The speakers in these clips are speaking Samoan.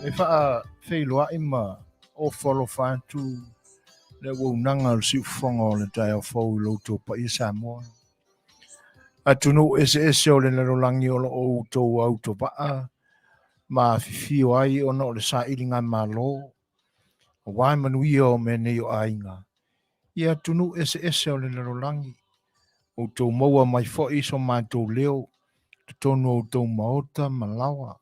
E faafeiloai ma ofo alofa atu le auaunaga o le siufofoga o le taeao fou i lo outou paia Samoa. Atunuu eseese o le lalolagi o lo o outou autovaa ma afifio ai ona o le sailigamalo aua manuia o mea nei o aiga i atunuu eseese o le lalolagi. Outou maua mai foi so matou leo totonu o outou maota ma laoa,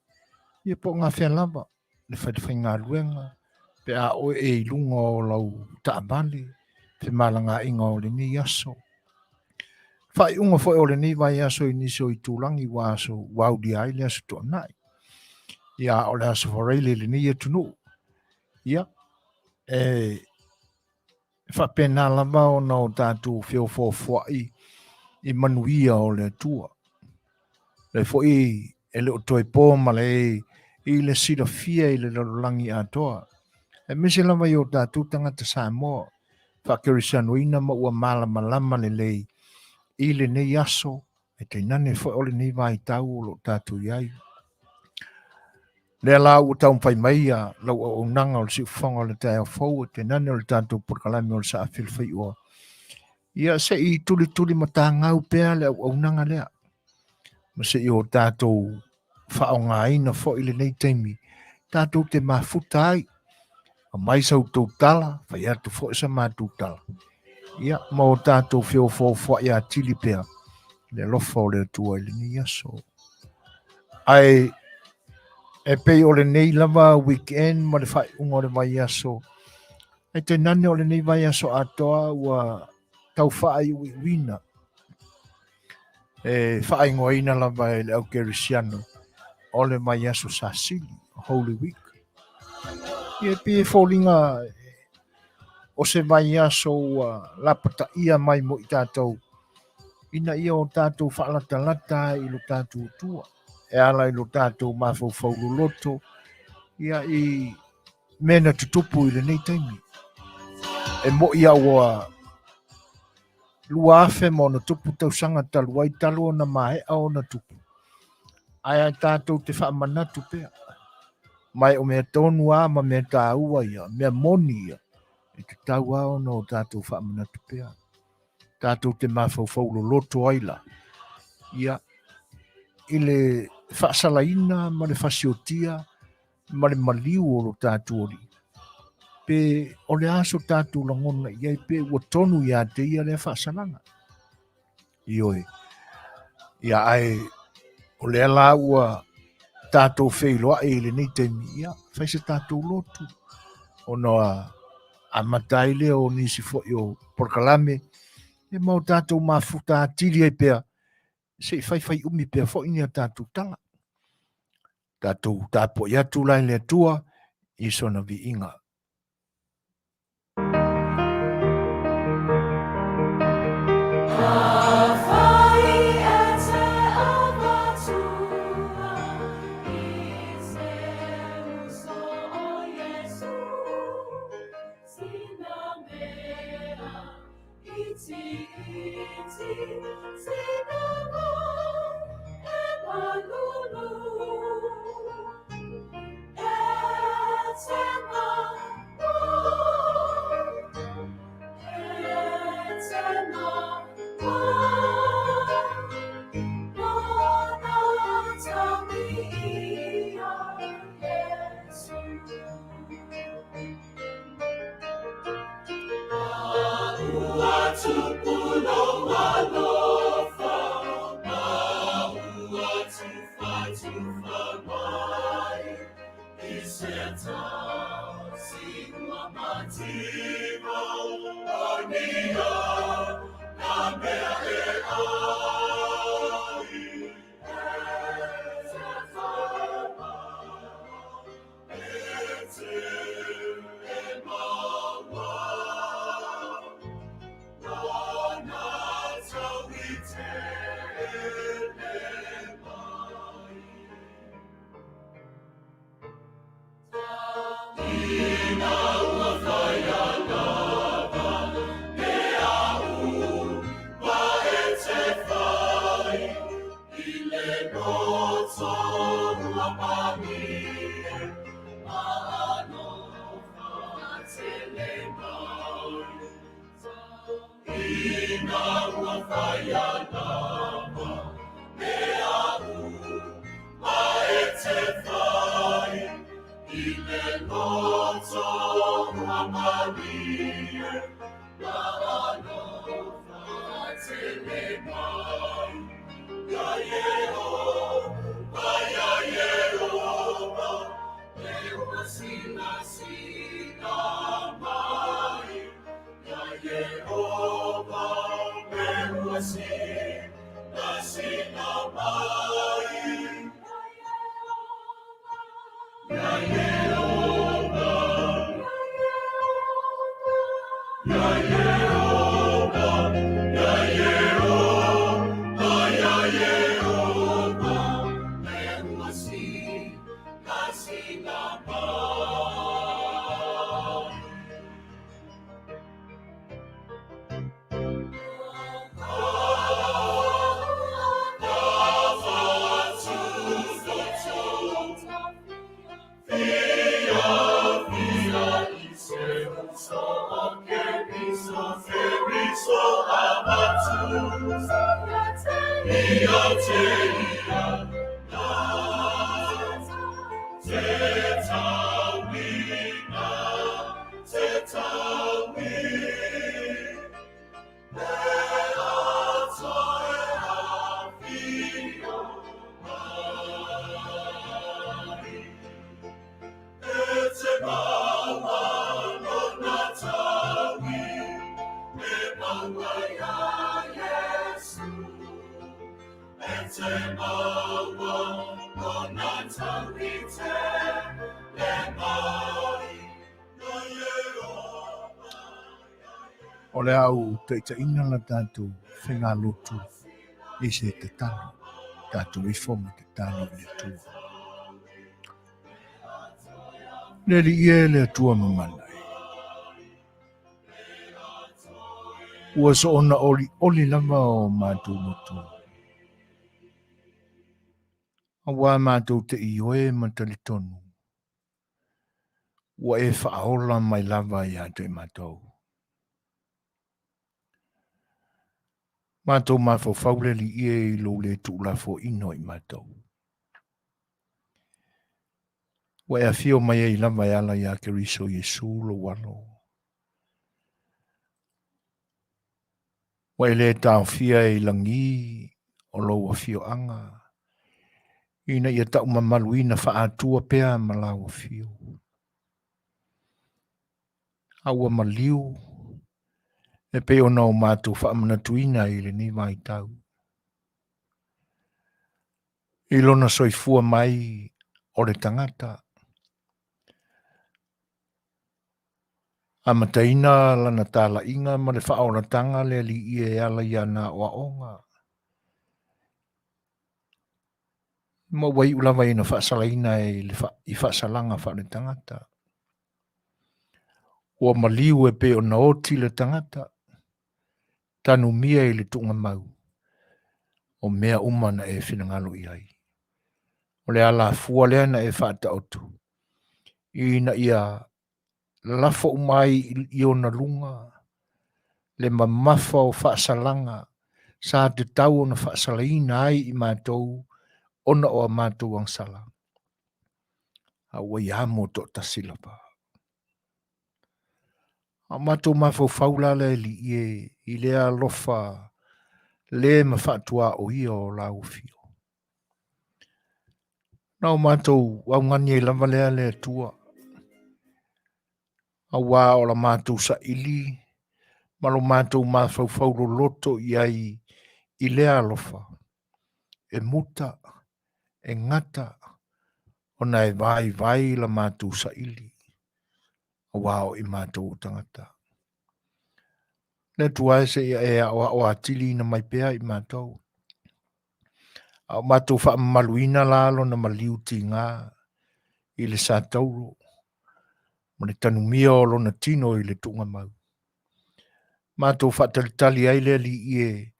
ia po o gafea lava le falefaigaluega pe a oe e i luga o lau taavale femalagaaiga o lenei aso. Faaiuga foi o lenei vaiaso i nisi o itulagi ua aso ua aulia ai le aso Toonai. Ia, o le aso Faraile i lenei atunuu. Ia, e faapena lava ona o tatou feofoofoai i manuia o le Atua. Le foi e le o toe po malae i le silafia i le lalolagi atoa, aemaise lava i o tatou tagata Samoa faakerisianoina ma ua malamalama lelei i lenei aso, e tainane foi o lenei vaitau o lo o tatou i ai. Lea la ua taumafai mai ia lau auaunaga o le siufofoga o le taeao fou, e tainane o le tatou polokalame o le Saafilifai'oa, ia se i tulituli matagau pea le auaunaga lea, ma se i o tatou faaaogaina foi lenei taimi tatou te mafuta ai. Aumai sa outou tala, fai atu foi sa matou tala, ia ma o tatou feofoofoai atili pea le alofa o le Atua i lenei aso. Ae e pei o lenei lava weekend ma le faaiuga o le vaiaso, ae tainane o lenei vaiaso atoa ua tau faaiuiuina, e faaigoaina lava e le au kerisiano o le vaiaso sasili, Holy Week. Ia pei e foliga o se vaiaso ua lapataia mai mo i tatou ina ia o tatou faalatalata ai i lo tatou Atua, e ala i lo tatou mafaufau loloto ia i mea na tutupu i lenei taimi. E mo'i a ua 2000+ tausaga talu ai talu ona maea ona tupu, ae a tatou te faamanatu pea, mai o mea tonu a ma mea tāua ia, mea moni ia, e tatau a ona o tatou faamanatu pea. Tatou te mafaufau loloto ai la, ia, i le faasalaina ma le fasiotia ma le maliu o lo tatou Alii. Pe o le a so tatou lagona i ai, pe ua tonu ia te ia lea faasalaga. Ioe. Ia ae o lea la ua tatou feiloai i lenei taimi, ia fai se tatou lotu ona amata ai lea o nisi foi o polokalame, ia ma o tatou mafuta atili ai pea, se i faifai umi pea foi ni a tatou tala. Tatou tapuai atu la i le Atua i sona viiga. O le a ou taitaiina la tatou faigalotu i se tatalo, tatou ifo ma tatalo i le Atua. Le Alii e, le Atua mamana e. Ua soona olioli lava o matou loto. Auā matou te ioe ma talitonu, ua e faaola mai lava ia te matou. Matou mafaufau le Alii e i lou le tuulafoaina o i matou. Ua e afio mai ai lava e ala iā Keriso Iesu lou Alo. Ua e le taofia e i lagi o lou afioaga, ina ia taumamaluina faa-Atua pea ma lau afio. A ua maliu e pei ona o matou faamanatuina i lenei vaitau. I lona soifua mai o le tagata, amataina lana talaiga ma le faaolataga le Alii e ala i ana aoaoga. Ma ua iu lava ina faasalaina i faasalaga faaletagata. Ua maliu e pei ona oti le tagata, tanumia i le tuugamau o mea uma na e finagalo i ai. O le alafua lea na e faataoto ina ia lafo uma ai i ona luga le mamafa o faasalaga sa tatau ona faasalaina ai i matou ona o a matou agasala. A ua ia mo toatasi lava. A o matou mafaufau la le Alii e i lea alofa le ma faatuaoia o lau afio. Na o matou augani ai lava lea le Atua, auā o la matou saili ma lo matou mafaufau loloto i ai i lea alofa, e muta, e gata, ona e vaivai la matou saili, auā o i matou o tagata. Le Atua e seia e aoao atili ina mai pea i matou. A o matou faamamaluina la lona maliu tiga i le satauro ma le tanumia o lona tino i le tuugamau. Matou faatalitali ai le Alii e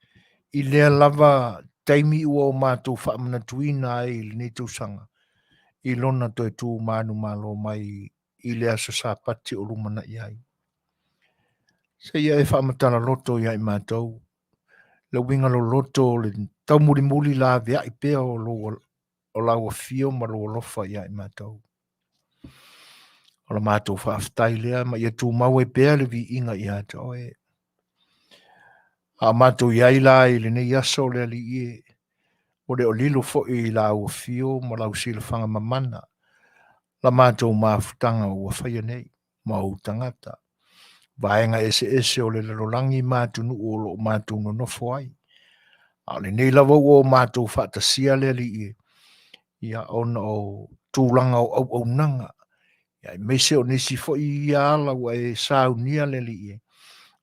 i lea lava taimi ua o matou faamanatuina ai i lenei tausaga i lona toe tu manumalo mai i le aso Sapati o lumanai ai. Seia e faamatala loto ia i matou. le uiga loloto o le taumulimuli laveai pea o lou o lau afio ma lou alofa ia i matou. O la matou faafetai lea ma ia tumau ai pea le viiga ia te oe. A o matou i ai la i lenei aso o le Alii e, ua le o lilo foi i lau afio ma lau silafaga mamana la matou mafutaga ua faia nei ma ou tagata, vaega eseese o le lalolagi ma atunuu o lo o matou nonofo ai. A o lenei lava ua o matou faatasia le Alii e, ia ona o tulaga o auaunaga, ia aemaise o nisi foi ia ala ua e saunia le Alii e,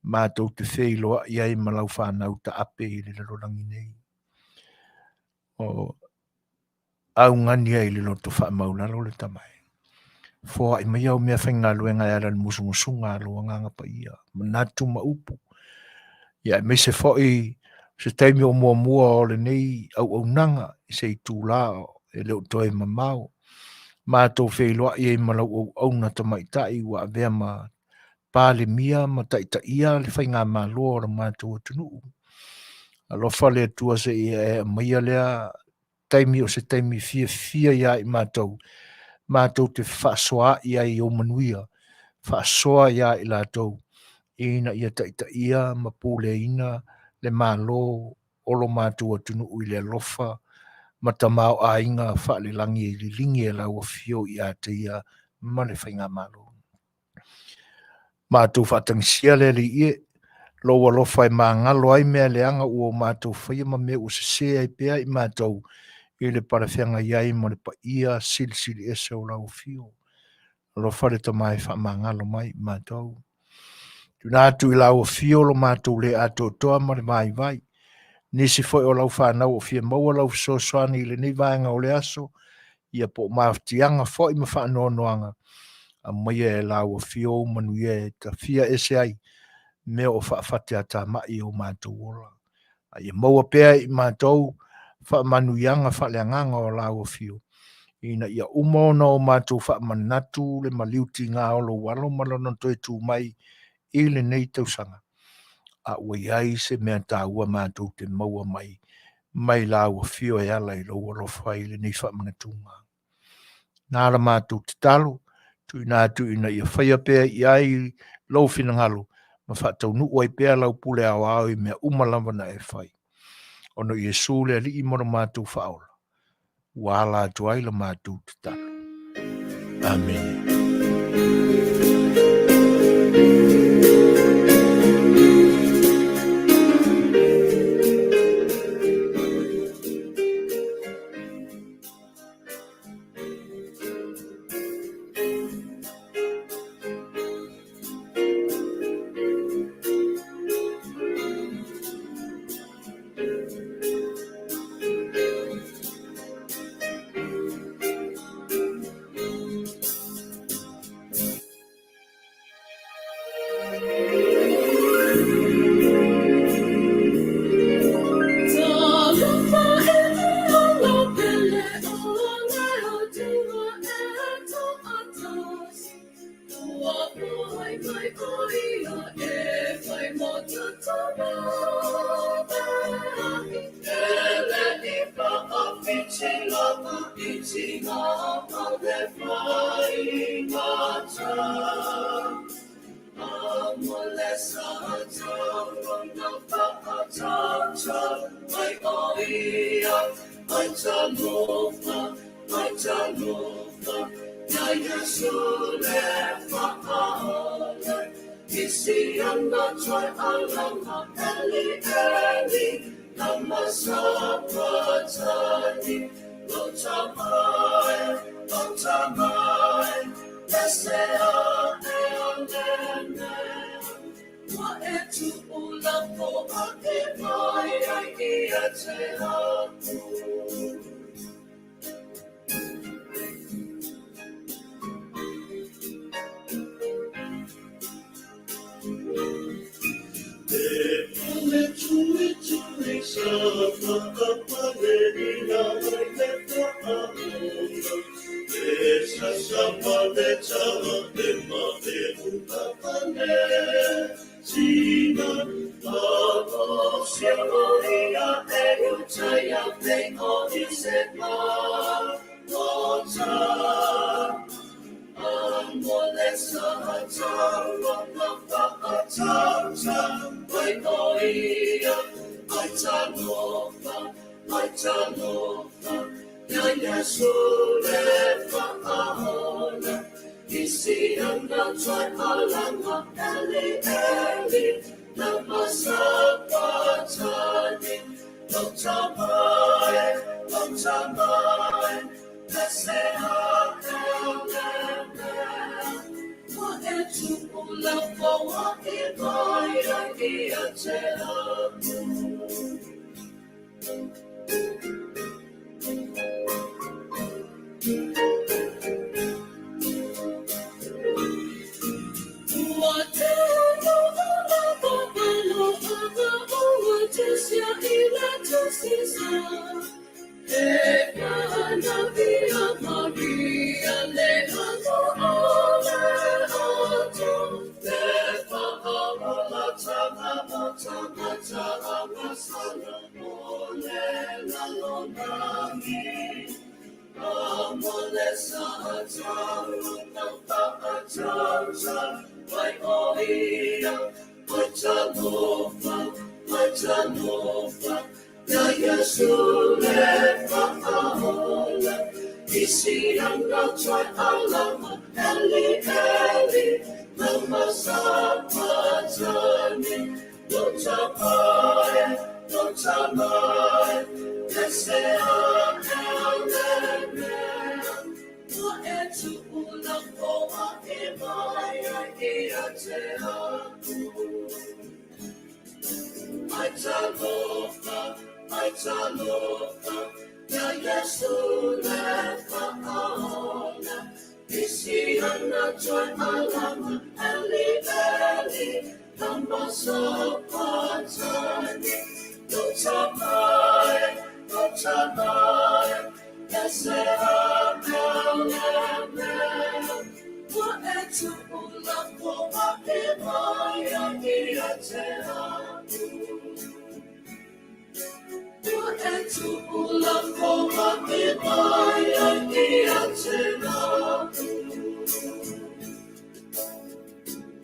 matou te feiloai ai ma lau fanau taape i le lalolagi nei. O augani ai i le loto faamaulalo le Tama e. Foai mai au mea faigaluega e ala i le musumusuga a lou Agaga Paia, manatu ma upu. Ia aemaise foi se taimi o muamua o lenei auaunaga i se itulā e le o toe mamao. Matou feiloai ai ma lau auauna tamaitai ua avea ma Palemia ma taitaia le faigamalo a lo matou atunuu. Alofa le Atua se i e aumaia lea taimi o se taimi fiafia iā i matou, matou te fefaasoaa'i ai i ou manuia, faasoa iā i latou, ina ia taitaia ma puleaina le Malo o lo matou atunuu i le alofa ma tamaoaiga faalelagi e liligi e lau Afio ia te ia ma le Faigamalo. Matou faatagisia le Alii e, lou alofa e magalo ai mea leaga ua o matou faia ma mea ua sese ai pea i matou i le palefeagai ai ma le paia silisili ese o lau afio. Alofa le Tama e faamagalo mai i matou. Tuuina atu i lau afio lo matou le atoatoa ma le vaivai. Nisi foi o lau fanau o fia maua lau fesoasoani i lenei vaega o le aso, ia po o mafatiaga foi ma faanoanoaga, aumaia e lau afio ou manuia e tafia ese ai mea o faafateatamai o matou ola. A ia maua pea i matou faamanuiaga faaleagaga o lau afio, ina ia uma ona o matou faamanatu le maliu tiga o lou alo ma lona toe tu mai i lenei tausaga, a ua i ai se mea taua matou te maua mai mai lau afio e ala i lou alofa i lenei faamanatuga. Na la matou tatalo, tuuina atu ina ia faia pea i ai lou finagalo ma faataunuu ai pea lau pule aoao i mea uma lava na e fai. Ona o Iesu le Alii ma lo matou Faaola, ua ala atu ai la matou tatalo. Amene.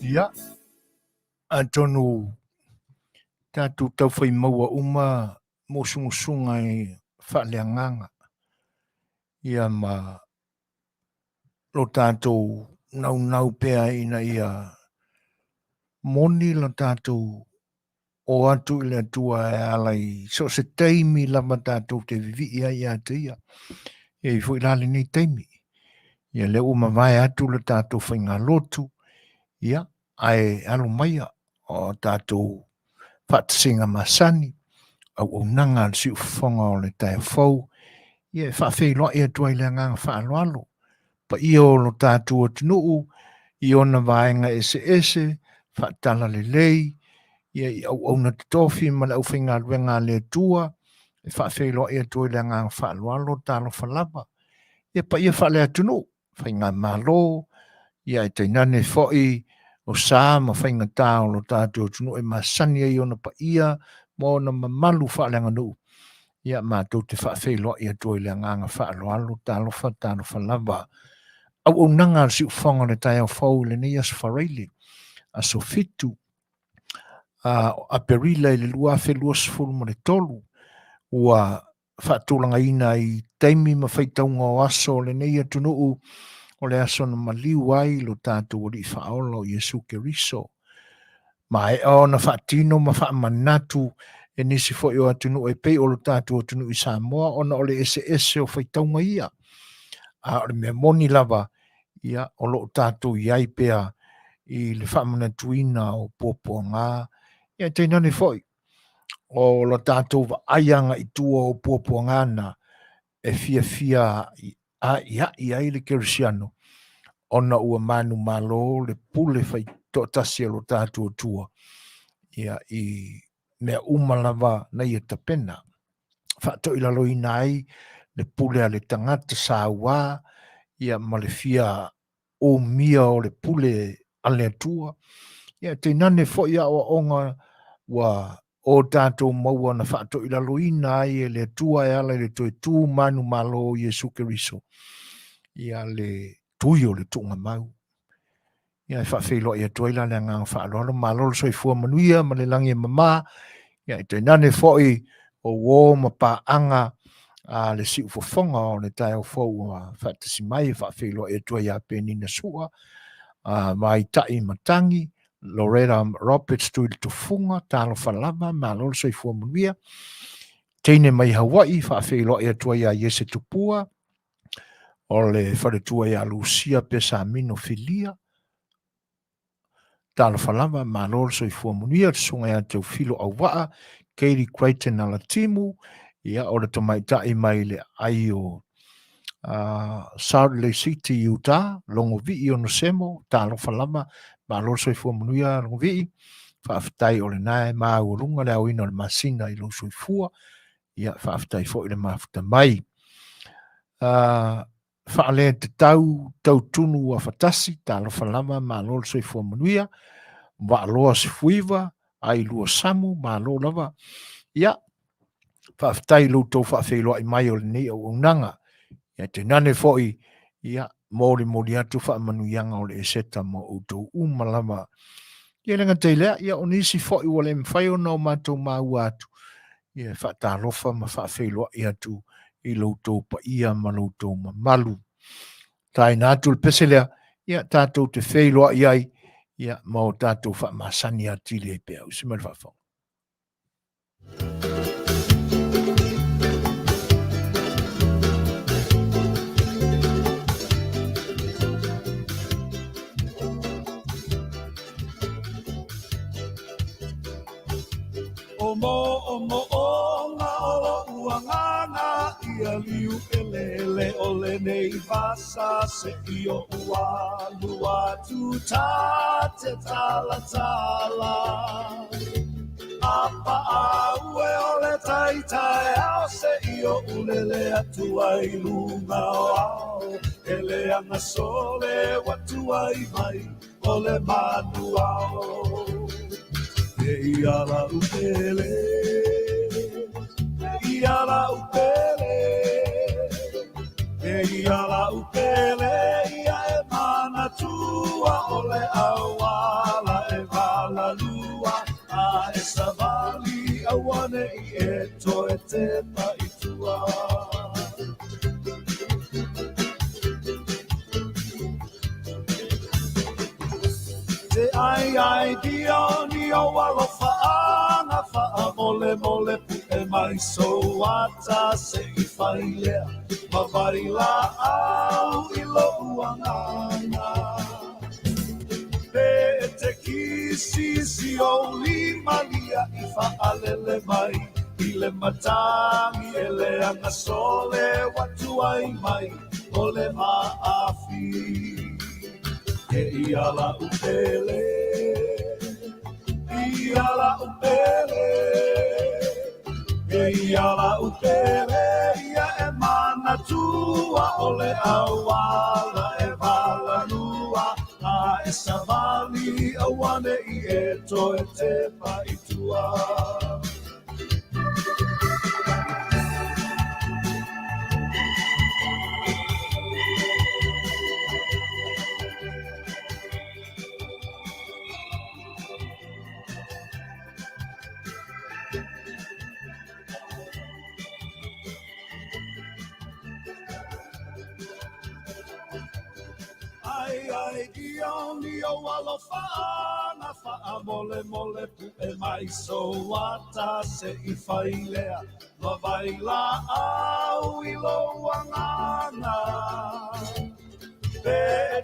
Ia, atonu tatou taufai maua uma musumusuga i faaleagaga ia ma lo tatou naunau pea ina ia moni lo tatou o atu i le Atua e ala i so o se taimi lava tatou te vivii ai ia te ia. E i foi la lenei taimi. Ia lea ua mavae atu le tatou faigalotu, ia, ae alo maia o tatou faatasiga masani, auaunaga a le siufofoga o le taeao fou, ia e faafeiloai atu ai le agaga faaaloalo paia o lo tatou atunuu i ona vaega eseese, faatalalelei, ia i auauna totofi ma le aufaigaluega a le Atua, e faafeiloai atu ai le agaga faaaloalo, talofa lava. Ia paia faale-atunuu, faigamalo, ia ae tainane foi o sa ma faigata o lo tatou atunuu e masani ai ona paia ma ona mamalu faaleaganuu. Ia matou te faafeiloai atu ai le agaga faaaloalo, talofa, talofa lava. Auaunaga a le siufofoga o le taeao fou i lenei aso Faraile, aso 7 Aperila i le 2023, ua faatulagaina i taimi ma faitauga o aso o lenei atunuu, o le aso na maliu ai lo tatou Alii Faaola o Iesu Keriso. Maea ona faatino ma faamanatu e nisi foi o atunuu e pei o lo tatou atunuu i Samoa ona o le eseese o faitauga ia. A o le mea moni lava, ia, o lo o tatou i ai pea i le faamanatuina o puapuaga, ia tainane foi o lo tatou vaai agai i tua o puapuaga na e fiafia a'ia'i ai le kerisiano ona ua manumalo le pule faitoatasi a lo tatou Atua ia i mea uma lava na ia tapena faatoilaloina ai le pule a le tagata sauā ia ma le fia umia o le pule a le Atua ia tainane foi aoaoga ua o tatou maua na faatoilaloina ai e le Atua e ala i le toe tu manumalo o Iesu Keriso, ia le tui o le tuugamau. Ia e faafeiloai atu ai la le agaga faaaloalo, malo le soifua manuia ma le lagi e mama, ia e tainane foi o uo ma paaga a le siufofoga o le taeao fou ua faatasi mai e faafeiloai atu ai ia Penina Sua, a Vaitai Matangi, Loretta Roberts Tuilitufuga, talofa lava, malo le soifua manuia. Teine mai Hawaii, faafeiloai atu ai ia Iese Tupua, o le faletua ia Lucia Pesamino Filia, talofa lava, malo le soifua manuia, le susuga ia Teofilo Auvaa, Katie Crichton Alatimu, ia o le tamaitai mai le ai o Salt Lake City, Utah, Logovii Onosemo, talofa lava, malo le soifua manuia Logovii, faafetai o lena e maualuga le aoina o le masina i lou soifua, ia faafetai foi le mafuta mai. Faaletatau tautunu ua fatasi, talofa lava, malo le soifua manuia, Vaaloa Sefuiva, Ailua Samu, malo lava. Ia, faafetai i lo outou faafeiloai mai o lenei auaunaga. Ia tainane foi, ia, molimoli atu faamanuiaga o le Eseta mo outou uma lava. Ia le gata i lea, ia o nisi foi ua le mafai ona o matou maua atu, ia e faatalofa ma faafeiloai atu i lo outou paia ma lo outou mamalu. Taina atu le pese lea, ia tatou te feiloai ai, ia ma o tatou faamasani atili ai pea. Usi mai le faafofoga. O mo o mo o nga o loʻu agaga ia liu ʻeleʻele o lenei vasa se i oʻu alu atu ta te talatala A paʻa ue o le tai taeao se i oʻu lele atu ai i luga o ao E leaga sole ua tuai mai o le manu ao E ia la'u pele, e ia la'u pele, e ia la'u pele ia e manatua o le ʻauala e walalua a e sawali auaneʻi e toe tepa i tua. Te ai ai dio ni o alofaanga whaamolemole puʻe mai sou ata se i fai lea ma vai laau i loʻu agaga. Pe te kisi o lima lia i whaalele mai i le matangi e leaga sole ua tuai mai o le maafi. E ia la'u pele, ia la'u pele, e ia la'u pele, ia e manatua o le ʻauala e walalua a e sawali auaneʻi e toe tepa i tua. Ai ai dio ni o alofaanga whaamolemole puʻe mai sou ata se i fai lea ma vai laau i lou agaga. Pe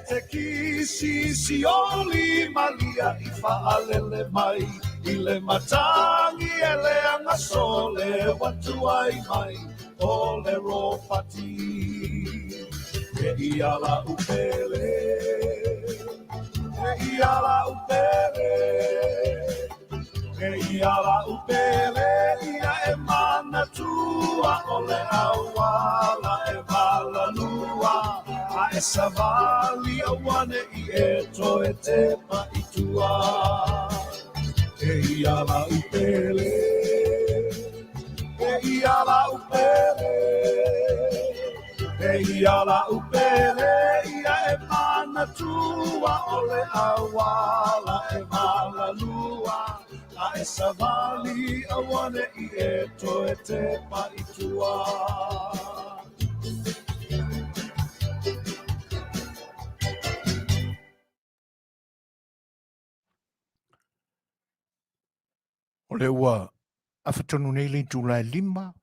te kisi o lima lia i faalele mai i le matangi e leaga sole ua tuai mai o le ropati. E ia la'u pele, e ia la'u pele, e ia la'u pele, ia e manatua o le ʻauala e walalua a e sawali auaneʻi e toe tepa i tua. E ia la upele, e ia la upele, e ia la upele, ia e manatua o le auala e malalua, a e savali auane i e toe tepa i tua. O lea ua afa tonu nei le itula e 5,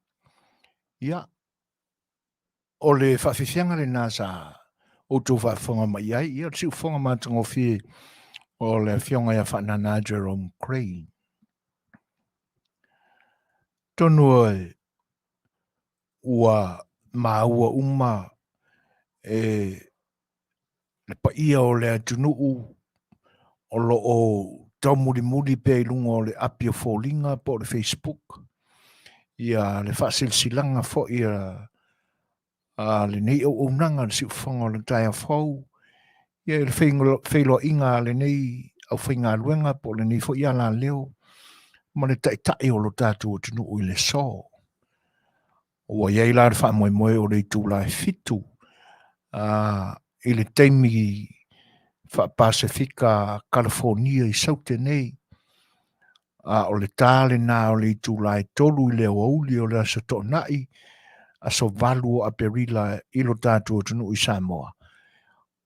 ia, o le faafiafiaga lena sa outou faafofoga mai ai, ia, o le siufofoga matagofie o le afioga ia Faanana Jerome Crane. Tonu e ua maua uma e le paia o le atunuu o lo o taumulimuli pea i luga o le api o foliga po o le Facebook, ia le faasilasilaga foi a lenei auaunaga le siufofoga o le taeao fou, ia i le feiloaiga a lenei aufaigaluega po o lenei foi alaleo ma le taitai o lo tatou atunuu i le aso. Ua i ai la le faamoemoe o le itula e 7 i le taimi faa-Pasefika Kalafonia i Saute nei, a o le ta lena o le itula e 3 i le aoauli o le aso Toonai, aso 8 o Aperila i lo tatou atunuu i Samoa.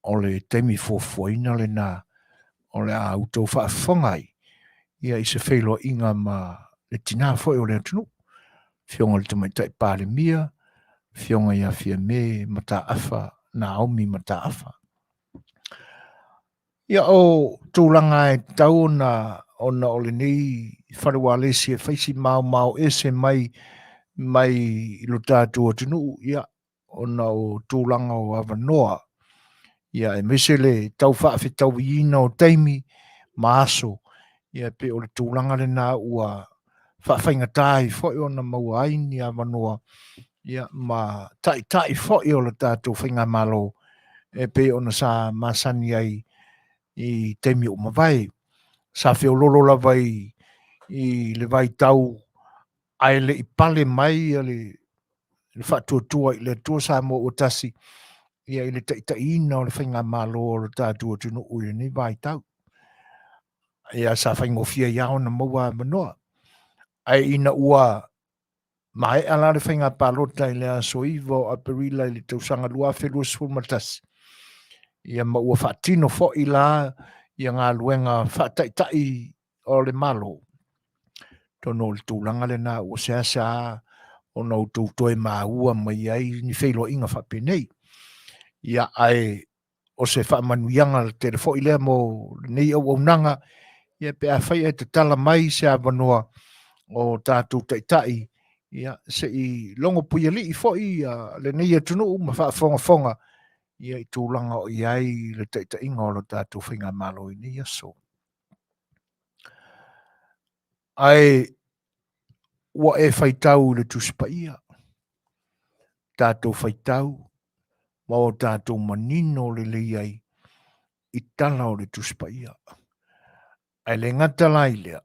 O le taimi fuafuaina lena o le a outou faafofoga ai ia i se feiloaiga ma le tina foi o le atunuu, Afioga i le Tamaitai Palemia, Afioga ia Fiame Mataafa, Naomi Mataafa. Ia o tulaga e tatau ona o lenei fale ualesi e fai si maomao ese mai mai i lo tatou atunuu, ia ona o tulaga o avanoa, ia aemaise le tau faafetauiina o taimi ma aso, ia pei o le tulaga lena ua faafaigata ai foi ona maua ai ni avanoa, ia ma taitai foi o le tatou faigamalo e pei ona sa masani ai i taimi ua mavae. Sa feololo lava i le vaitau ae le i pale mai le faatuatua i le Atua Samoa ua tasi ia i le taitaiina o le faigamalo o le tatou atunuu i lenei vaitau. Ia sa faigofie ai lava ona maua avanoa. Ae ina ua maea la le faiga palota i le aso 9 o Aperila i le tausaga 2021, ia ma ua faatino foi la ia galuega faataitai o le Malo, Atonu o le tulaga lena ua seasea ona outou toe maua mai ai ni feiloaiga faapenei. Ia, ae o se faamanuiaga tele foi lea mo lenei auaunaga, ia pe afai ae tatala mai se avanoa o tatou taitai, ia se i logo puialii foi lenei atunuu ma faafogafoga ia i tulaga o i ai le taitaiga o lo tatou faigamalo i nei aso. Ae ua e faitau i le Tusi Paia, tatou faitau ma o tatou manino lelei ai i tala o le Tusi Paia. Ae le gata la i lea,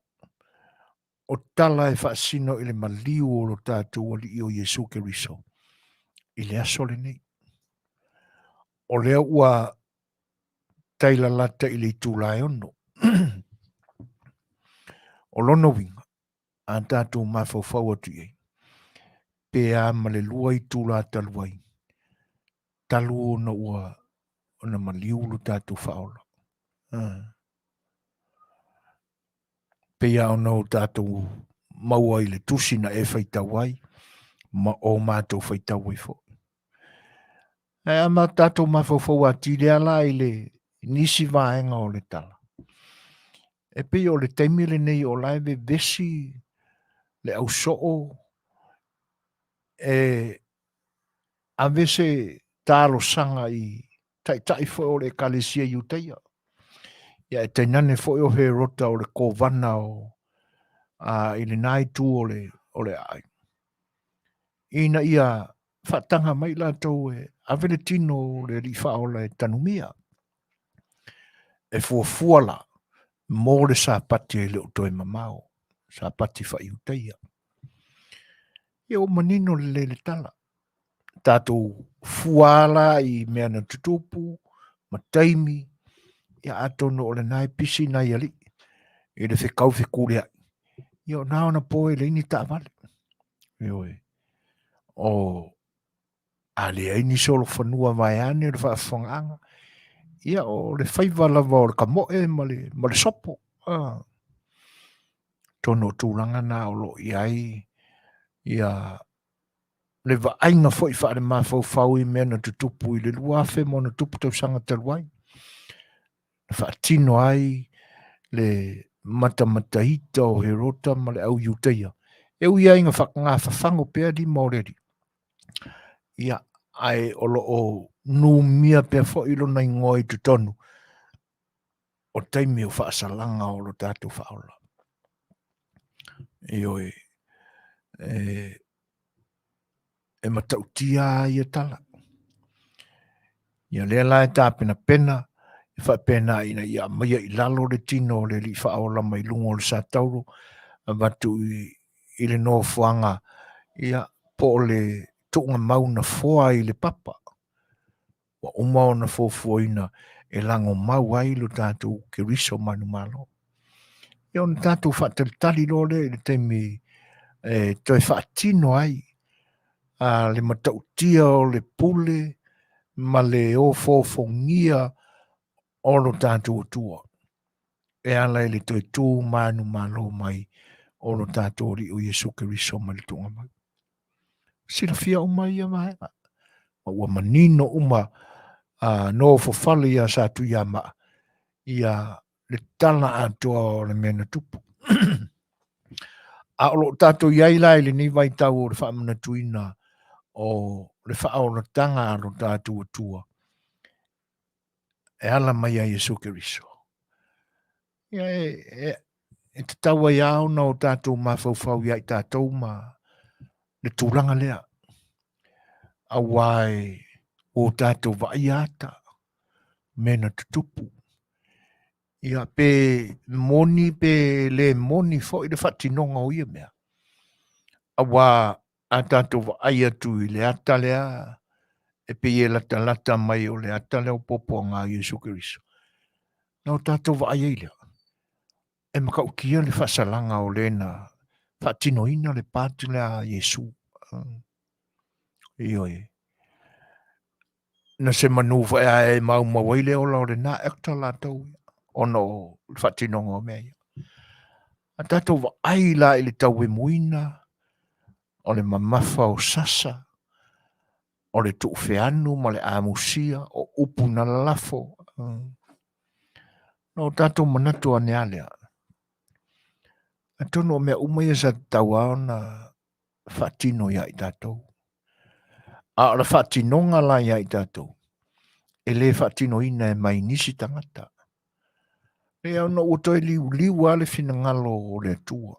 o tala e faasino i le maliu o lo tatou Alii o Iesu Keriso i le aso lenei. O lea ua tailalata i le itula e 6. O lona uiga, a tatou mafaufau atu i ai, pe a ma le 2 itula talu ai, talu ona ua ona maliu lo tatou Faaola. Pei lava ona o tatou maua i le tusi na e faitau ai, ma o matou faitau ai foi. Ae a ma tatou mafaufau atili lea la i le nisi vaega o le tala, e pei o le taimi lenei o la e vevesi le ausoo e ave se talosaga i taitai foi o le Ekalesia Iutaia. Ia e tainane foi o Herota o le kovana o i lena itu o le aai. Ina ia faataga mai latou e ave le tino o le Alii Faaola e tanumia. E fuafua la, mo le Sapati e le o toe mamao, Sapati faa-Iutaia. Ia ua manino lelei le tala. Tatou fua la i mea na tutupu ma taimi, ia atonu o lena e pisi nai alii i le fekau fekuleai. Ia o na ona po e leai ni taavale. Ioe. O a leai ni solofanua vaeane le faafofogaaga, ia o le faiva lava o le kamoe ma le, ma le sopo. Ah. Tonu o tulaga na o lo o i ai ia le vaaiga foi faale-mafaufau i mea na tutupu i le 2000 ma ona tupu tausaga talu ai. Na faatino ai le matamataita o Herota ma le au Iutaia. E ui ai ina faagafafago pea lima o le Alii. Ia, ae o lo o numia pea foi lona igoa i totonu o taimi o faasalaga o lo tatou faaola. Ioe, e, e matautia ia tala. Ia lea la e tapenapena e faapena ina ia aumaia i lalo le tino o le Alii Faaola mai luga o le satauro avatu i, i le nofoaga ia po o le tuugamau na foa i le papa ua uma ona fuafuaina e lagomau ai lo tatou Keriso manumalo. Ia ona tatou faatalitali loa lea i le taimi e toe faatino ai a le matautia o le pule ma le ofoofogia o lo tatou Atua e ala i le toe tu manumalo mai o lo tatou Alii o Iesu Keriso mai le tuugamau. Silafia uma ia vaega ma ua manino uma a nofofale ia Satuiamaa ia le tala atoa o le mea na tupu. A o lo o tatou i ai la i lenei vaitau o le faamanatuina o le faaolataga a lo tatou Atua e ala mai ia Iesu Keriso. Ia e, e, e tatau ai lava ona o tatou mafaufau ia i tatou ma le tulaga lea. Auā e ua o tatou vaaia ata mea na tutupu. Ia pe moni pe le moni foi le faatinoga o ia mea. Auā a tatou vaai atu i le ata lea e pei e latalata mai o le ata lea o puapuaga a Iesu Keriso, na o tatou vaai ai lea, e matautia le faasalaga o le na faatinoina le part lea a Iesu. Ioe. Na se manu foi a e maumau ai le ola o lena actor latou ona o le faatinoga o mea ia. A tatou vaai la i le tauemuina o le mamafa o sasa, o le tuufeanu ma le amusia, o upu na lalafo. Na o tatou manatu ane a lea. Atonu o mea uma ia sa tatau lava ona faatino ia i tatou. A o le faatinoga la ia i tatou, e le faatinoina e mai nisi tagata. Lea ona ua toe liuliu lava le finagalo o le Atua.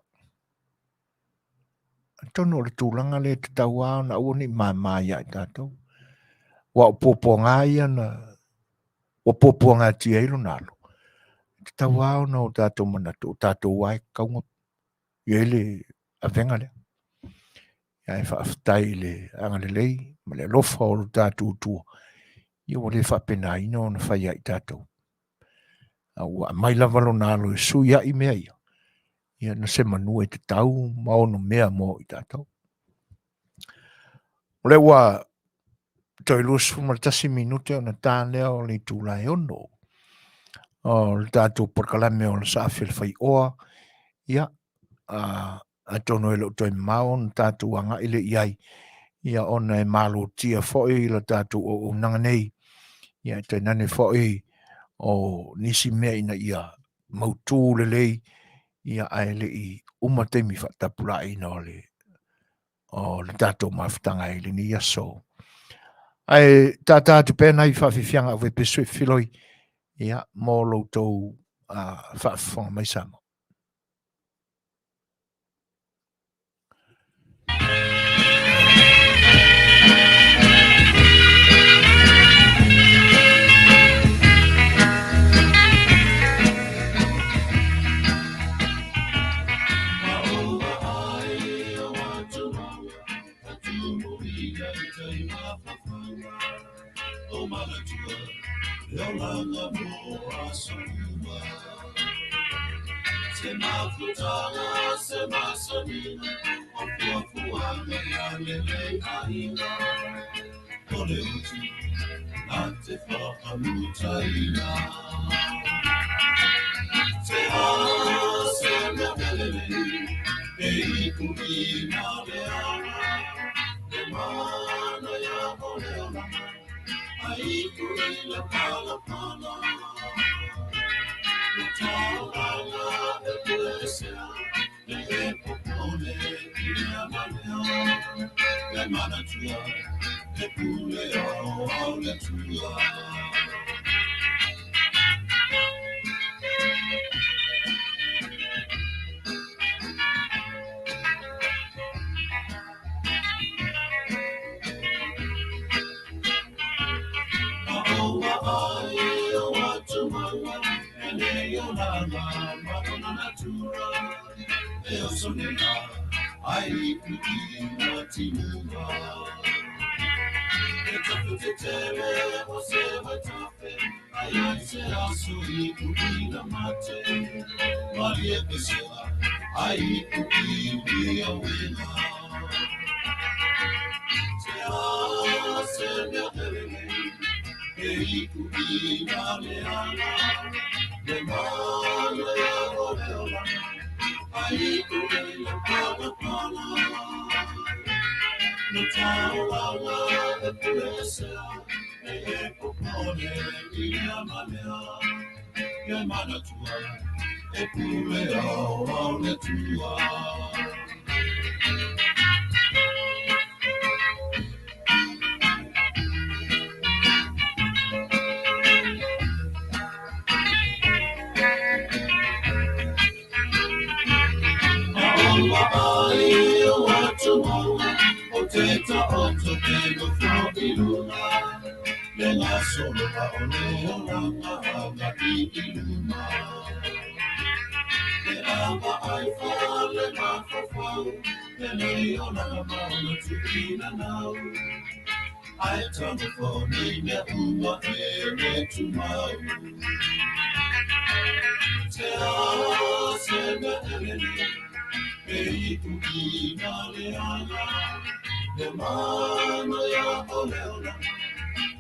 Atonu o le tulaga lea e tatau lava ona aua ne i māmā ia i tatou. Aua o puapuaga ia na ua puapuagatia ai lona alo. E tatau lava ona o tatou manatu, o tatou lava e tatau ona i ai le avega lea. Ae faafetai i le agalelei ma le alofa o lo tatou Atua, ia ua le faapenaina ona fai ia i tatou. A ua aumai lava lona alo e sui ai mea ia, ia na se manu e tatau ma ono mea mo i tatou. O lea ua toe 21 minute ona ta lea o le itula e 6 o le tatou polokalame o le Saafi o le Faioa. Ia, atonu e le o toe mamao ona tatou agai lea i ai, ia ona e malotia foi le tatou auaunaga nei, ia e tainane foi o nisi mea ina ia mautu lelei, ia ae le i uma taimi faatapulaaina o le o le tatou mafutaga i lenei aso. Ae tātā atu pea nai faafiafiaga au pesu e filoi, ia, mo lo outou faafofoga mai Samoa. manatua le olaga mo aso uma. Se mafutaga, se masaniga, o fuafuaga ia lenei aiga. O le utu na te faamutaina. Se a se mea lelei, e iu i na le ala, le manaia o le olaga, a iu i le palapala. Le taulaga e puleesea, le e popole i mea ma mea, le manatua, e pule aoao le Atua. A o ai o atumanga, e nei olaga ma lona natura, e oso nena, ai iu i na timuga. E tafu te tele o se vaitafe, ai ai se aso iu i na mate, malie pesea, ai iu i uia uenga. Se a se mea elelei, e iu i na le ala, le manaia o le olaga, a iu i le palapala. Le taulaga e puleesea, e e popole i mea ma mea, le manatua, e pule aoao le Atua. A o ai o atumanga, o te taoto te nofo i luga, le gasologa o le olaga agai i luma. Le ava ai fale mafaufau, lenei olaga ma ona tuuina nau. Ae taumafa o nei mea uma e le tumau. Se a se mea elelei, e iu i na le ala, le manaia o le olaga,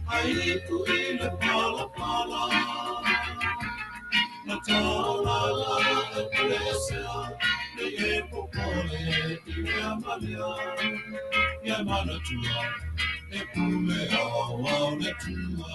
a iu i le palapala. Na taulaga e puleesea, nei e popole i mea ma mea, ia manatua, e pule aoao le Atua.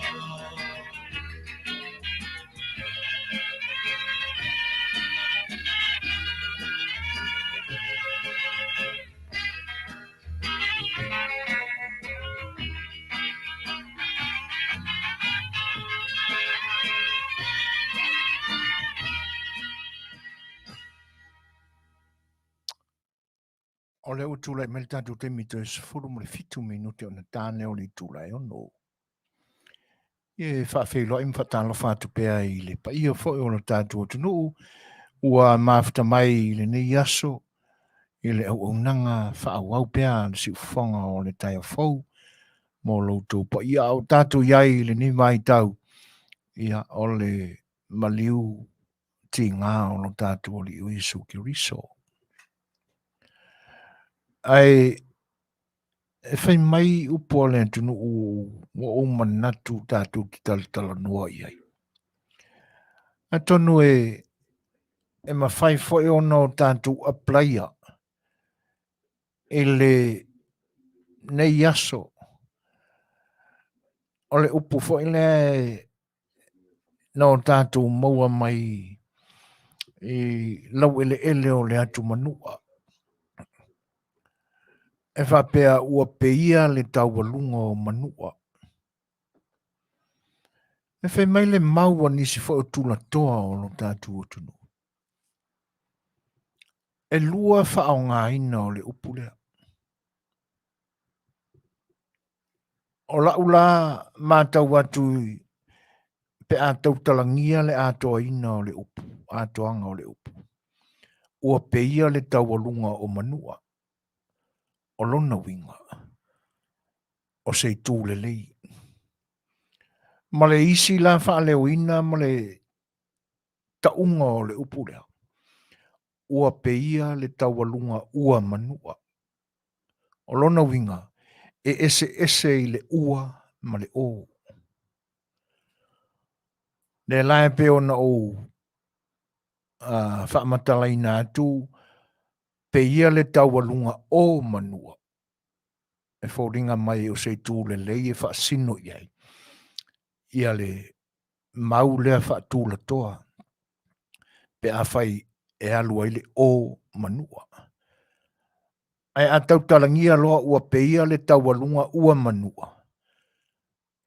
O lea ua tulai mai le tatou taimi toe 17 minute ona ta lea o le itula e 6. E faafeiloai ma faatalofa atu pea i le paia foi o le tatou atunuu ua mafuta mai i lenei aso i le auaunaga faaauau pea a le siufofoga o le taeao fou mo lo outou paia. A o tatou i ai i lenei vaitau, ia, o le maliu tiga o lo tatou Alii o Iesu Keriso. Ae e fai mai upu a le atunuu ua ou manatu tatou te talatalanoa i ai. Atonu e e mafai foi ona o tatou apalaia i le nei aso o le upu foi lea na o tatou maua mai i laueleele o le atu Manua. E faapea ua peia le taualuga o Manua. E fai mai le mau a nisi foi o tulatoa o lo tatou atunuu. E lua faaaogaina o le upu lea. O lau la matau atu pe a tautalagia le atoaina o le upu, atoaga o le upu, ua peia le taualuga o Manua. O lona uiga, o se itu lelei. Ma le isi la faaleoina ma le tauga o le upu lea, ua peia le taualuga ua manua. O lona uiga, e eseese i le ua ma le o. Lea la e pei ona ou faamatalaina atu, peia le taualuga o manua. E foliga mai o se itu lelei e faasino i ai ia le mau lea faatulatoa pe afai e alu ai le o manua. Ae a tautalagia loa ua peia le taualuga ua manua,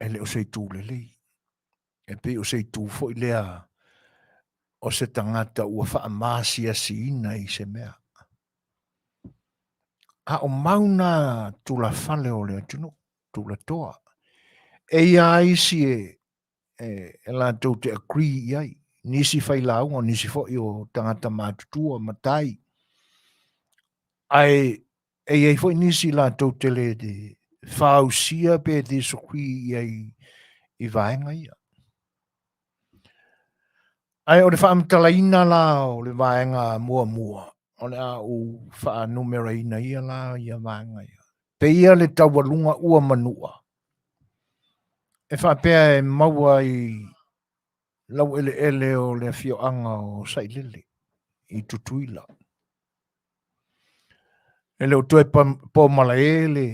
e le o se itu lelei. E pei o se itu foi lea o se tagata ua faamaasiasiina i se mea. A o mau na tulafale o le atunuu, tulatoa. E ia ai isi e, e, e latou te agree i ai, nisi failauga, nisi foi o tagata matutua, matai. Ae e i ai foi nisi latou te le fausia pe disagree i ai i vaega ia. Ae o le faamatalaina la o le vaega muamua, o le a ou faanumeraina ia la ia vaega ia. Peia le taualuga ua manua, e faapea e maua i laueleele o le afioaga o Sailele i Tutuila. E le o toe pomalae le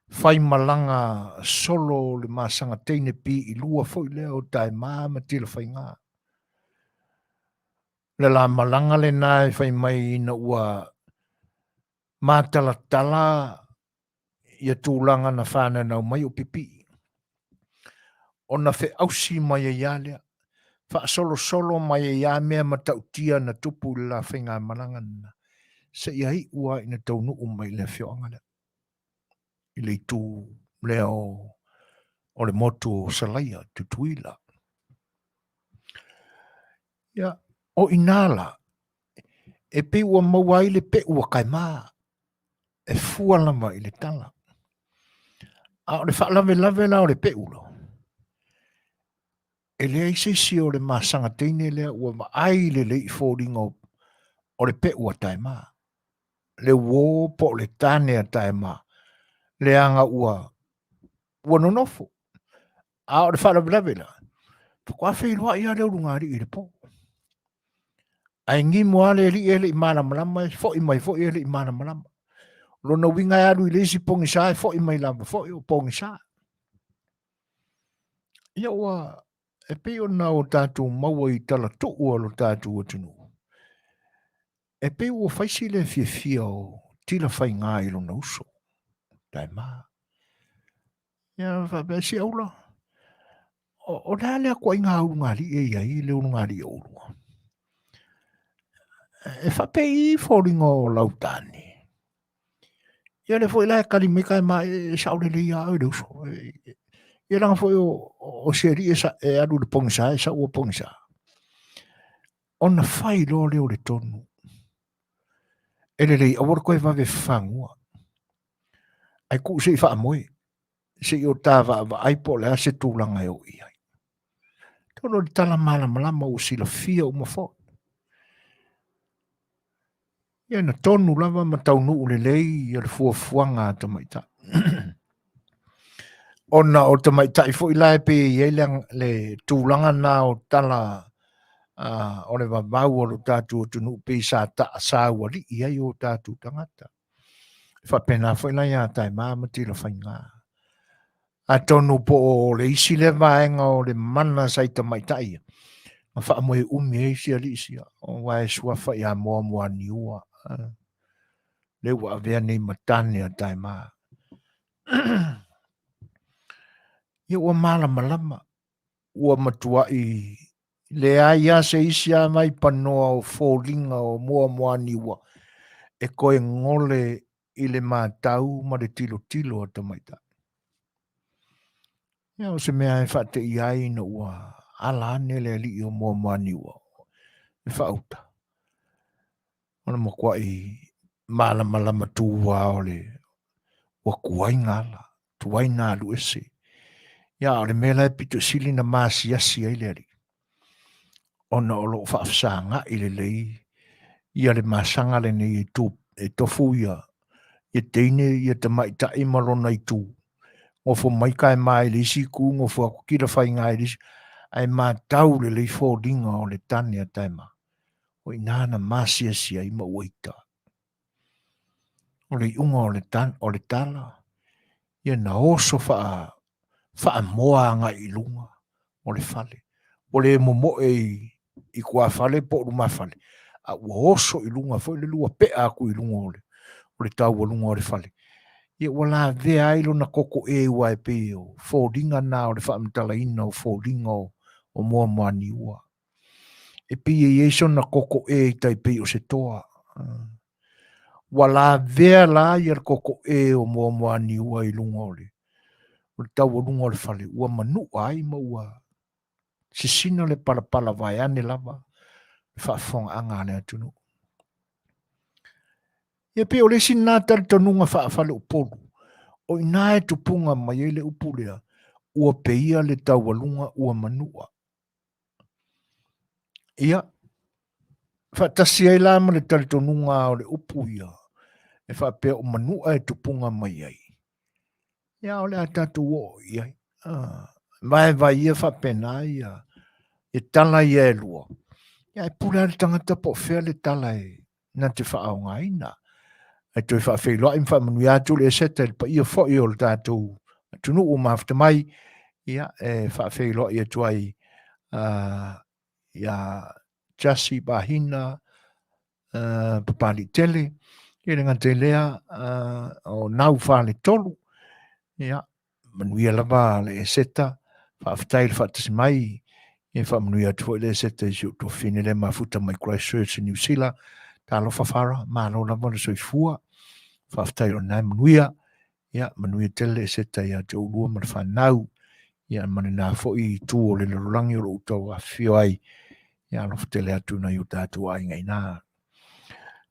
faimalaga solo o le masaga teine piilua foi lea o Taema ma Tilafaiga. Le la malaga lena e fai mai ina ua matalatala ia tulaga na fananau mai o Pipii. Ona feausi mai ai lava lea, faasolosolo mai ai lava mea matautia na tupu i le la faigamalaga lena, seia iu lava ina taunuu mai i le afioaga lea, i le itu lea o, o le motu o Salaia, Tutuila. Ia, o i ina la, e pei ua maua ai le peu a Kaema, e fua lava i le tala. A o le faalavelave la o le peu lo, e leai se isi o le masaga teine lea ua vaai lelei i foliga o, o le peu a Taema. Le uō po o le tane a Taema, leaga ua, ua nonofo. A o le faalavelave la, faatoa feiloai lava le ulugalii i le po. Ae gimo lava le alii e le i malamalama, e foi mai foi e le i malamalama. O lona uiga e alu i le isi pogisa e foi mai lava foi o pogisa. Ia ua e pei ona o tatou maua i talatuu o lo tatou atunuu, e pei ua fai si le fiafia o Tilafaiga i lona uso, Taema. Ia faapea si aula. O, o le a le atuaiga ulugalii e i ai le ulugalii o ulua? E faapei foliga o lau tane. Ia le foi la e tali mai tae ma e sao lelei ia au le uso. Ia langa foi o, o se alii e, sa, e alu le pogisa e sau o pogisa. Ona fai loa lea o le tonu. E lelei aua le toe vave fagua. Ae tuu se i faamoe, se i o ta vaavaai po o le a se tulaga e oo i ai. Atonu o le tala malamalama ua silafia uma foi. Ia na tonu lava ma taunuu lelei ia le fuafuaga a tamaitai. Ona o tamaitai foi la e pei e i ai le, le tulaga na o tala o le vavau o lo tatou atunuu pei sa taasaualii ai o tatou tagata. E faapena foi la ia Taema ma Tilafaiga. Atonu po o le isi lea vaega o le mana sa i tamaitai ia, na faamoe umi ai si alii sia, aua e suafa ia Moamoaniua, lea ua avea nei ma tane a Taema. Ia ua malamalama, ua matuai leai lava se isi lava vaipanoa o foliga o Moamoaniua e toe gole i le matau ma le tilotilo a tamaitai. Ia, o se mea e faateia ai ina ua ala ane le alii o Moamoaniua e faauta, o le matuai malamalama tu lava o le ua tuai na ala, tuai na alu ese. Ia, o le mea la e pito sili na maasiasi ai le alii, ona o lo o faafesaga'i lelei ia le masaga lenei e tu e tofu ia ia teine ia tamaitai ma lona itu. Gofo mai kaema i le isi itu, gofo atu kila faiga i le isi, ae matau lelei foliga o le tane a taema. O i ina na maasiasi ai ma ua ita. O le iuga o le, o le tala, ia na oso faa, faamoa agai i luga o le fale. Ua le momoe i, i tuafale po o lumafale, a ua oso i luga foi le lua pea atu i luga o le, o le taualuga o le fale. Ia ua lavea ai lona toto ʻeu ae pei o foliga na o le faamatalaina o foliga o, o Moamoaniua. E pei e i ai sona toto ʻe i tai pei o se toa. Ua lavea la ia le toto ʻe o Moamoaniua i luga o le, o le taualuga o le fale, ua manu'a ai ma ua sisina le palapala vaeane lava le faafofogaaga a le atunuu. Ia pei o le isi lena talitonuga faafaleupolu, o i ina e tupuga mai ai le upu lea, ua peia le taualuga ua manu'a. Ia, faatasi ai la ma le talitonuga o le upu ia, e faapea o manu'a e tupuga mai ai. Ia, o le a tatou oo i ai. Ah, vaevae ia faapena ia, ia tala ia e lua. Ia, e pule lava le tagata po o fea le tala e na te faaaogaina. Ae toe faafeiloai ma faamanuia atu le Eseta i le paia foi o le tatou atunuu ua mafuta mai, ia, e faafeiloai atu ai ia Jasi Bahina Papaliitele, e le gata i lea o Nau Faletolu, ia, manuia lava le Eseta, faafetai le faatasi mai, e faamanuia atu foi le Eseta i si ou tuafafine lea mafuta mai Christchurch i Niu Sila, talofa Fara, malo lava le soifua, faafetai o lena e manuia, ia manuia tele le Eseta ia te oulua ma le fanau, ia ma lena foi itu o le lalolagi o lo o outou afifio ai, ia alofa tele atu i nai o tatou aiga i ina.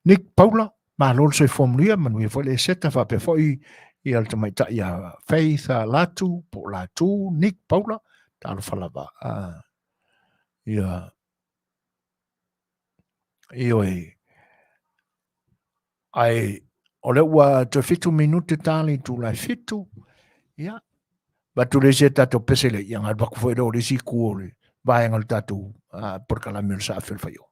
Nick Paula, malo le soifua manuia, manuia foi le Eseta, faapea foi ia le tamaitai ia Faith Latu, po o Latu, Nick Paula, talofa lava. Ia, ioe, ae o lea ua toe 7 minute ta le itula e 7, ia, avatu le isi a tatou pese lea, ia ona alu atu foi lea o le isi itu o le vaega o le tatou polokalame o le Saafi o le Faioa.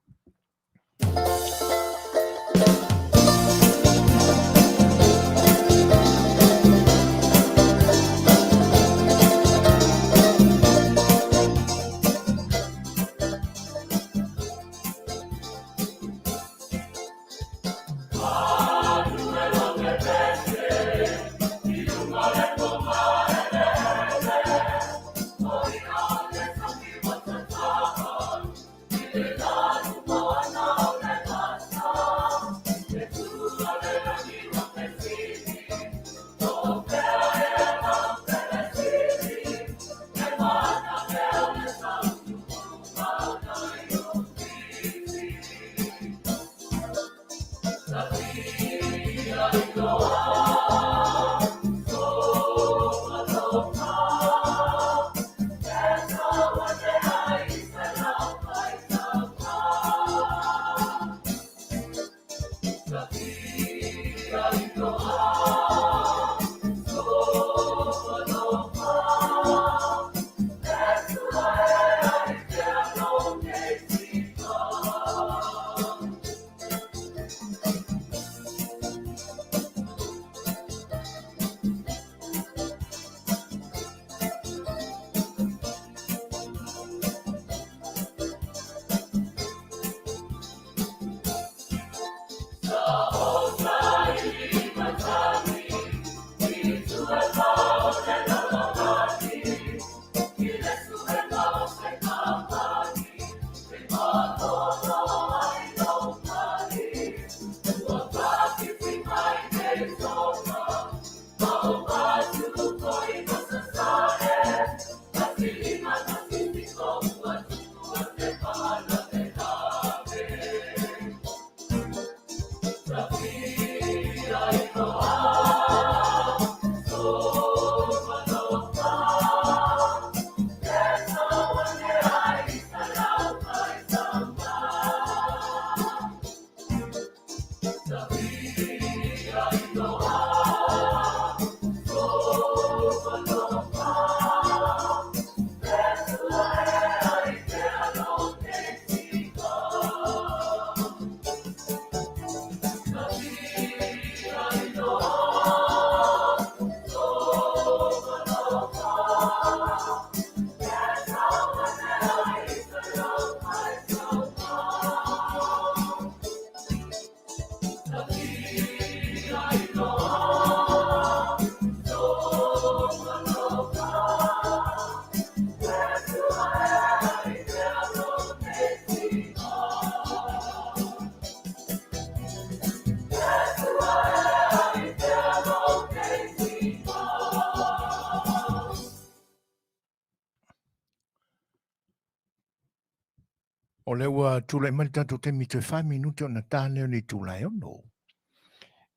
O lea ua tulai mai le tatou taimi toe 4 minute ona ta lea o le itula e 6.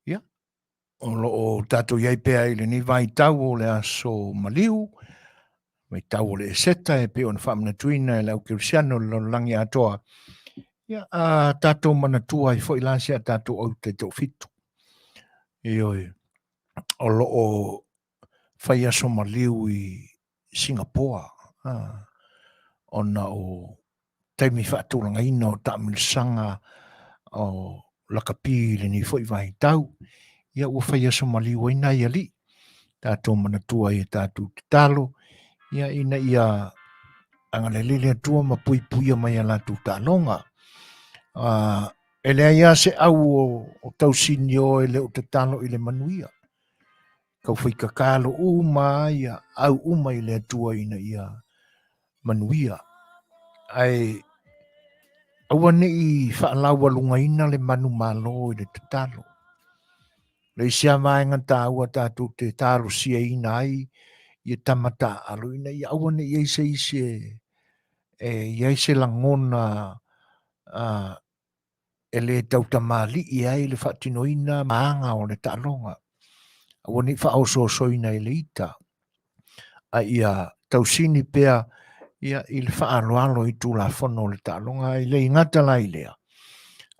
Ia, o lo o tatou i ai pea i lenei vaitau o le aso maliu, vaitau o le Eseta e pei ona faamanatuina e le au kerisiano o le lalolagi atoa. Ia, a tatou manatua ai foi la si a tatou au taitoafitu. Ioe, o lo o fai aso maliu i Singapoa, ona o taimi faatulagaina o taamilosaga o lakapi i lenei foi vaitau. Ia ua fai aso maliu ai nai alii, tatou manatua ai e tatou tatalo, ia ina ia agalelei le Atua ma puipuia mai a latou taaloga. E leai lava se au o tausinio e le o tatalo i le manuia. Taufai tatalo uma ia au uma i le Atua ina ia manuia. Ae aua ne i faalaualugaina le manumalo i le tatalo. Le isi lava vaega taua tatou te talosiaina ai ia tama taaalo ina ia aua ne i i ai se isi e i ai se lagona e le tautamalii ai le faatinoina ma aga o le taaloga, aua ne i faaosoosoina i le ita, a ia tausini pea ia i le faaaloalo i Tulafono o le taaloga. E le gata la i lea,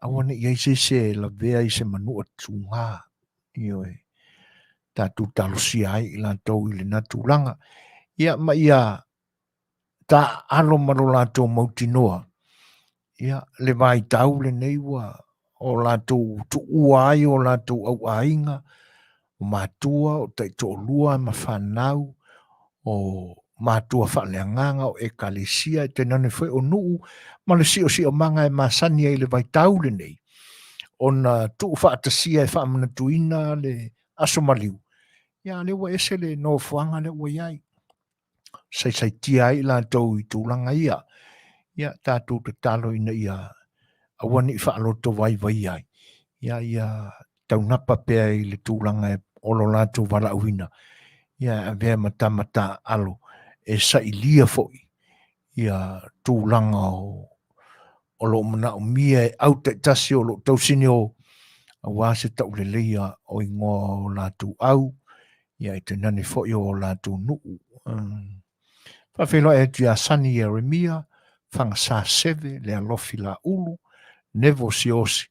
aua ne i i ai se isi e lavea i se manua tuga, ioe, tatou talosia ai i latou i lena tulaga, ia ma ia taaalo ma lo latou mautinoa, ia, le vaitau lenei ua o latou tuua ai o latou auaiga, o matua, o taitoalua ma fanau, o matua faaleagaga, o ekalesia, e tainane foi o nuu ma le siosiomaga e masani ai i le vaitau lenei, ona tuufaatasia e faamanatuina le aso maliu, ia a lea ua ese le nofoaga lea ua i ai. Saisaitia ai i latou i tulaga ia. Ia, tatou tatalo ina ia aua ne i faaloto vaivai ai, ia, ia taunapa pea i le tulaga o lo latou valaauina, ia e avea ma tama taaalo e sailia foi ia tulaga o o lo o manaomia e au taitasi o lo o tausinio aua se tauleleia o igoa o latou au, ia e tainane foi o latou nuu. Faafeiloai atu ia Sani Ieremia, Fagasa Seve, Lealofi Laulu, Nevo Siosi,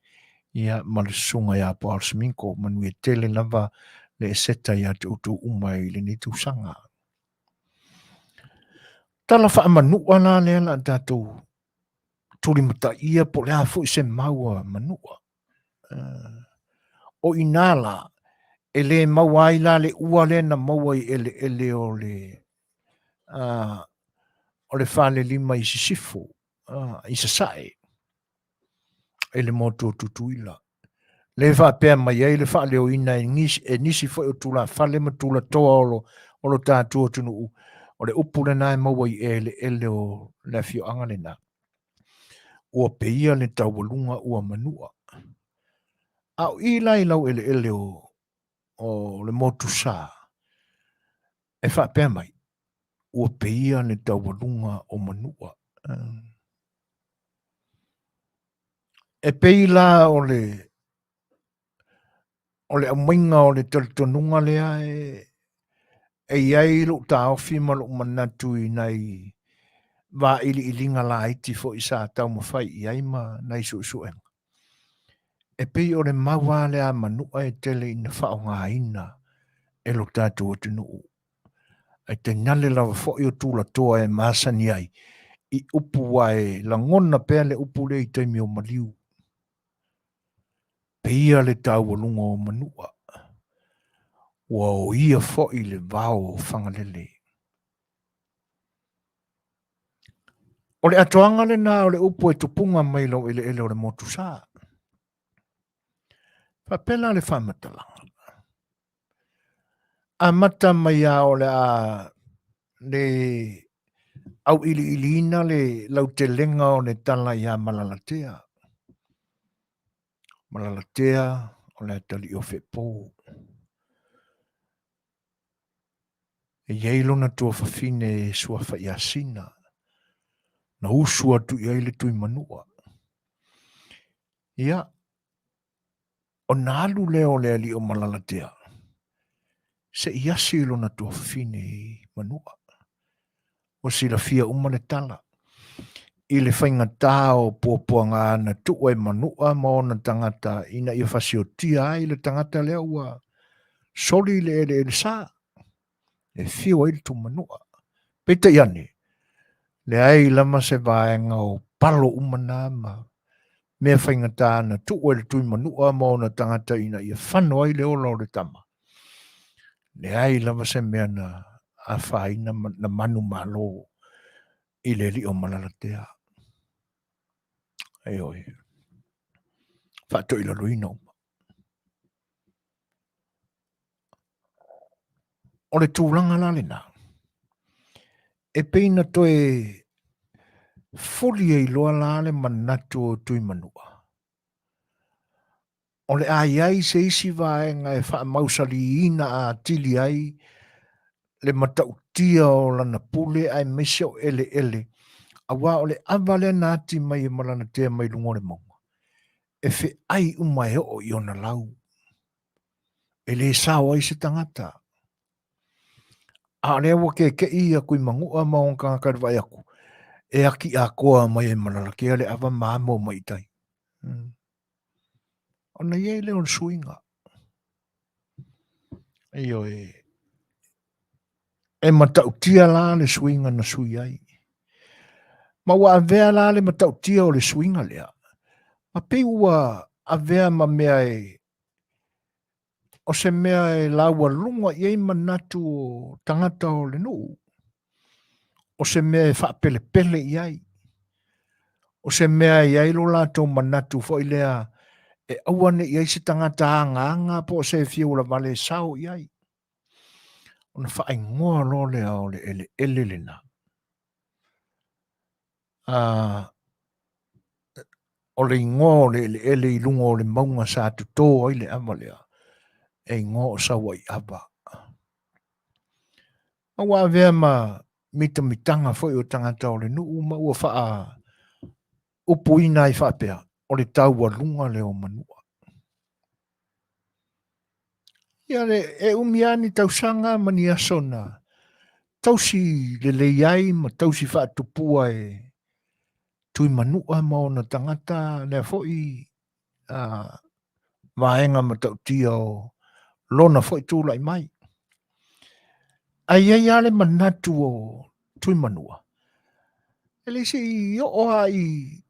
ia ma le susuga ia Paul Sminko. Manuia tele lava le Eseta ia te outou uma i lenei tausaga. Tala faamanua la lea la tatou tulimataia po o le a foi se mau a manua. O i nā la, e le maua ai la le ua lea na maua i eleele o le, o le falelima i sisifo, i sasae, i le motu o Tutuila. Le faapea mai ai le faaleoina e nisi, e nisi foi o tulafale ma tulatoa o lo, o lo tatou atunuu, o le upu lena e maua i eleele o le afioaga lena. Ua peia le taualuga ua manua. A o i la i lau eleele o, o le motu sa, e faapea mai, ua peia le taualuga o manua. E pei la o le o le aumaiga o le talitonuga lea e e i ai lou taofi ma lou manatu i nai vailiiliga laiti foi sa taumafai i ai ma nai suesuega. E pei o le mau lava lea a Manua e tele ina faaaogaina e lo tatou atunuu. Ae tainane lava foi o tulatoa e masani ai i upu aua e lagona pea le upu lea i taimi o maliu. Peia le taualuga o Manua, ua oia foi le vao o Fagalele. O le atoaga lena o le upu e tupuga mai laueleele o le motusa. Faapea la le faamatalaga. Amata mai lava o le a le auiliiliina le lautelega o le tala ia Malalatea. Malalatea o le atalii o Feepo. E i ai lona tuafafine e suafa ia Sina, na usu atu i ai le Tuimanua. Ia, ona alu lea o le alii o Malalatea, se i asi lona tuafafine i Manua. Ua silafia uma le tala i le faigata o puapuaga na tuu e Manua ma ona tagata ina ia fasiotia ai le tagata lea ua soli i le eleele sa e fiu ai le Tuimanua. Peitai ane, leai lava se vaega o palo uma na ma mea faigata na tuu e le Tuimanua ma ona tagata ina ia fano ai le ola o le tama. Leai lava se mea na afaina na manumalo i le alii o Malalatea. Ioe. Faatoilaloina uma. O le tulaga la lena, e pei na toe fuli ai loa la le manatu o Tuimanua, o le a i ai se isi vaega e faamausaliina atili ai le matautia o lana pule aemaise o eleele, aua o le ava lea na ati mai e Malalatea mai luga o le mauga, e feai uma e oo i ona lau. E le sao ai se tagata. A o lea ua kekeʻi ia Tuimanua ma ona tagata i le vaai atu, e ati atoa mai e Malalatea le ava ma amo mai i tai. Ona i ai lea o le suiga. Ioe. E matautia la le suiga na sui ai. Ma ua avea la le matautia o le suiga lea, ma pei ua avea ma mea e, o se mea e laualuga i ai manatu o tagata o le nuu, o se mea e faapelepele i ai, o se mea e i ai lo latou manatu foi lea e aua ne i ai se tagata agaaga po o se fia ulavale e sao i ai. Ona faaigoa loa lea o le eleele lena. O le igoa o le eleele i luga o le mauga sa toto ai le ava lea, e igoa o Sauaiava. Ma ua avea ma mitamitaga foi o tagata o le nuu ma ua faaupuina ai faapea, o le taualuga lea o Manua. Ia le, e umi lava ni tausaga ma ni aso na tausi lelei ai ma tausi faatupua e Tuimanua ma ona tagata, lea foi vaega matautia o lona foi tulai mai. Ae i ai lava le manatu o Tuimanua, e le se i oo lava i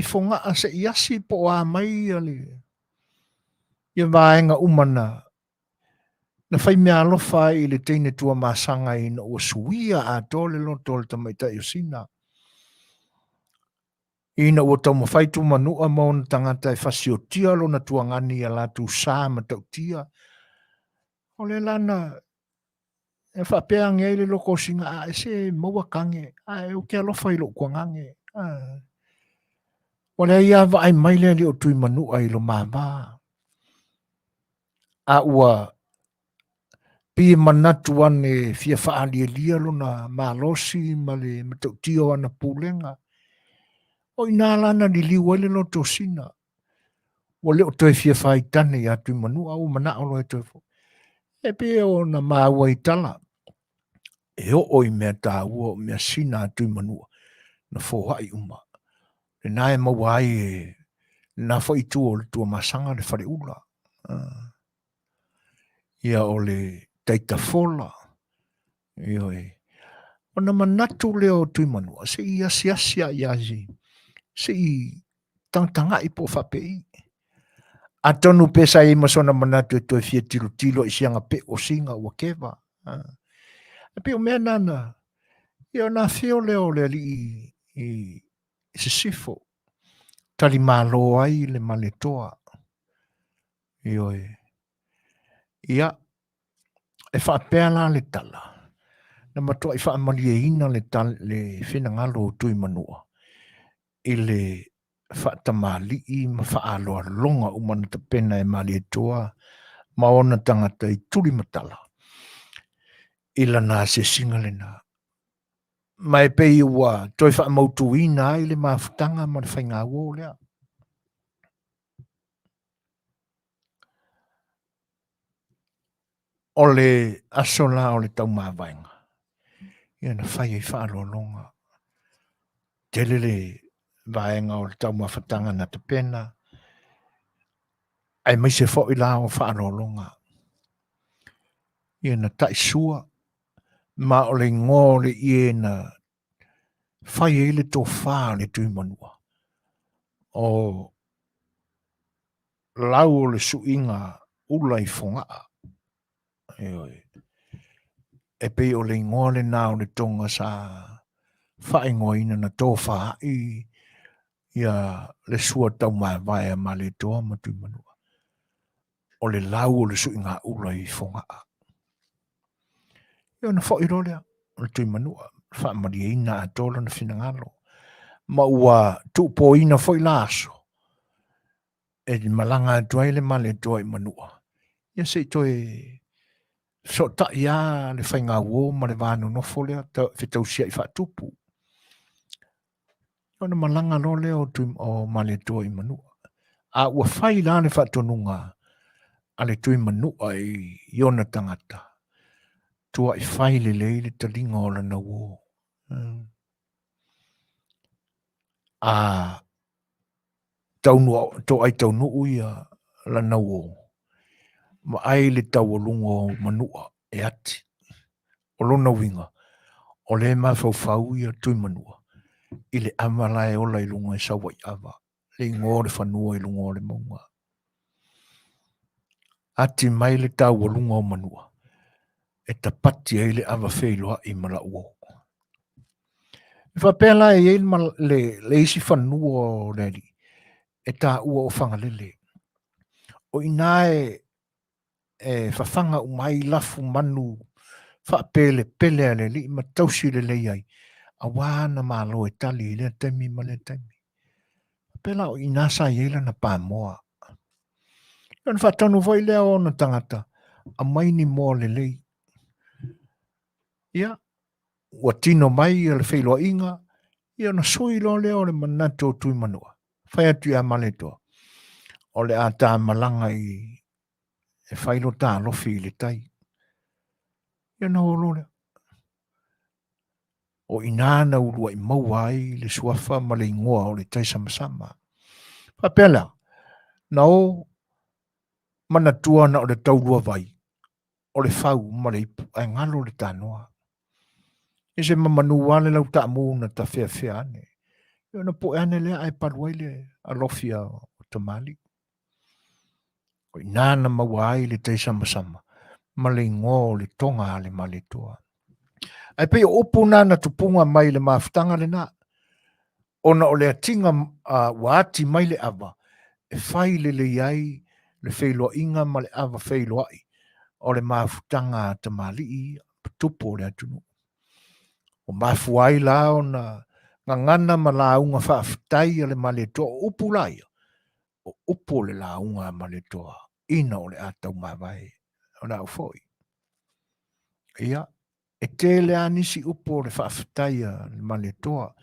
Fogaa se i asi po o a mai ia le ia vaega uma na na fai meaalofa ai i le teine Tuamasaga ina ua suia atoa le loto o le tamaitai o Sina. Ina ua taumafai Tumanua ma ona tagata e fasiotia lona tuagani i a latou sa matautia, o lea la na e faapea ane ai le loto o Sina, a e se maua tane, ae ou te alofa i lou tuagane. Ua leai lava vaai mai le alii o Tuimanua i lo mama. A ua pei e manatu ane e fia faaalialia lona malosi ma le matautia o ana pulega. O i ina la na liliu ai le loto o Sina. Ua le o toe fia faitane ia Tuimanua, ua manao loa e toe foi. E pei ona maua i tala, e oo i mea taua o mea sina a Tuimanua, na foai uma. Lena e maua ai e lena foi itu o le Tuamasaga le faleula. Ia o le Taitafola, ioe. Ona manatu lea o Tuimanua, se i asiasi a ia se i tagatagai po o faapei. Atonu pe sa i ai ma sona manatu e toe fia tilotilo i si agapeu o Sina ua keva. E pei o mea na na, ia ona afio lea o le alii i Sisifo, talimalo ai le Maletoa. Ioe. Ia, e faapea la le tala, na matuai faamalieina le, tal, le finagalo o Tuimanua i le faatamalii ma faaaloaloga uma na tapena e Malietoa ma ona tagata i Tulimatala i lana asiasiga lena. Ma e pei ua toe faamautuina ai le mafutaga ma le faigauo lea. O le aso la o le taumavaega, ia na fai ai faaaloaloga. Tele le vaega o le taumafataga na tapena, aemaise foi la o faaaloaloga. Ia na taisua, ma o le igoa o le ie na fai ai le tofa a le Tuimanua, o lau o le suiga ula i Fogaa. Ioe. E pei o le igoa lena o le toga sa faaigoaina na tofaai ia le sua taumavae a Malietoa ma Tuimanua. O le lau o le suiga ula i Fogaa. Ia ona foi loa lea o le Tuimanua, faamalieina atoa lona finagalo. Ma ua tuupoina foi la aso e malaga atu ai le Malietoa i Manua, ia se i toe fesootai lava le faigauo ma le va nonofo lea fetausiai faatupu. Ona malaga loa lea o, o Malietoa i Manua. A ua fai la le faatonuga a le Tuimanua i, i ona tagata, tuai fai lelei le taliga o lana uo. Hmm. A taunuu, toai taunuu ia lana uo, vaai le taualuga o Manua e ati. O lona uiga, o lea e mafaufau ia Tuimanua i le ava la e ola i luga e Sauaiava, le igoa o le fanua i luga o le mauga. Ati mai le taualuga o Manua e tapati ai le ava feiloai ma la'u uo. E faapea la e i ai le, le, le isi fanua o le alii e taua o Fagalele. O i ina e, e fafaga uma ai lafu manu faapelepele a le alii ma tausi lelei ai, aua ana malo e tali i lea taimi ma lea taimi. Faapea la o i ina sa i ai lana pamoa. Ona faatonu foi lea o ona tagata, aumai ni moa lelei. Ia, ua tino mai le feiloaiga, ia ona sui loa lea o le manatu o Tuimanua. Fai atu ia Maletoa, o le a ta malaga i e fai lo ta alofi i le tai. Ia ona o loa lea. O i ina na uluai maua ai le suafa ma le igoa o le Taisamasama. Faapea la, na o manatua na o le taulua vai, o le fau ma le ipu, ae galo le tanoa. E se mamanu lava le lau taamu na tafeafea ane. Ia ona poe ane lea ae palu ai le alofi a o tamalii. O i ina na maua ai le taisamasama ma le igoa o le toga a le Malietoa. Ae pei o upu na na tupuga mai le mafutaga lena, ona o le atiga ua ati mai le ava e fai lelei ai le feiloaiga ma le ava feiloai o le mafutaga a tamalii ia, tupu o le atunuu. Ua mafua ai la ona gagana ma lauga faafetai a le Malietoa, o upu la ia, o upu o le lauga a Malietoa ina o le a taumavae o le au foi. Ia, E tele lava nisi upu o le faafetai a le Malietoa,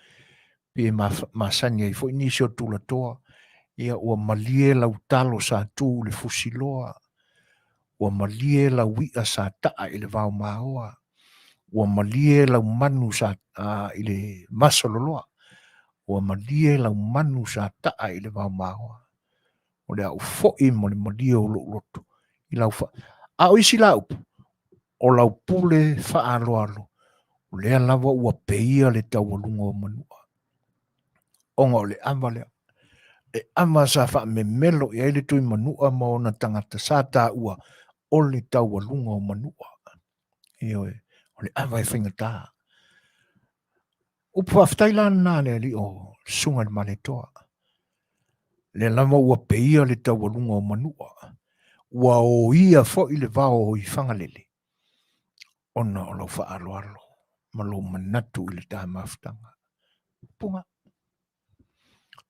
pei e masani ai foi nisi o tulatoa, ia ua malie lau talo sa tu i le fusiloa, ua malie lau i'a sa ta'a i le vaomaoa, ua malie lau manu sa i le masaloloa, ua malie lau manu sa ta'a i le vaomaoa. O le a ou foi ma le malie o lou loto i lau fa... A o isi la upu, o lau pule faaaloalo, o lea lava ua peia le taualuga o Manua. Ona o le ava lea, le ava sa faamemelo i ai le Tuimanua ma ona tagata sa taua o le taualuga o Manua. Ioe, o le ava e faigata. Upu faafetai la lena a le alii o Susuga i le Maletoa. Lea lava ua peia le taualuga o Manua, ua oia foi le vao i Fagalele, ona o lau faaaloalo ma lou manatu i le ta mafutaga. Upuga.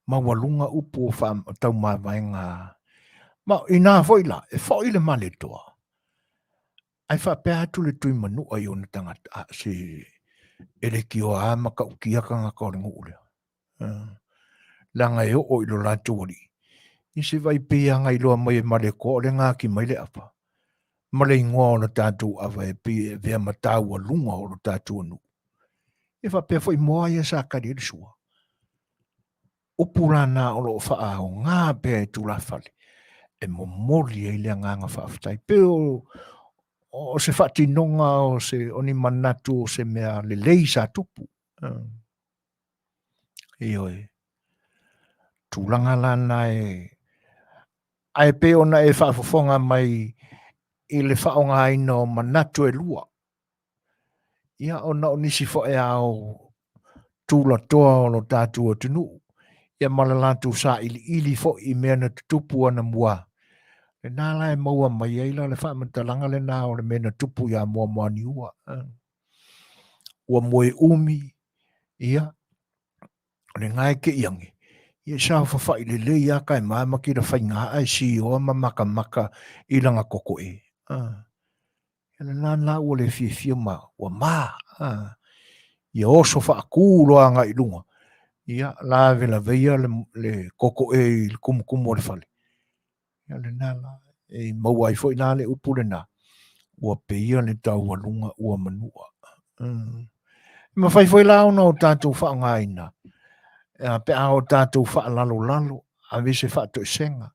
Maualuga upu o taumavaega. Ma inā foi la, e foi le Maletoa, Ae faapea atu le Tuimanua i ona tagata, a se e leitioa lava matautia tagata o le nuu lea. Leaga e oo i lo latou alii, ia se vaai pei lava na iloa mai e Malietoa o lea na ati mai le ava, ma le igoa o le tatou ava e pei e avea ma taualuga o lo tatou nuu. Ia faapea foi moa ia sa tali ai le sua. Upu la na o lo o faaaoga pea e tulafale e momoli ai le agaga faafetai. Pei o se faatinoga o se o ni manatu o se mea lelei sa tupu. Ioe. Tulaga la na e ae pei ona e faafofoga mai i le faaaogaina o manatu e lua. Ia, ona o nisi foi ao tulatoa o lo tatou atunuu, ia ma le latou sailiili foi i mea na tutupu anamua. Lena la e maua mai ai la le faamatalaga lena o le mea na tupu ia Moamoaniua. Ua moe umi, ia, o lena e te i ane, ia saofafai lelei lava taema ma kila faiga ae sioa ma matamata i lana totoe. Lena la ua le fiafia ma ua ma. Ia oso faatu loa agai i luga. Ia lavelaveia le totoe i le tumutumu o le fale. Ia lena la. E maua ai foi la le upu lena. Ua peia le taualuga ua manua. E mafai foi la ona o tatou faaaogaina pe a o tatou faalalolalo, ave se faatoesega,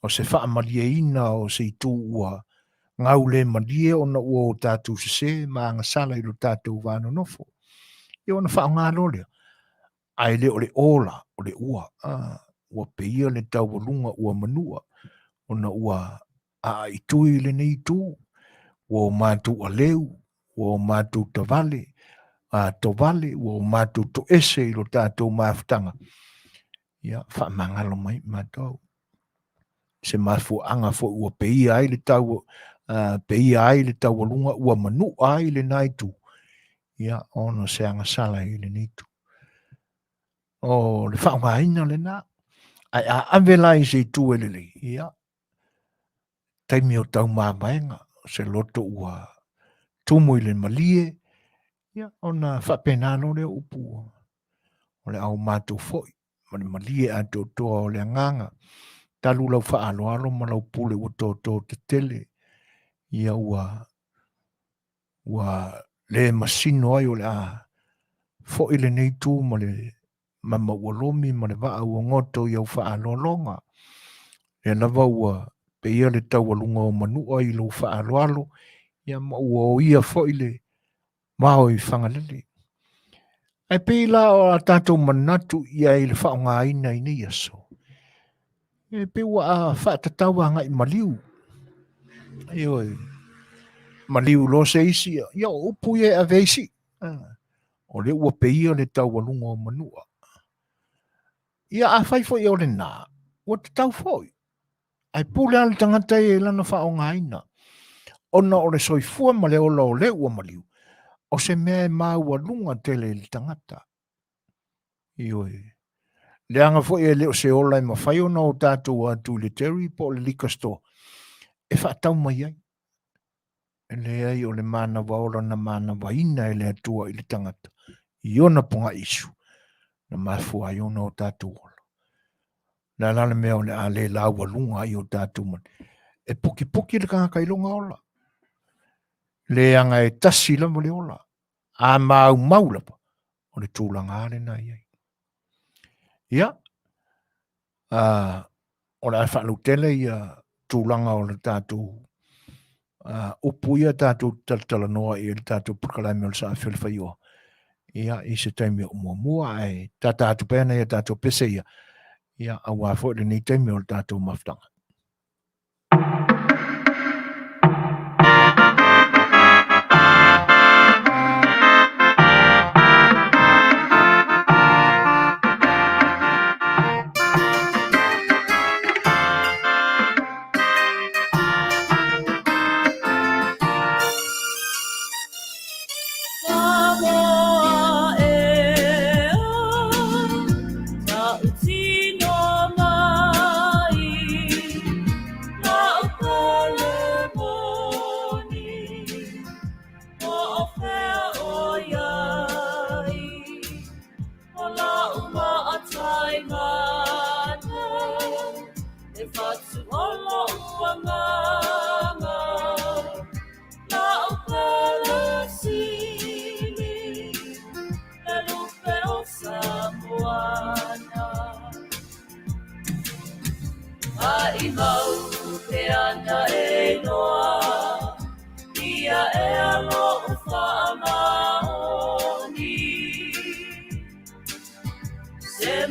o se faamalieina o se itu ua gau le malie ona ua o tatou sese ma agasala i lo tatou va nonofo. Ia ona faaaoga loa lea, ae le o le o la, o le ua. Ua peia le taualuga ua manua, ona ua aaitui lenei itu, ua o matou aleu, ua o matou tavale, a tovale, ua o matou toese i lo tatou mafutaga. Ia, faamagalo mai matou. Se mafuaaga foi ua peia ai le tau, peia ai le taualuga ua manua ai lena itu, ia, ona se agasala i lenei itu. O le faaaogaina lena, ae a ave la i se itu e lelei, ia, taimi o taumavaega, o se loto ua tumu i le malie, ia, ona faapena loa lea o upu o le a o matou foi ma le malie atoatoa o le agaga, talu lau faaaloalo ma lau pule ua toto tetele, ia ua ua le masino ai o le a foi lenei itu ma le mama ua lomi ma le vaa ua goto i au faaaloaloga. Lea lava ua peia le taualuga o Manua i lou faaaloalo, ia ma ua oia foi le vao i Fagalele. Ae pei la o a tatou manatu i ai i le faaaogaina i nei aso, e pei ua faatatau agai maliu. Ioe, maliu loa se isi, ia o upu ia e ave ai sii. O lea ua peia le taualuga o Manua. Ia afai foi o lena, ua tatau foi. Ae pule lava le tagata ia i lana faaaogaina, ona o le soifua ma le ola o le ua maliu, o se mea e maualuga tele i le tagata. Ioe. Leaga foi e le o se ola e mafai ona o tatou atu i le Terry po o le liquor store e faatau mai ai. E leai, o le manava ola na manavaina e le Atua i le tagata i ona pogaiisu na mafua ai ona o tatou ola. Le a la le mea o le a le laualuga ai o tatou manu? E pukipuki le tagata i lona ola. Leaga e tasi lava le ola. A maumau lava, o le tulaga lava lena e i ai. Ia, o le a faalautele ia tulaga o le tatou upu ia tatou talatalanoa i le tatou polokalame o le Saafi o le Faioa ia i se taimi o muamua, ae tata atu pea nai a tatou pese ia, ia aua foi lenei taimi o le tatou mafutaga.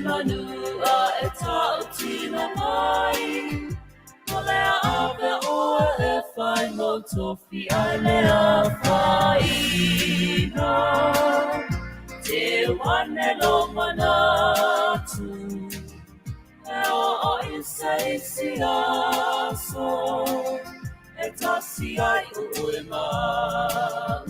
manu a e tautino mai, O le ave oe e whai mo tofi ai le awhaina. Te wane lo manatu, e o o i se isi aso, e tasi ai o oe mau.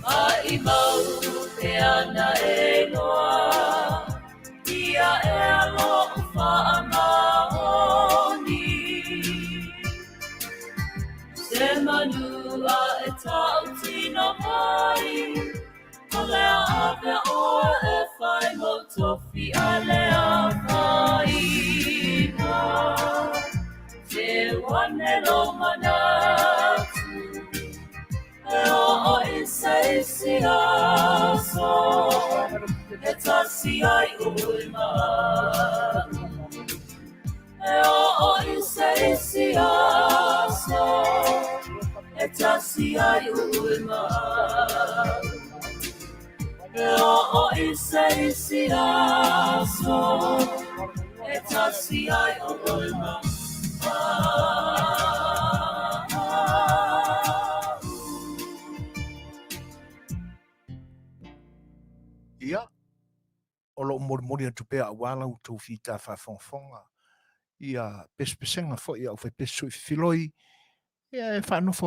A i mau te ana e noa, ia e alo whaamaoni. Se manu a e tautino mai, o lea ave oe e whai mo tofi a lea whaina. Te wane lo manatu, e o i se isi aso, e tasi ai oe mau. E o i se isi aso, e tasi ai oe mau. E o i se isi aso, e tasi ai oe mau. Ia, o loo molimoli atu pea auā la outou fita faafogafoga ia pesepesega foi a aufaipese soififiloi, ia e faanofo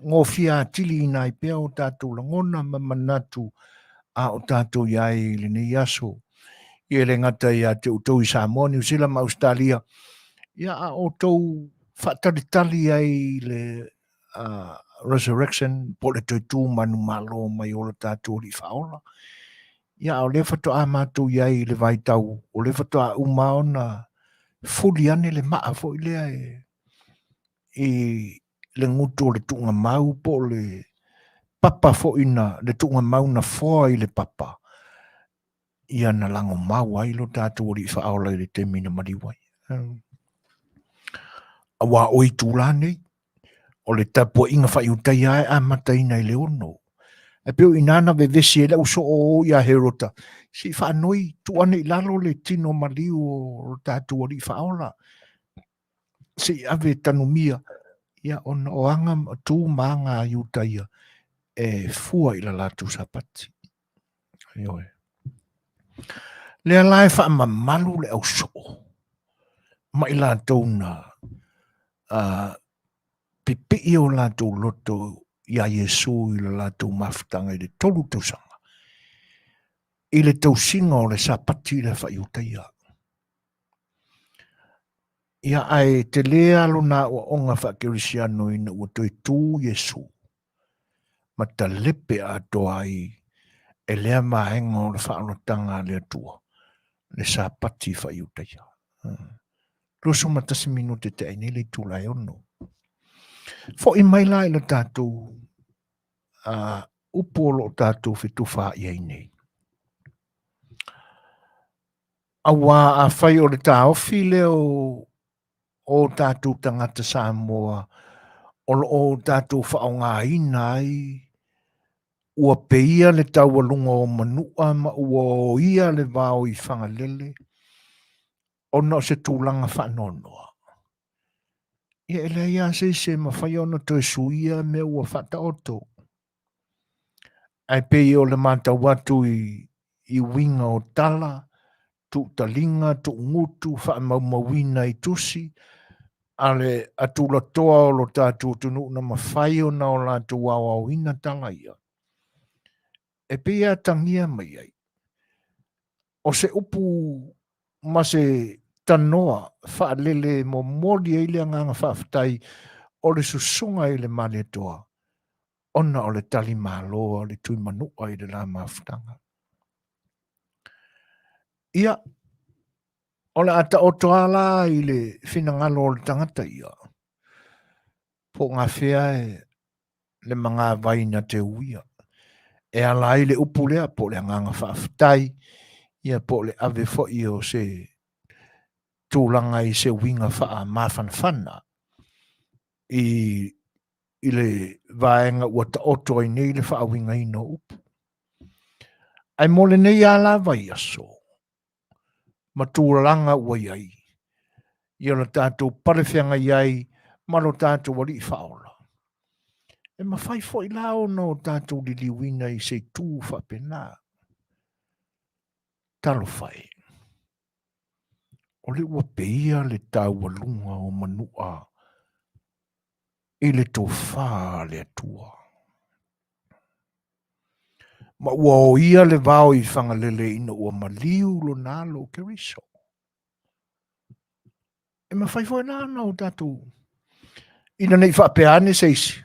gofia atili ina ai pea o tatou lagona ma manatu a o tatou i ai i lenei aso. Ia e le gata ia te outou i Samoa, Niu Sila ma Ausetalia, ia a outou faatalitali ai i le resurrection po o le toe tū manumalo mai o le tatou Alii Faaola. Ia, a o lea faatoa matou i ai i le vaitau, o lea faatoa uma ona fuli ane le maa foi lea e, i le gutu o le tuugamau po o le papa foi na, le tuugamau na foa i le papa, ia na lagomau ai lo tatou Alii Faaola i le taimi na maliu ai. Auā o itula nei, o le tapuaiga faaiutaia e amataina i le 6. Ae pei o i ina na vevesi ai le au soo o ia Herota, se i faanoi, tuu ane i lalo le tino maliu o lo tatou Alii Faaola, se i ave tanumia, ia ona o aga tu ma aga a Iutaia e fua i la latou Sapati. Ioe. Lea la e faamamalu le au soo ma i latou na pipii o latou loto iā Iesu i le latou mafutaga i le 3 tausaga i le tausiga o le Sapati i le faaiutaia. Ia ae tele lava lona aoaoga faakerisiano ina ua toe tu Iesu ma talepe atoa ai e lea vaega o le faaolataga a le Atua, le Sapati faaiutaia. 21 minute te ai nei le itula e 6. Foi mai la i le tatou upu o loo tatou fetufaai ai nei. Auā afai o le taofi lea o o tatou tagata Samoa o lo o tatou faaaogaina ai ua peia le taualuga o Manua ma ua oia le vao i Fagalele ona o se tulaga faanoanoa. Ia e leai lava se isi e mafai ona toe suia mea ua faataoto. Ae pei o le matau atu i uiga o tala, tuutaliga, tuugutu, faamaumauina i tusi, a le atulatoa o lo tatou atunuu na mafai ona o latou aoaoina tala ia, e pei e atagia mai ai. O se upu ma se tanoa faalele e momoli ai le agaga faafetai o le susuga i le Malietoa ona o le tali malo a le Tuimanua i le la mafutaga. Ia, o le a taoto a la i le finagalo o le tagata ia, po o gafea e le magavai na te uia. E ala ai le upu lea po o le agaga faafetai, ia po o le ave foi o se tulaga i se uiga faamafanafana i, i le vaega ua taoto ai nei le faauigaina o upu. Ae mo lenei lava vaiaso, ma tulaga ua i ai, ia lo tatou palefeagai ai ma lo tatou Alii Faaola. E mafai foi la ona o tatou liliuina i se itu faapena. Talofa e, o le ua peia le taualuga o Manua i le tofa a le Atua. Ma ua oia le vao i Fagalele ina ua maliu lona alo o Keriso. E mafai foi la ona o tatou ina nei faapea ane se isi,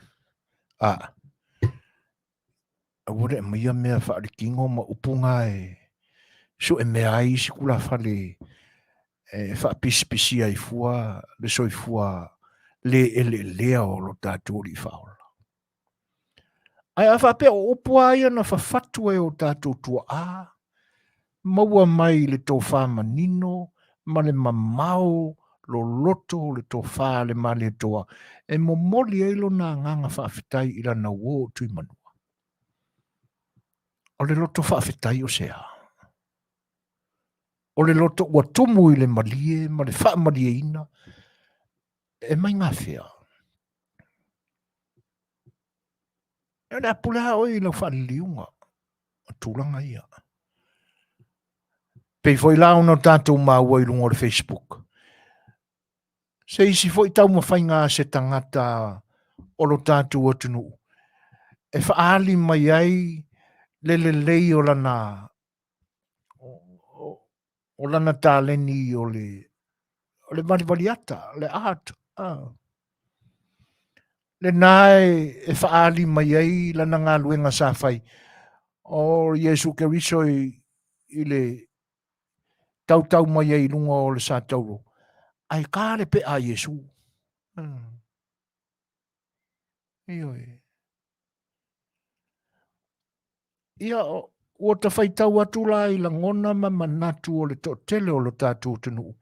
a aua le aumaia mea faaletino ma upu na e sue mea ai isi tulafale e faapisipisia ai fua le soifua le eleelea o lo tatou Alii Faaola. Ae a faapea o upu lava ia na fafatu e o tatou tuaa, maua mai i le tofa manino ma le mamao loloto o le tofa a le Malietoa e momoli ai lona agaga faafetai i lana uo o Tuimanua. O le loto faafetai o se a? O le loto ua tumu i le malie ma le faamalieina e mai gafea. E o le a pule lava oe i lau faaliliuga o tulaga ia. Pei foi la ona tatou maua i luga o le Facebook. Se isi foi taumafaiga a se tagata o lo tatou atunuu e faaali mai ai le lelei o lana o lana taleni o le o le valivaliata, le art. Ah. Lena e, e faaali mai ai lana galuega sa fai o Iesu Keriso i, i le tautau mai ai i luga o le satauro, ae ka le pea a Iesu. Hmm. Ioe. Ia, ua ta faitau atu la i lagona ma manatu o le toatele o lo tatou atunuu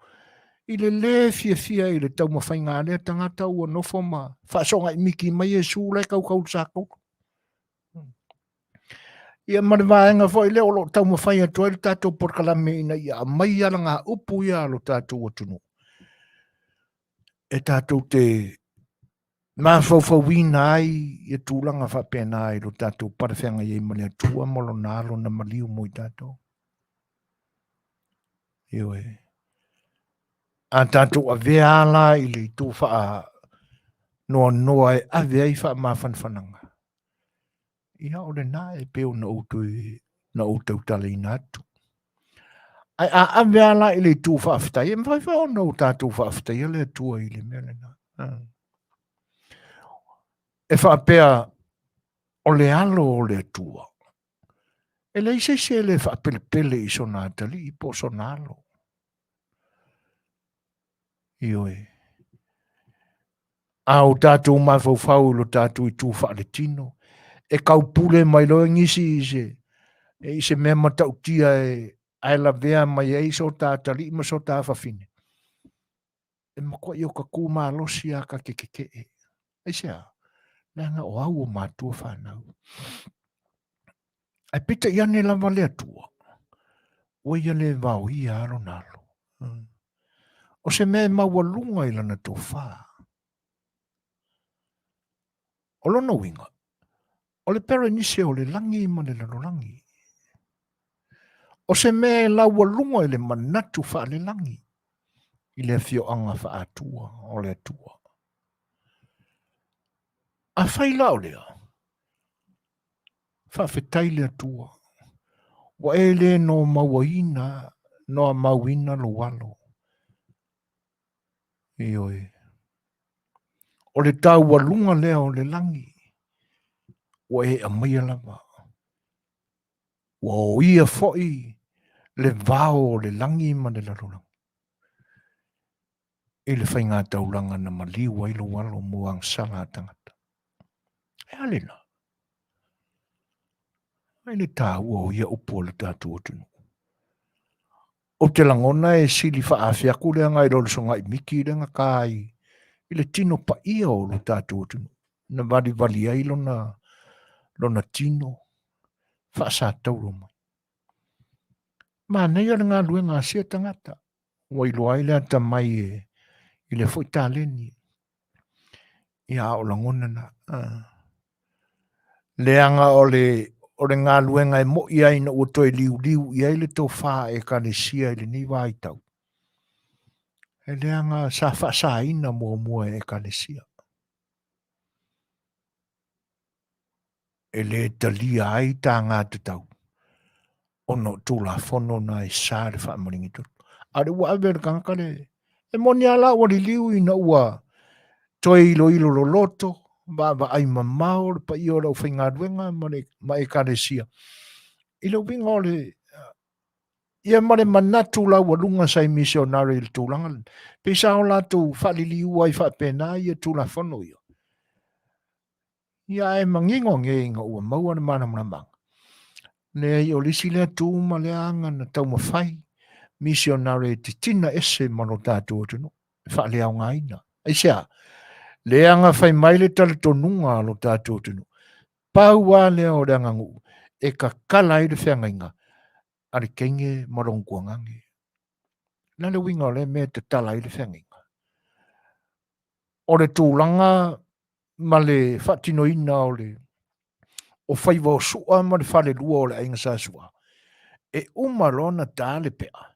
i le lē fiafia i le taumafaiga a lea tagata ua nofo ma faasogaimiki mai Iesu la e kaukau i le sakaulu. Ia ma le vaega foi lea o lo o taumafai atu ai le tatou polokalame ina ia aumai alagaupu ia a lo tatou atunuu e tatou te mafaufauina ai ia tulaga faapena i lo tatou palefeagai ai ma le Atua ma lona alo na maliu mo i tatou. Ioe. A tatou avea la i le itu faa noanoa e ave ai faamafanafanaga, ia o lena e pei ona ou toe na ou tautalaina atu. Ae a ave lava la i le itu faafetai, e mafai foi ona o tatou faafetaia le Atua i le mea lena. E faapea o le alo o le Atua, e leai se isi e le faapelepele i sona atalii po o sona alo. Ioe. A o tatou mafaufau i lo tatou itu faaletino, e kaupule mai loa nisi i se, i se mea matautia e ae lavea mai ai so ta atalii ma so ta fafine. E matuai o ka kū malosi a ka te kekeʻe. Aisea? Leaga o au o matua whanau. Ae peitai ane lava le Atua, ua ia le vaoia a lona alo. Hmm. O se mea e maualuga i lana tofa. O lona uiga, o le Perenise o le lagi ma le lalolagi. O se mea e laualuga i le manatu faalelagi i le afioaga faatua o le Atua. Afai la o lea, Faafetai le Atua. Ua e le no mauaina, noa mauina lou alo. Ioe. O le taualuga lea o le lagi, ua e aumaia lava. Ua oia foi le vao o le lagi ma le lalolagi i le faigataulaga na maliu ai lou alo mo agasala a tagata. E a lena? Ai le taua o ia upu a le tatou atunuu. Ou te lagona e sili faaafe atu lea nai lo le sogai miki lea na ta ai i le tino paia o lo tatou atunuu. Na valivali ai lona, lona tino faasatauro mai. Manaia le galuega a sia tagata. Ua iloa ai le atamai e, i le foi taleni. Ia a o lagona na. Leaga o le, o le galuega e mo'i ai ina ua toe liuliu i ai le tofa a Ekalesia i lenei vaitau, e leaga sa faasaina muamua e Ekalesia. E le talia ai taga tatau ona o Tulafono na e sa le faamaligi toto. A o le ua ave e le tagata le... E moni lava la ua liliu ina ua toe iloilo loloto, vaavaai mamao le paia o le aufaigaluega ma le ma ekalesia. I le uiga o le ia ma le manatu laualuga sa i misionare i le tulaga lena, pei sa o latou faaliliua ai faapena ia Tulafono ia. Ia ae manino nei ina ua maua le malamalamaaga. Leai, o le isi lea tu ma lea aga na taumafai misionare e titina ese ma lo tatou atunuu, e faaleaogaina. Aisea? Leaga fai mai le talitonuga a lo tatou atunuu, pau lava lea o le aganuu e tatala ai le feagaiga a le teine ma lona tuagane. O le a le uiga o lea mea e tatala ai le feagaiga? O le tulaga ma le faatinoina o le o faiva o Sua ma le falelua o le aiga sa Sua, e uma loa ona ta le pea,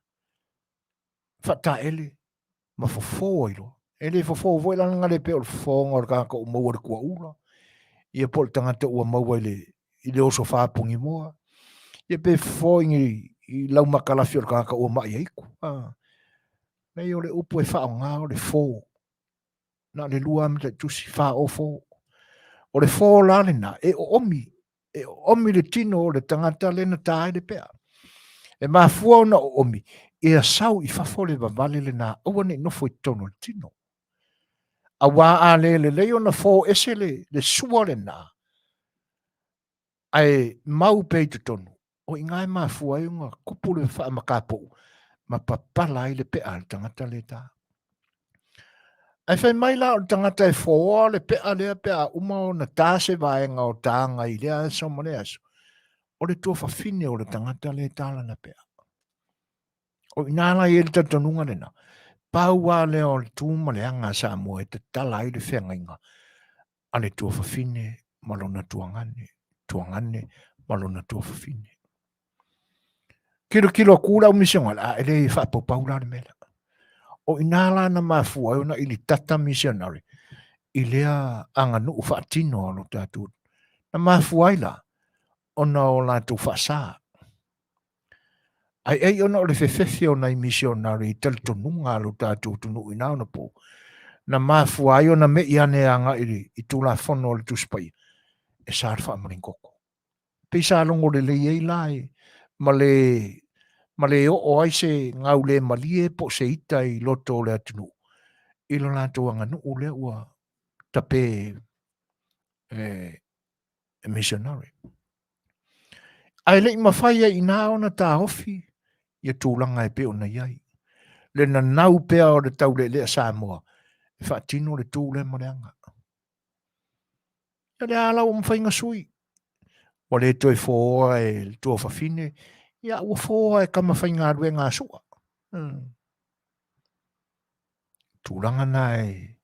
faataele ma fofo ai loa. E le fofo foi la na le pea o le fofoga o le tagata ua maua i le tuaula, ia po o le tagata ua maua i le, i le oso fapugimoa, ia pe fofo i, ni, i lau makalafi o le tagata ua mai aitu. Ah. Nei o le upu e faaaoga o le fo. Na o le lua ma taitusi, fa o fo. O le fo la lena, e oomi, e oomi le tino o le tagata le na ta ai le pea. E mafua ona oomi, ia sau i fafo le vavale lena, aua ne i nofo i totonu o le tino. Auā a le lelei ona fo ese le, le sua lena, ae mau pea i totonu, o i ina e mafua ai ona tupu le faamatapou ma papala ai le pea a le tagata lea ta. Ae fai mai la o le tagata e foa le pea lea pe a uma ona ta se vaega o taga i lea aso ma lea aso, o le tuafafine o le tagata lea e ta lana pea. O i ina la i ai le talitonuga lena, pau lava lea o le tu ma le aga a Samoa e tatala ai le feagaiga a le tuafafine ma lona tuagane, tuagane ma lona tuafafine. Kilokilo atu le au misionale, a e le faapaupau la le mea lea. O i ina la na mafua ai ona ilitata misionare i lea aganuu faatino a lo tatou. Na mafua ai la ona o latou faasa. Ai ai ona o le fefefe o nai misionare i talitonuga a lo tatou atunuu i na ona po, na mafua ai ona me'i ane agai i Tulafono a le Tusi Paia e sa le faamalingoto. Pei sa logo lelei ai la e, ma le, ma le oo ai se gau le malie po o se ita i loto o le atunuu i lo latou aganuu lea ua tape e, e missionary. Ae le i mafai ai i ina ona taofi ia tulaga e pei ona i ai. Le nanau pea o le taulealea Samoa e faatino le tu lea ma le aga. Ia lea la ua mafai ona sui. Ua le toe foa e le tuafafine, ia ua foa e tama faigaluega a Sua. Hmm. Tulaga na e,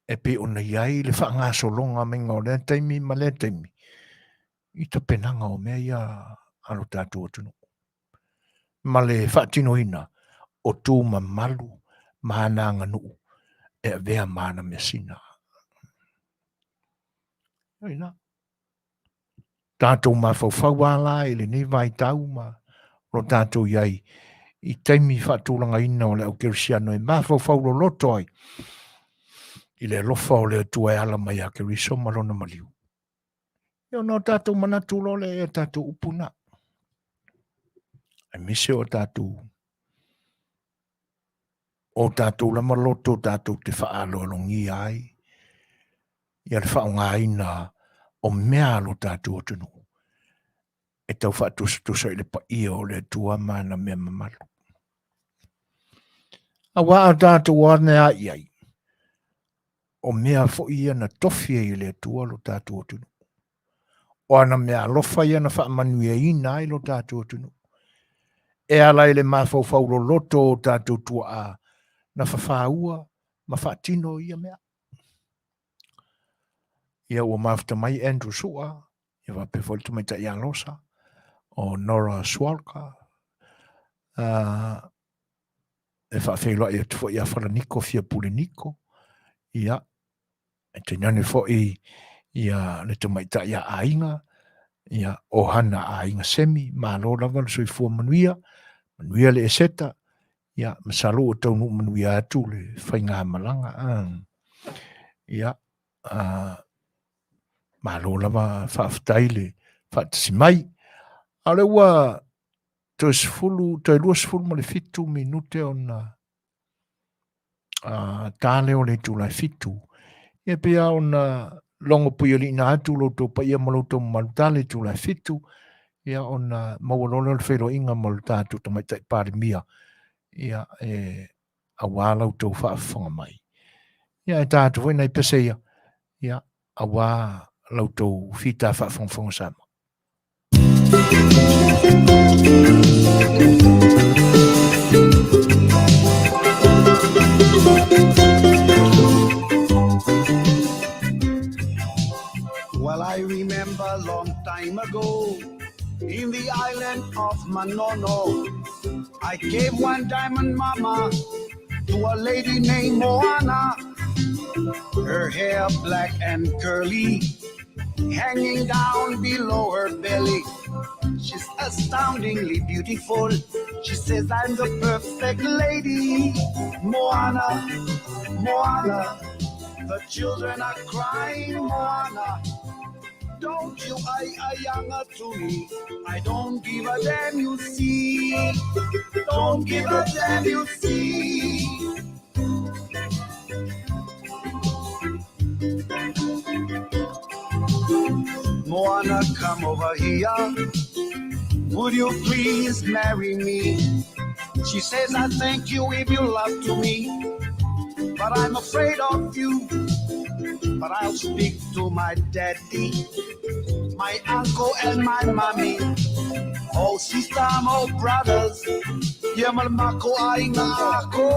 e pei ona i ai le faagasologa maiga o lea taimi ma lea taimi i tapenaga o mea ia a lo tatou atunuu ma le faatinoina o tu mamalu ma ana aganuu e avea ma ana measina. Ina. Tatou mafaufau a la i lenei vaitau ma lo tatou i ai i taimi faatulagaina o le au kerisiano e mafaufau loloto ai i le alofa o le Atua e ala mai ia Keriso ma lona maliu. Ia ona o tatou manatu loa lea i a tatou upu na. Aemaise o tatou o tatou lava loto tatou te faaaloalogia ai ia le faaaogaina o mea a lo tatou atunuu e tau faatusatusa i le paia o le Atua ma ana mea mamalu. Aua a tatou ane a i ai, o mea foi ia na tofi ai e le Atua lo tatou atunuu. O ana mea alofa ia na faamanuiaina ai lo tatou atunuu. E ala i le mafaufau loloto o tatou tuaa na fafaua ma faatino ia mea. Ia ua mafuta mai Andrew Sua, ia faapea foi le tamaitai alosa o Nora Swalka, e faafeiloai atu foi ia Falaniko Fiapule Niko, ia, e tainane foi ia le tamaitai a aiga, ia ohana aiga Semi, malo lava le soifua manuia, manuia le eseta, ia masalo ua taunuu manuia atu le faigamalaga. Ia, malo lava faafetai le faatasi mai. A o lea ua toe 10, toe 27 minute ona ta lea o le itula e 7. Ia pei lava ona logo puialiina atu lo outou paia ma lo outou mamalu ta le itula e 7, ia ona maua loa lea o le feiloaiga ma le tatou Tamaitai Palemia, ia e aua la outou faafofoga mai. Ia e ta atu foi nai pese ia, ia aua la outou fita faafogafoga Samoa. Well, I remember long time ago in the island of Manono, I gave one diamond mama to a lady named Moana. Her hair black and curly, hanging down below her belly. She's astoundingly beautiful. She says, I'm the perfect lady. Moana, Moana, the children are crying, Moana. Don't you I ayanga to me. I don't give a damn, you see. Don't give a damn, you see. Moana, come over here. Would you please marry me? She says, I thank you if you love to me, but I'm afraid of you. But I'll speak to my daddy, my uncle and my mommy. Oh, sister, oh, brothers. Ia malamako ai ngā ako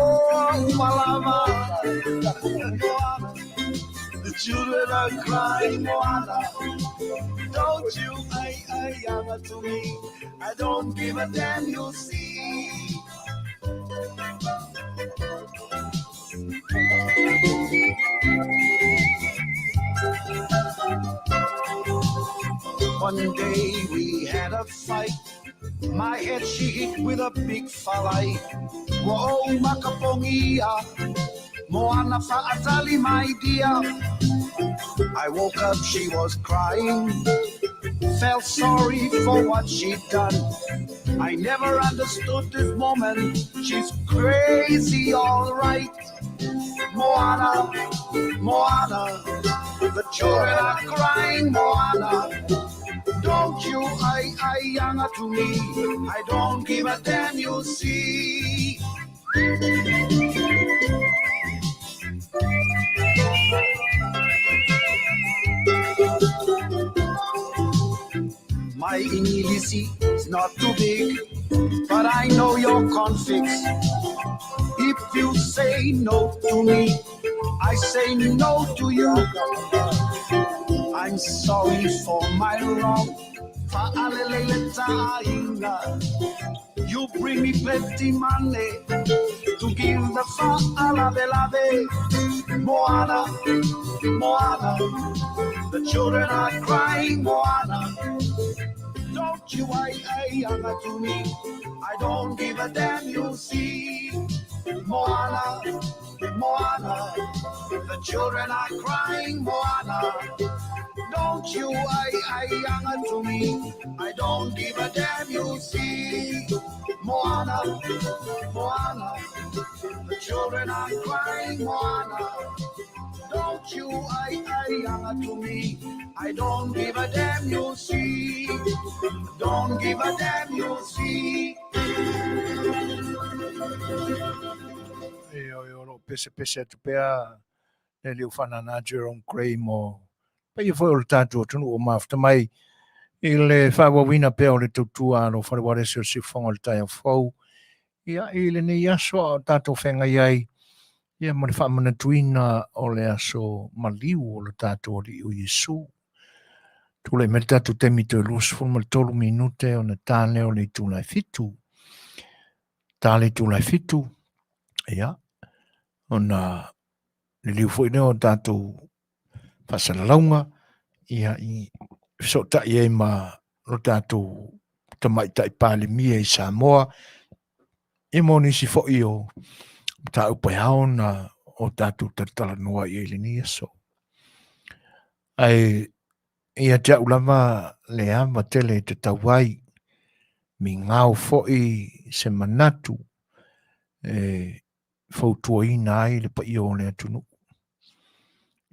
umalama. The children are crying, Moana. Don't you ay ay anga to me. I don't give a damn, you'll see. One day we had a fight. My head she hit with a big falai. Whoa, makapongia. Moana fa'atali, my dear. I woke up, she was crying. Felt sorry for what she'd done. I never understood this woman. She's crazy, all right. Moana, Moana, the children are crying, Moana. Don't you I I to me. I don't give a damn, you see. My English is not too big, but I know your configs. If you say no to me, I say no to you. I'm sorry for my wrong. You bring me plenty money to give the fa'alavelave. Moana, Moana, the children are crying, Moana. anga to me. I don't give a damn, you'll see. Moana, Moana, the children are crying, Moana. Don't you ai ai anga to me. I don't give a damn, you'll see. Moana, Moana, the children are crying, Moana. Don't you ai ai anga to me. I don't give a damn, you'll see. Don't give a damn, you'll see. E oi o lo pese pese atu pea le liu whanana Jerome Gray mo paia foi o le tātou atunuu o mafuta mai i le faaauauina pea o le tautua a lo fale uarese o Siufofoga o le Taeao Fou. Ia, i lenei aso a o tātou feagai ai ia ma le faamanatuina o le aso maliu o le tātou Alii o Iesu. Tulai mai le tātou taimi toe 23 minute ona tā lea o le itula e 7. Tā le itula e 7, ia, ona liliu foi lea o tātou faasalalauga ia i fesootai ai ma lo tatou tamaitai Palemia i Samoa ia mo nisi foi o mataupu e ao ona o tatou talatalanoa i ai i lenei aso. Ae ia te au lava le ava tele e tatau ai, migao foi se manatu e fautuaina ai le paia o le atunuu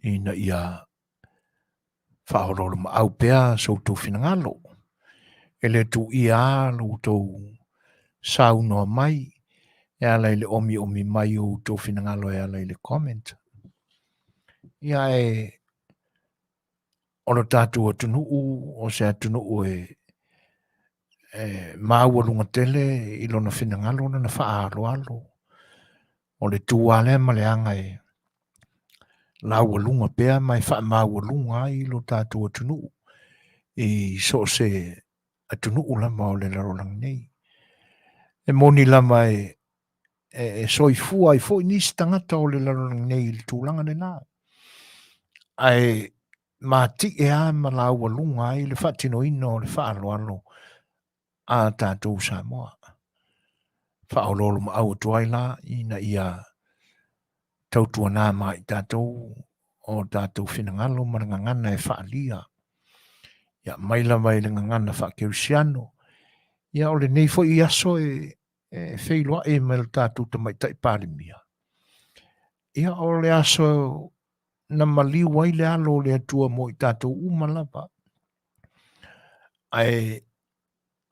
ina ia faaoloolomaau pea so outou finagalo. E le tuuia lava lo outou saunoa mai e ala i le omiomi mai o outou finagalo e ala i le comment. Ia e o lo tatou atunuu o se atunuu e e maualuga tele i lona finagalo lona faaaloalo. O le tu lava lea ma le aga e laualuga pea ma e faamaualuga ai lo tatou atunuu i so o se atunuu lava o le lalolagi nei. E moni lava e, e, e soifua ai foi nisi tagata o le lalolagi nei i le tulaga lena. Ae matie lava ma laualuga ai le faatinoina o le faaaloalo a tatou Samoa. Faaoloolomaau atu ai la ina ia tautuana ma i tatou o tatou finagalo ma le gagana e faaalia. Ia mai lava i le gagana faakerisiano. Ia o lenei foi aso e, e feiloai ma le tatou tamaitai Palemia. Ia o le aso na maliu ai le alo o le Atua mo i tatou uma lava. Ae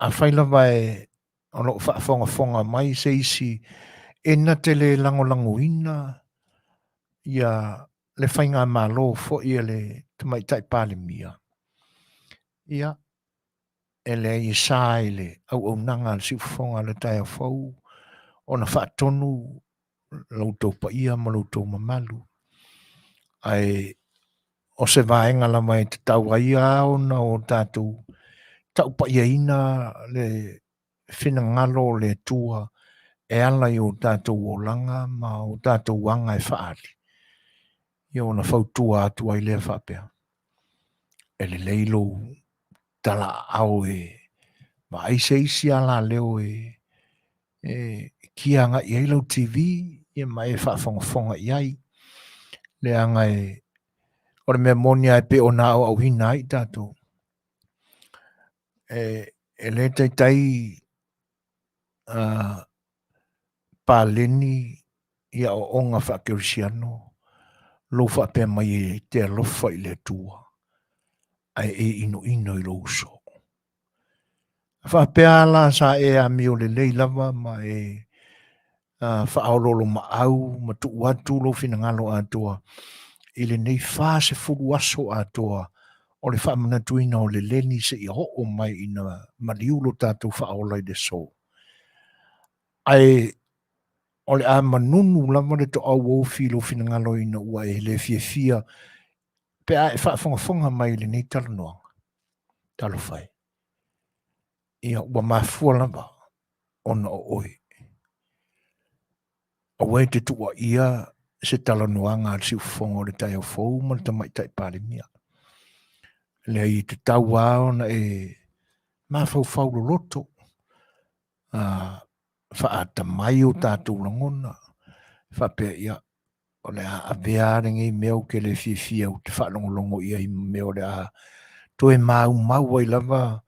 afai lava e o lo o faafogafoga mai se isi e na te le lagolagoina ia le faigamalo foi a le Tamaitai Palemia, ia, e leai e sa i le auaunaga a le Siufofoga o le Taeao Fou ona faatonu lo outou paia ma lo outou mamalu. Ae o se vaega lava e tatau ai lava ona o tatou taupaiaina le finagalo o le Atua e ala i o tatou olaga ma o tatou aga e faaali. Ia ona fautua atu ai lea faapea, e lelei lou talaaao e vaai se isi alaleo e e kia agai i ai lau TV ia ma e faafogafoga i ai. Leaga e o le mea moni lava e pei ona aoaoina ai tatou. E, e le taitai uh, paleni i aoaoga faakerisiano lou faapea mai e te alofa i le Atua ae e inoino i lou uso. A faapea lava la sa e amio lelei lava ma e uh, faaoloolomaau ma tuu atu lou finagalo atoa i lenei 40 aso atoa o le faamanatuina o le leni seia oo mai ina maliu lo tatou faaola i le aso. Ae o le a manunu lava le toau ofi i lou finagalo ina ua e le fiafia pe a e faafogafoga mai i lenei talanoaga. Talofa e. Ia, ua mafua lava ona o oe. Aua e te tuuaia se talanoaga a le Siufofoga o le Taeao Fou ma le Tamaitai Palemia. Leai, e tatau lava ona e mafaufau loloto. Faatamai o tatou lagona, faapea ia, o le a avea lenei mea ou te le fiafia ou te faalogologo i ai ma mea o le a toe maumau ai lava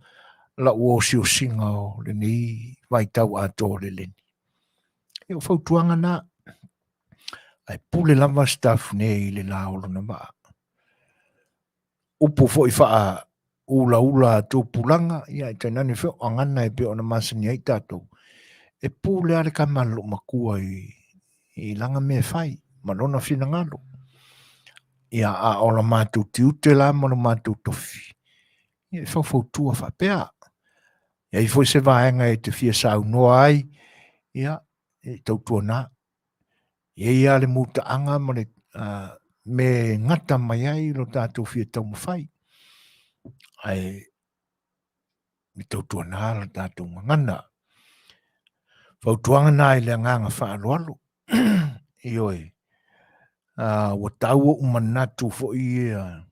lau osiosiga o lenei vaitau atoa o le leni. Ia, o fautuaga na, ae pule lava Sitafune i le la o lona vaa. Upu foi faa ulaula a tupulaga, ia ae tainane foi o agana e pei ona masani ai tatou, e pule lava le tama a le loomatua i lana mea e fai ma lona finagalo. Ia, a o la matou tiute la ma lo matou tofi, ia e faufautua faapea. E i ai foi se vaega e te fia saunoa ai, ia, e tautuana. E i ai lava le mutaaga ma le mea e gata mai ai lo tatou fia taumafai. Ae e tautuana la tatou gagana. Fautuaga na i le agaga faaaloalo. Ioe. Ua tau ou manatu foi ia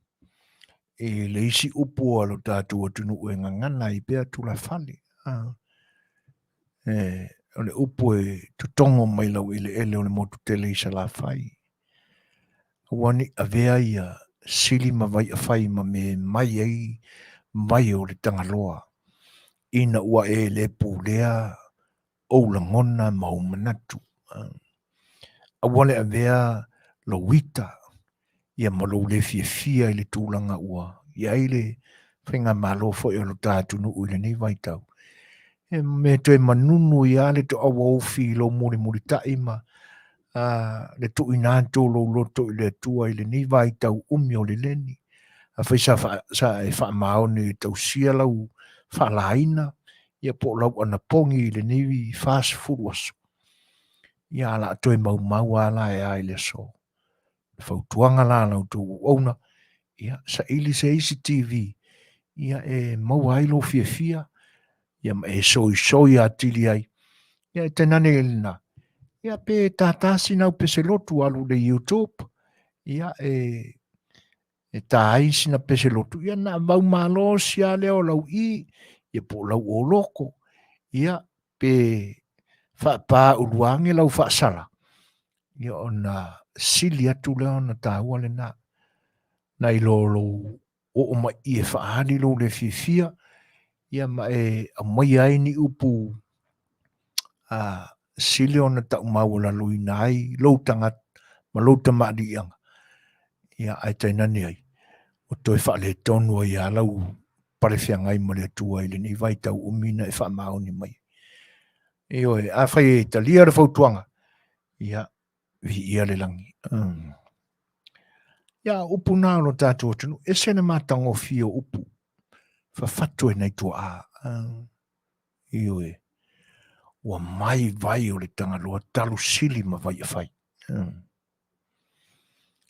i le isi upu a lo tatou atunuu e gagana ai pea tulafale. O le upu e totogo mai laueleele o le motu tele i Salafai. Aua ne i avea ia sili ma vaiafai ma mea e mai ai vai o le Tagaloa, ina ua e le pulea ou lagona ma ou manatu. Aua le avea lou ita ia ma lou le fiafia i le tulaga ua i ai le faigamalo foi o lo ta atunuu i lenei vaitau. E mea toe manunu ia le toauaufi i lou mulimulitai ma le tuuina atu o lou loto i le Atua i lenei vaitau umi o le leni. Afai sa e faamaoni e tausia lau faalaina, ia po o lau anapogi i lenei 40 aso, ia a la toe maumau lava la e a i le aso. Le fautuaga la a la outou auauna, ia saili se isi TV ia e maua ai lou fiafia, ia ma e soisoi atili ai. Ia e tainane i lena, ia pe tātā sina au peselotu alu i le YouTube, ia e e tā ai sina peselotu, ia na vau malosi lava lea o lau i, ia po o lau oloko, ia pe faapāulua ane lau faasala, ia ona sili atu lea ona taua lena, nai lo lou oo mai i e faaali lou le fiafia, ia ma e aumaia ai ni upu sili ona taumaualaloina ai lou tagata ma lou tamaliiaga, ia ae tainane ai, ua toe faaletonu ai lava lau palefeagai ma le Atua i lenei vaitau umi na e faamaoni mai. Ioe, afai e talia le fautuaga, ia, viia le lagi. Ia, upu na o lo tatou atunuu, ese le matagofie o upu, fafatu e nai tuaa. Ioe, ua mai vai o le Tagaloa talu sili ma Vaiafai.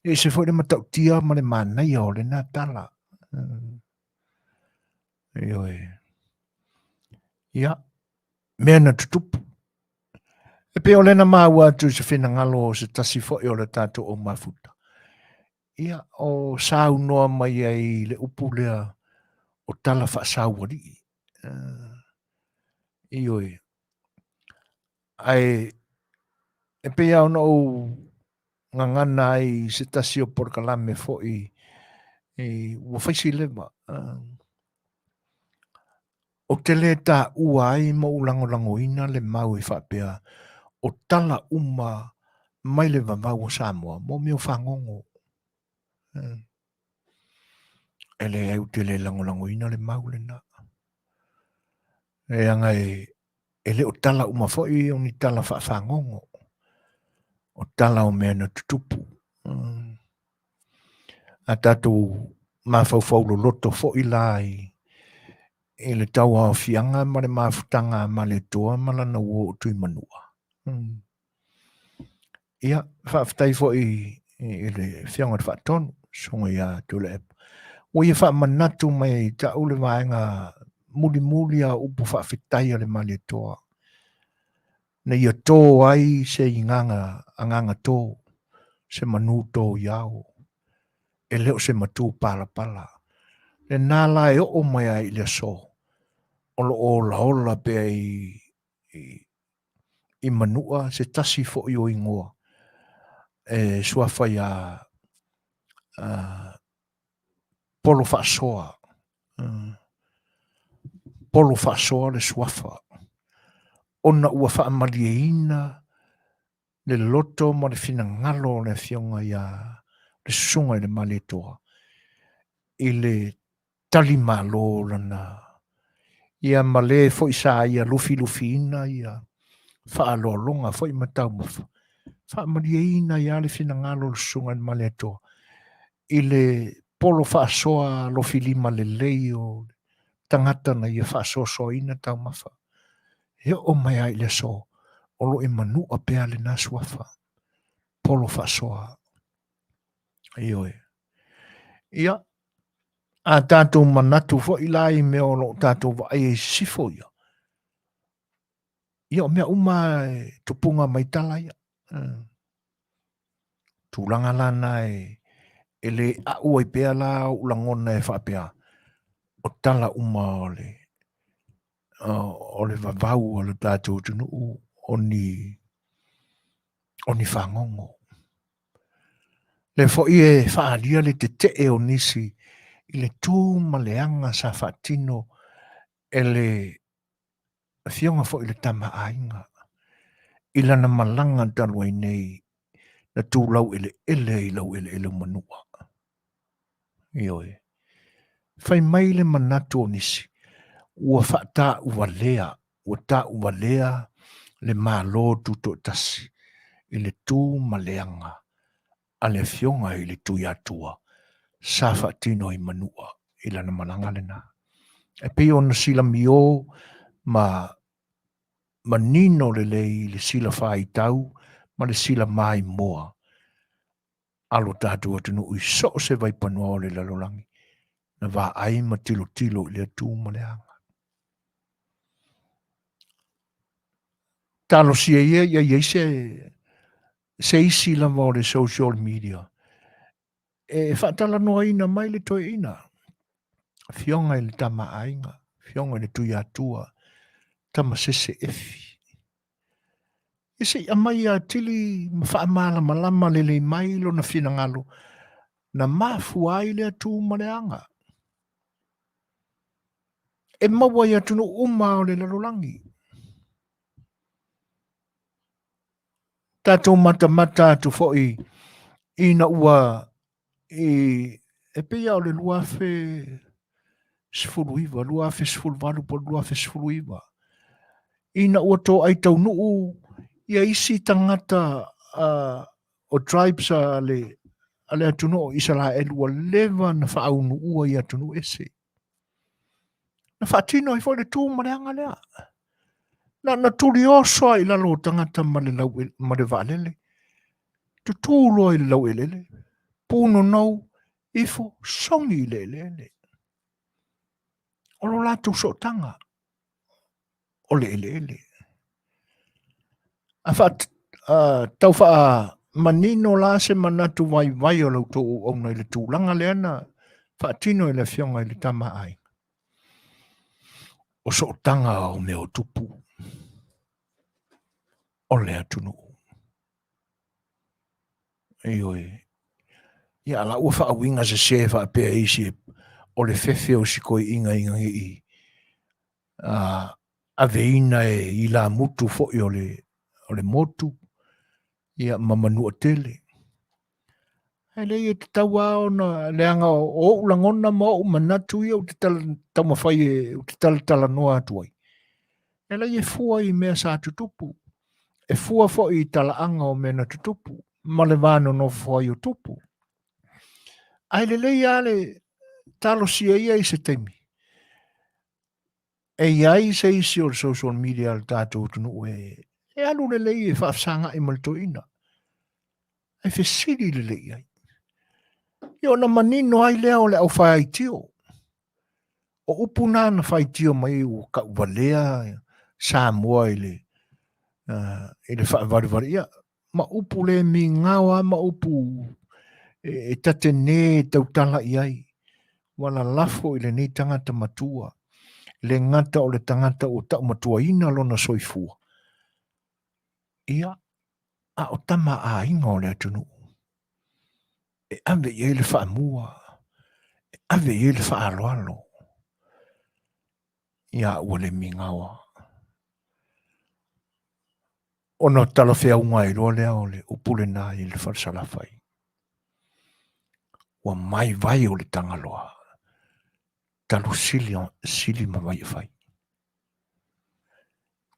E ese foi le matautia ma le manaia o lena tala. Ioe. Ia, mea na tutupu. E pei o lena maua atu i se finagalo o se tasi foi o le tatou au mafuta. Ia, o saunoa mai ai le upu lea o tala faasaualii. Ioe. Ae e pei lava ona ou gagana ai i se tasi o polokalame foi ua fai si leva. Ou te le taua ai ma ou lagolagoina le mau e faapea o tala uma mai le vavau o Samoa mo mea o fagogo. E leai, ou te le lagolagoina le mau lena. Leaga e le o tala uma foi o ni tala faafagogo, o tala o mea na tutupu. A tatou mafaufau loloto foi la i le tauaofiaga ma le mafutaga a Malietoa ma lana uo o Tuimanua. Ia, faafetai foi i le Afioga i le Faatonu, Susuga ia Tuilaepa. Ua ia faamanatu mai i ta'u le vaega mulimuli a upu faafetai a le Malietoa, na ia tō ai se igaga agaga tō, se manu tō i ao, e le o se matū palapala. Lena la e oo mai ai i le aso, o lo o olaola pea i i, i Manua se tasi foi o igoa e suafa ia Polo Faasoa. Polo Faasoa le suafa ona ua faamalieina le loto ma le finagalo o le afioga ia le Susuga i le Malietoa i le tali malo lana ia ma le foi sa ia lufilufiina ia faaaloaloga foi ma taumafa faamalieina ai lava le finagalo o le Susuga i le Malietoa i le polo faasoa alofilima lelei o tagata na ia faasoasoaina taumafa. E oo mai lava i le aso, o lo o i Manua pea lena suafa, polo faasoa. Ioe. Ia, a tatou manatu foi la i mea o lo o tatou vaai ai i sisifo ia, ia o mea uma e tupuga mai tala ia. Tulaga la na e le a'u ai pea la ou lagona e faapea, o tala uma o le o le vavau o le tatou atunuu o ni o ni fagogo. Lea foi e faaalia le tetee o nisi i le tu ma le aga sa faatino e le Afioga foi i le Tama a Aiga i lana malaga talu ai nei na tu laueleele ai i laueleele o Manua. Ioe. Fai mai le manatu o nisi, ua faatauvalea, ua tauvalea le Malo Tutoatasi i le tu ma le aga a le Afioga i le Tuiatua sa faatino i Manua i lana malaga lena. E pei ona silamio ma manino lelei i le sila faitau ma le sila maimoa a lo tatou atunuu i so o se vaipanoa o le lalolagi na vaai ma tilotilo i lea tu ma le aga. Talosia ia ia i ai se se isi lava o le social media e faatalanoaina mai le toeaina, Afioga i le Tama a Aiga, Afioga i le Tuiatua, Tamasese Efi. Ia se i aumai atili ma faamalamalama lelei mai lona finagalo na mafua ai lea tu ma le aga. E maua i atunuu uma o le lalolagi. Tatou matamata atu foi ina ua i e pei lava o le 2019, 2018 po o le 2019, ina ua toai taunuu ia isi tagata o tribes a le, a le atunuu o Isaraelu ua leva na faaunuua i atunuu ese. Na faatino ai foi le tu ma le aga lea. Na na tuli oso lava i lalo o tagata ma le lau ma le vaalele. Tutū loa i le laueleele, punonou ifo, sogi i le eleele. O lo latou sootaga o le eleele. A faa, a, tau faamanino la se manatu vaivai o la outou auauna i le tulaga lea na faatino e le Afioga i le Tama a Aiga. O sootaga o mea o tupu o le atunuu. Ioe. Ia, la ua faauiga sese faapea e isi o le fefe o si toeaina ina ne i aveina e ilamutu foi o le, o le motu, ia, ma Manuatele. Ae leai e tatau lava ona, leaga o ou lagona ma ou manatu ia ou te taumafai e, ou te talatalanoa atu ai, e leai e fua i mea sa tutupu, e fua foi i talaaga o mea na tutupu ma le va nonofo ai o tupu. Ae lelei lava le talosia ia i se taimi e i ai se isi o le social media a le tatou atunuu e, e alu lelei e faafesagai ma le toeaina, e fesili lelei i ai. Ia ona manino ai lea o le aufaitio. O upu na na faitio mai ua tauvalea Samoa i le, uh, i le faavalevale. Ia, ma upu le migao lava ma upu e, e tatene e tautala i ai. Ua lalafo i lenei tagata matua, le gata o le tagata ua taumatuaina lona soifua. Ia, a o tama aiga o le atunuu, e ave i ai le faamua, e ave i ai le faaaloalo, ia ua le migaoa. Ona talafeauga ai loa lea o le upu lena i le fale Salafai. Ua mai vai o le Tagaloa, talu sili, sili ma vai e fai.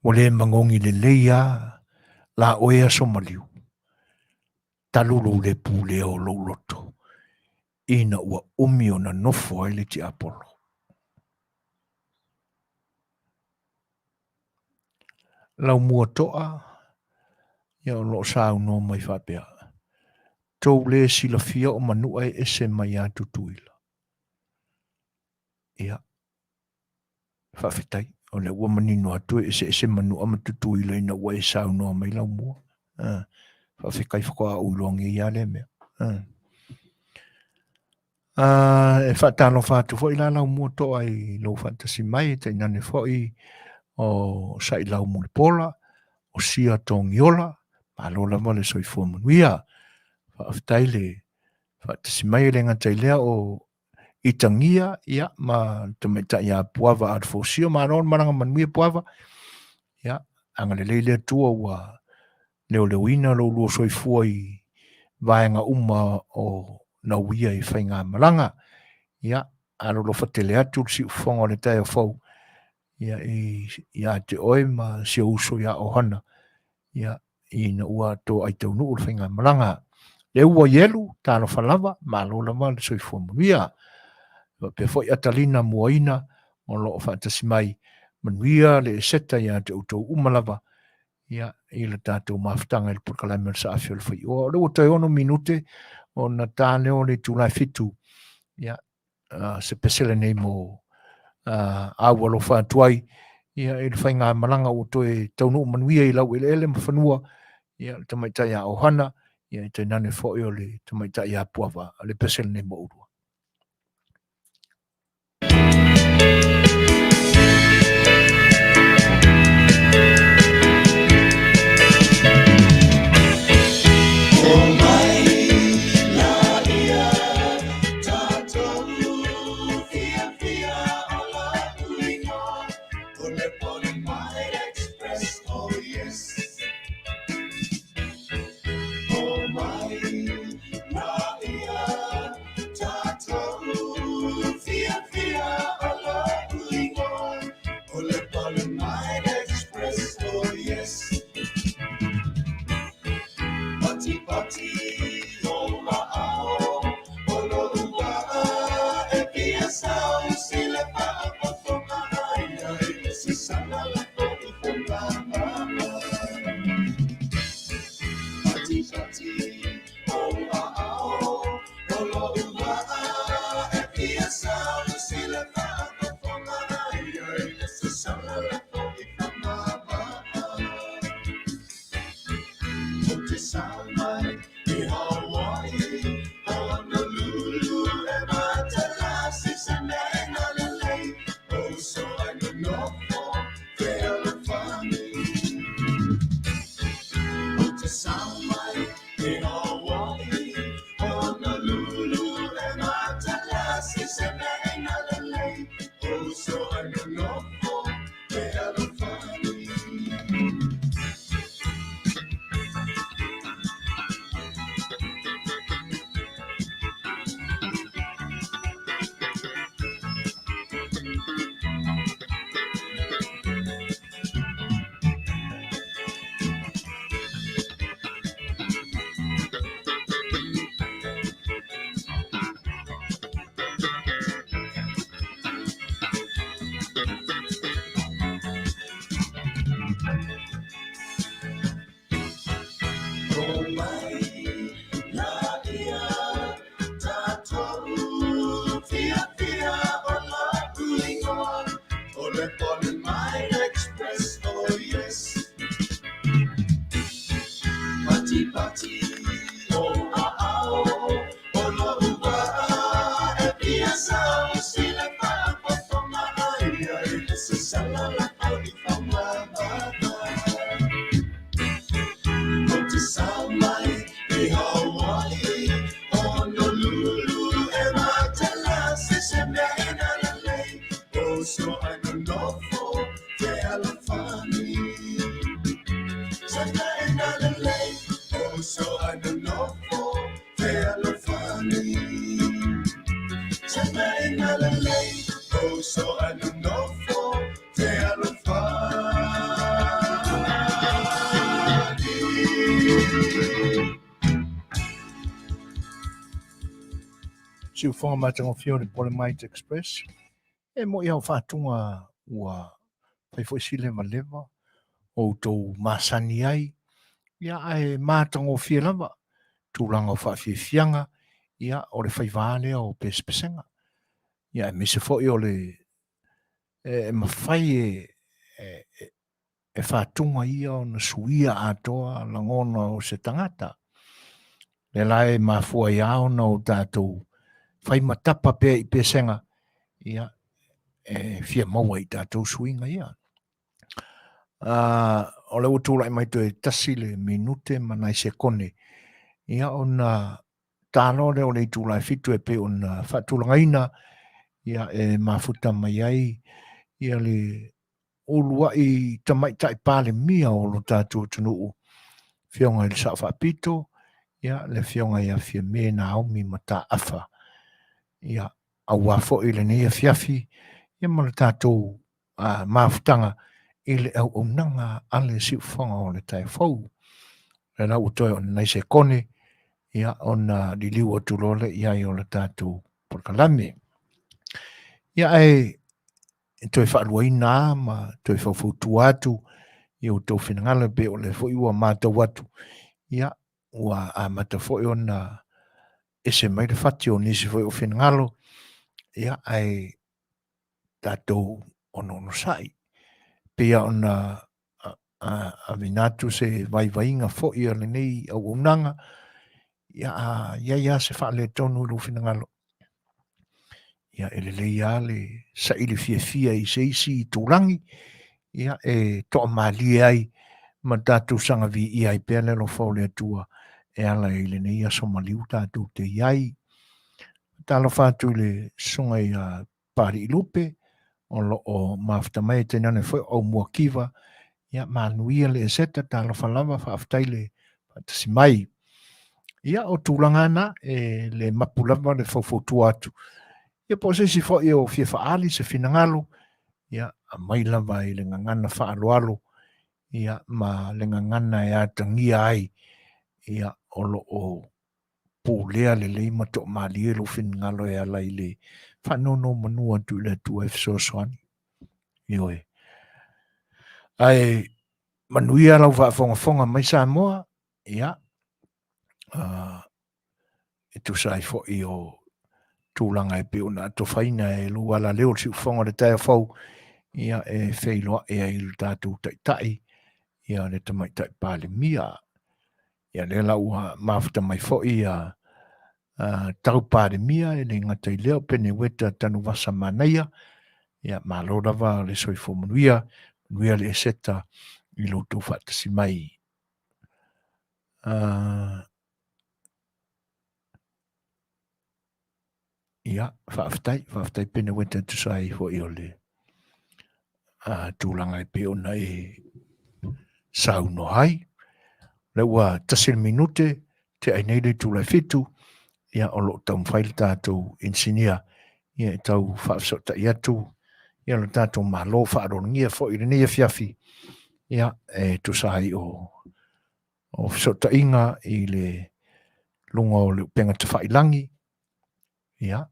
Ua le magogi lelei a la oe aso maliu, talu lou le pulea o lou loto, ina ua umi ona nofo ai le tiapolo. Laumua toa, ia o lo o saunoa mai faapea, tou le silafia o Manua e ese mai ia Tutuila. Ia, faafetai, o lea ua manino atu e eseese Manua ma Tutuila ina ua e saunoa mai Laumua. Faafetai faatoa ou iloa nei lava lea mea. E faatalofa atu foi la Laumua toa i lou faatasi mai, tainane foi o Sailau Mulipola, o Sia Togiola, malo lava le soifua manuia. Faafetai le faatasi mai, e le gata i lea o Itagia, ia, ma le tamaitai ia Puava Alefosio, malo le malaga manuia Puava. Ia, agalelei le Atua ua leoleoina lo ulua soifua i vaega uma o nauia i faigamalaga. Ia, alolofa tele atu le siufofoga o le taeao fou, ia, ia te oe ma si ou uso ia Ohana, ia, ina ua toai taunuu le faigamalaga. Le ua ielu, talofa lava, malo lava le soifua manuia. Faapea foi Atalina Muaina o lo o faatasi mai, manuia le eseta ia te outou uma lava, ia, i le tatou mafutaga i le polokalame o le Saafi o le Faioa. O lea ua toe 6 minute ona ta lea o le itula e 7, ia, se pese lenei mo au alofa atu ai, ia, i le faigamalaga ua toe taunuu manuia i laueleele ma fanua, ia, le tamaitai a Ohana, ia, e tainane foi o le tamaitai a Puava, le pese lenei mo ulua. Siufoga matagofie o le Polemite Express. E moi au faatuga ua fai foi si levaleva o outou masani ai, ia ae matagofie lava tulaga o faafiafiaga, ia o le faiva lea o pesepesega. Ia aemaise foi o le e mafai e, e, e faatuga ia ona suia atoa lagona o se tagata. Le la e mafua ai lava ona o tatou fai ma tapa pea i pesega, ia, e fia maua i tatou suiga ia. O lea ua tulai mai toe tasi le minute ma nai sekone, ia ona talo lea o le itula e 7 e pei ona faatulagaina, ia e mafuta mai ai ia le uluai tamaitai Palemia o lo tatou atunuu, Afioga i le Sao Faapito, ia le Afioga ia Fiame Naomi Mataafa. Ia aua foi lenei afiafi ia ma le tatou mafutaga i le auaunaga a le siufofoga o le taeao fou. Le la ua toe o nai sekone, ia ona liliu atu loa lea i ai o le tatou polokalame. Ia ae e toe faaluaina lava ma toe faufautua atu i outou finagalo e pei o lea foi ua matau atu, ia, ua amata foi ona ese mai le fati o nisi foi o finagalo, ia, ae tatou ononosai. Pei lava ona aveina atu se vaivaiga foi o lenei auaunaga, ia, a i ai lava se faaletonu i lou finagalo, ia e lelei lava le saili fiafia i se isi itulagi, ia e toamalie ai ma tatou saga viia ai pea le alofa o le Atua e ala i lenei aso maliu tatou te i ai. Talofa atu i le susuga ia Papalii Lupe o lo o mafuta mai, e tainane foi o Aumua Kiva. Ia, manuia le Eseta, talofa lava, faafetai le faatasi mai. Ia, o tulaga na, e le mapu lava le faufautua atu. Ia, po o se isi foi o fia faaali se finagalo, ia, aumai lava i le gagana faaaloalo, ia, ma le gagana e atagia ai, ia, o lo o pulea lelei ma toamalie lou finagalo e ala i le faanonomanu atu i le Atua e fesoasoani. Ioe. Ae manuia lau faafogafoga mai Samoa, ia, e tusa ai foi o tulaga e pei ona atofaina e lou alaleo o le siufofoga o le taeao fou, ia, e feiloai ai i le tatou taitai, ia, le Tamaitai Palemia. Ia lea la ua mafuta mai foi ia Tau Palemia, e le gata i lea o Peneueta Tanuvasa Manaia. Ia malo lava le soifua manuia, manuia le Eseta i lo outou faatasi mai. Ia, faafetai, faafetai Peneueta e tusa ai foi o le tulaga e pei ona e saunoa ai. Lea ua tasi le minute, tea ai nei le itula e 7, ia o lo o taumafai le tatou inisinia ia e tau faafesootai atu ia lo tatou Malo faaaloalogia foi i lenei afiafi, ia e tusa ai o fesootaiga i le luga o le upega tafailagi, ia,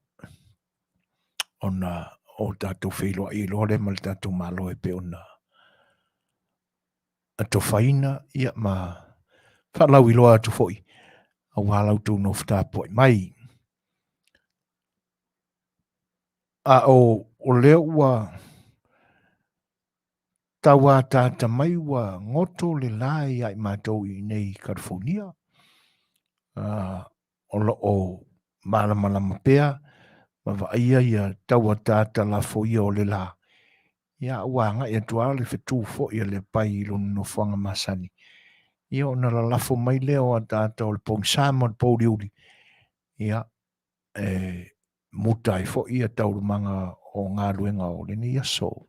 ona o tatou feiloai loa lea ma le tatou Malo e pei ona atofaina, ia, ma faalauiloa atu foi aua la outou nofo tapuai mai. A o lea ua tau ataata mai ua goto le la ia i matou i inei i Kalifonia, o lo o malamalama pea ma vaaia ia tau ataata lafoia o le la, ia ua agai atu lava le fetu foi a le pai i lona nofoaga masani, ia ona lalafo mai lea o ataata o le pogisa ma le pouliuli, ia e muta ai foi ia taualumaga o galuega o lenei aso.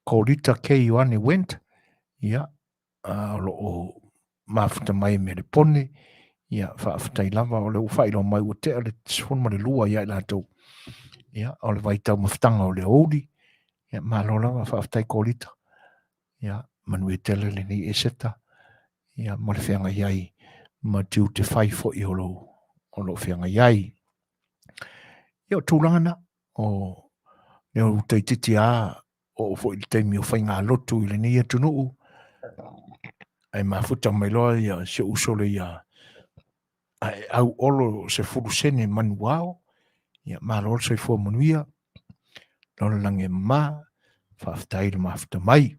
Kolita K. Ioane Went, ia, o lo o mafuta mai me le pone, ia, faafetai lava, o le ua faailoa mai ua tea le 12 ia i latou. Ia, o le vaitau mafutaga o le aoauli, ia, malo lava, faafetai Kolita. Ia, manuia tele lenei Eseta, ia, ma le feagai ai ma tiute fai foi o lo o lo feagai ai. Ia, o tulaga na, o le o utaititi a o foi le taimi o faigalotu i lenei atunuu, ae mafuta mai loa ia si ou uso le ia ae au olo 10 sene manuao, ia malo le soifua manuia, lalolagi e mama, faafetai le mafuta mai.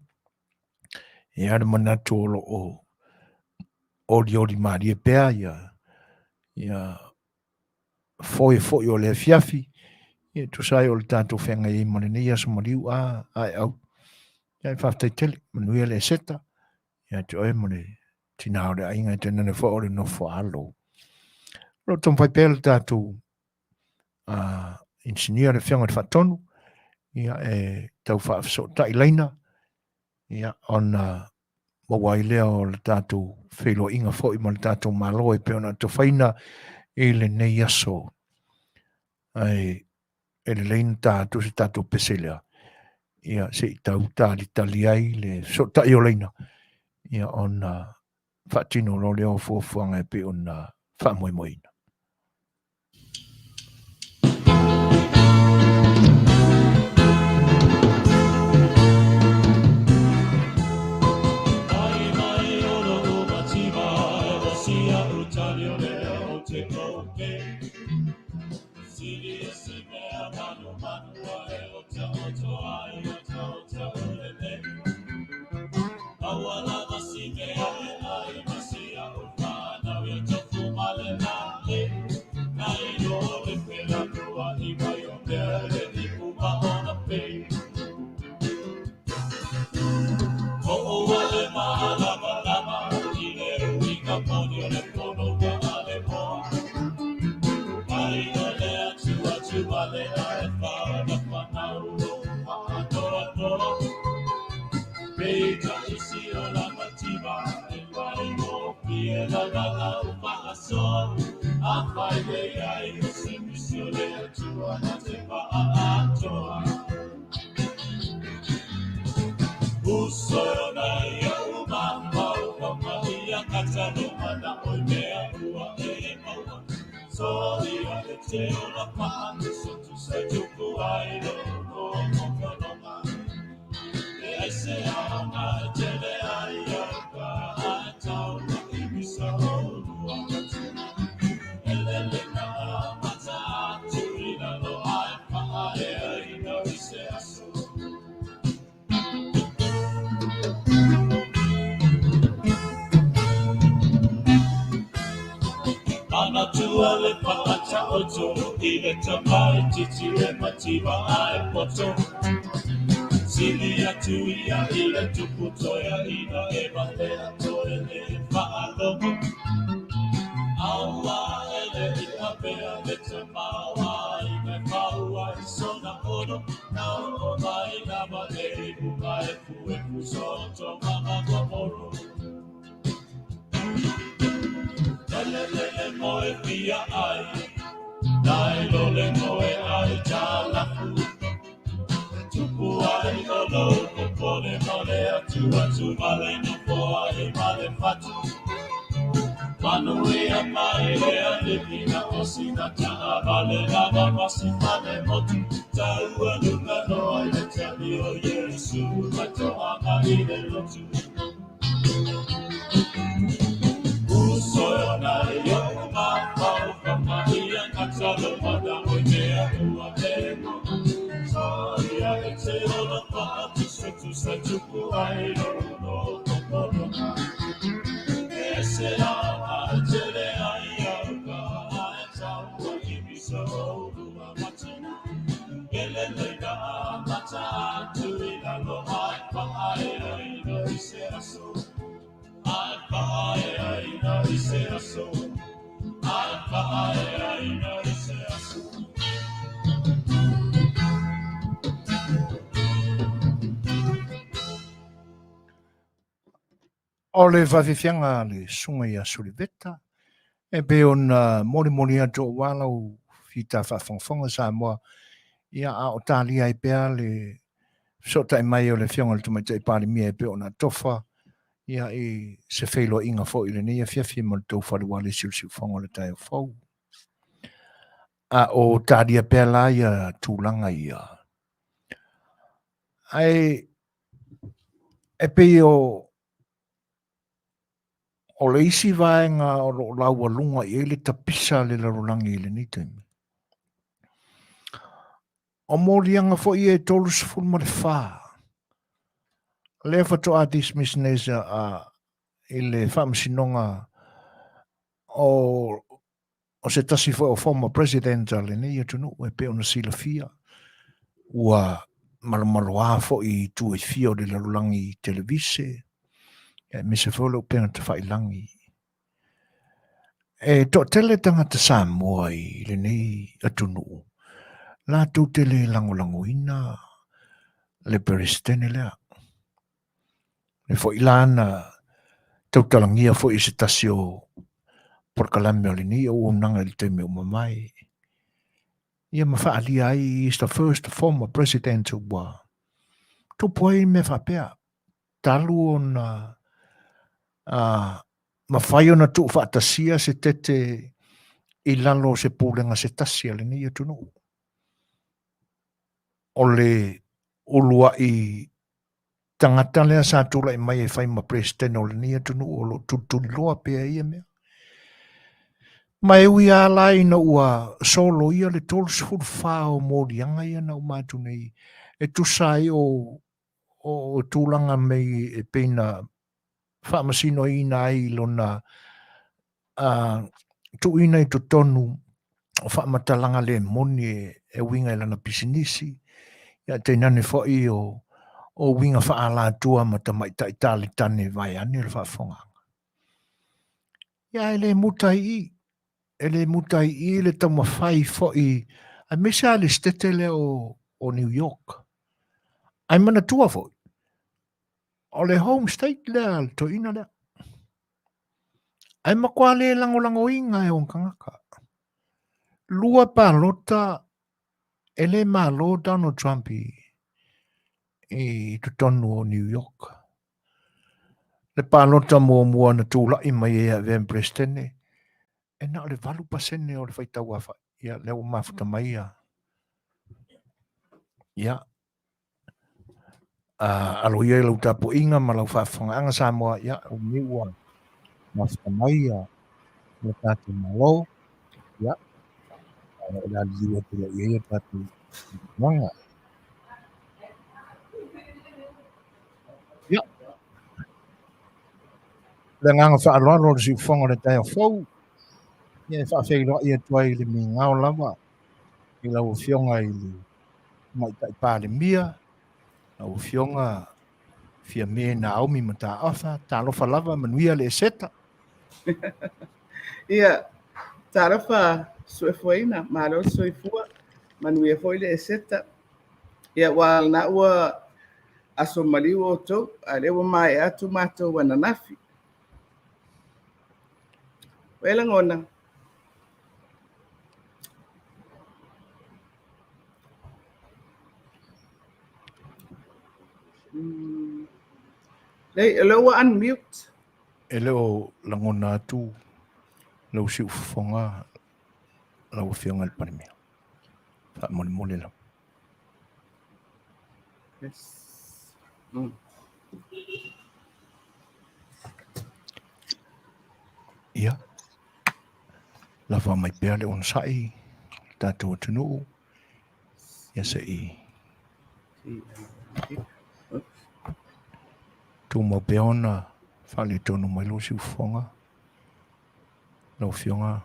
Ia le manatu o lo o olioli malie pea ia ia foe foi o le afiafi, ia tusa ai o le tatou feagai ai ma lenei aso maliu a ae au. Ia faafetai tele, manuia le Eseta, ia te oe ma le tinā o le aiga e tainane foi o le nofo a alo. O lo o taumafai pea le tatou inisinia le Afioga i le Faatonu, ia e tau faafesootai laina, ia ona maua ai lea o le tatou feiloaiga foi ma le tatou Malo e pei ona atofaina i lenei aso. Ae e lelei na ta atu se tatou pese lea, ia se i tau talitali ai le fesootai o laina, ia ona faatino loa lea o fuafuaga e pei ona faamoemoeina. O le faafiafiaga a le susuga ia Suliveta, e pei ona molimoli atu aua lau fita faafogafoga Samoa, ia a o talia ai pea le fesootai mai o le Afioga i le Tamaitai Palemia e pei ona tofa ia i se feiloaiga foi i lenei afiafi ma le tou fale ualesi o le siufofoga o le taeao fou. A o talia pea la ia tulaga ia. Ae e pei o le isi vaega o lo o laualuga i ai le tapisa a le lalolagi i lenei taimi. O moliaga foi ia e 34, lea faatoa dismiss nei i le faamasinoga o se tasi foi o former president a lenei atunuu e pei ona silafia ua malomaloa foi i itu e fia o le lalolagi i televise, aemaise foi o le upega tafailagi. E toatele tagata Samoa i lenei atunuu latou te le lagolagoina le Peresetene lea. E foi la na tautalagia foi i se tasi o polokalame o lenei auaunaga i le taimi ua mavae, ia ma faaalia ai he is the first former president ua tupu ai mea faapea talu ona mafai ona tuufaatasia se tete i lalo o se pulega se tasi a lenei atunuu. O le uluai tagata lea sa tulai mai e fai ma Peresetene o lenei atunuu o lo o tulituliloa pea ia mea. Ma e ui lava la ina ua soloia le 34 o moliaga ia na uma atu nei e tusa ai o tulaga mei e pei na faamasinoina ai i lona tuuina i totonu o faamatalaga le moni e uiga i lana pisinisi, ia tainane foi o uiga faaalatua ma tamaitai taletane vaeane le faafofogaaga. Ia e le muta ai i i, e le muta ai i i le taumafai foi, aemaise lava le setete lea o New York. Ae manatua foi, o le home state lea a le toeaina lea. Ae matua le lagolagoina e ona tagata. Lua palota e le malo Donald Trump i totonu o New York. Le palota muamua na tulai mai ai e avea ma Peresetene, e na o le 8% o le faitau aofai. Ia, lea ua mafuta mai ia. Ia, alo ia i lau tapuaiga ma lau faafofogaaga Samoa, ia, o lenei ua mafuta mai le tatou Malo, ia, o le a liliu atu loa i ai a tatou tulaga. Ia, le agaga faaaloalo o le siufofoga o le taeao fou, ia e faafeiloai atu ai i le migao lava i lau Afioga i le Tamaitai Palemia, lau Afioga Fiame Naomi Mataafa, talofa lava, manuia le eseta. Ia, talofa suefuaina, malo le soifua, manuia foi le eseta. Ia, ua lena ua aso maliu outou, a lea ua maea atu matou ananafi. Ua e lagona? Lei, o lea ua unmute. E le o lagona atu lau siufofoga lau Afioga i le Palemia. Faamolemole lava. Yes. Ia, lava mai pea le onosai le tatou atunuu, ia se i tumau pea ona faaletonu mai lou siufofoga, lau Afioga.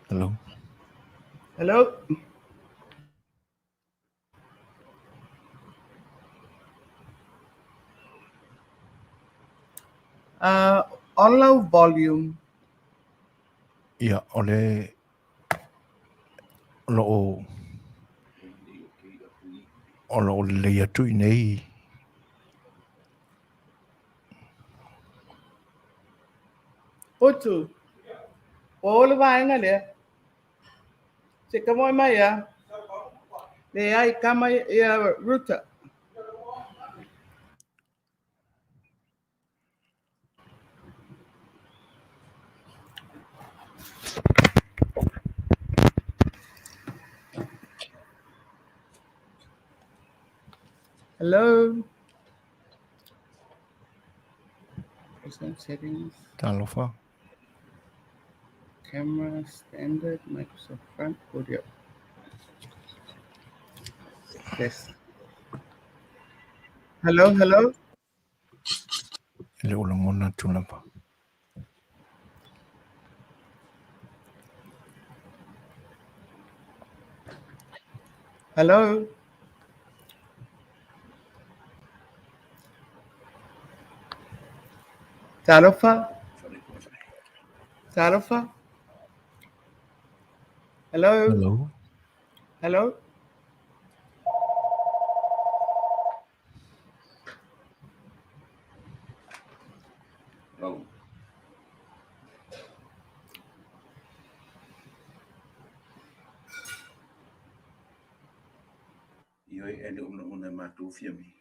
Hello. Hello. On lau volume. Ia, o le o lo o lelei atu i nei. Utu. Ua o le vaega lea. Se ka mai ia. Leai kama ia Ruta. Hello. Personal settings. Talofa. Camera standard, Microsoft front, audio. Yes. Hello, hello. E le o lagona atu lava. Hello. Talofa. Talofa. Hello. Hello. Hello. Hello. Ioe e le ona ona matou fia mi.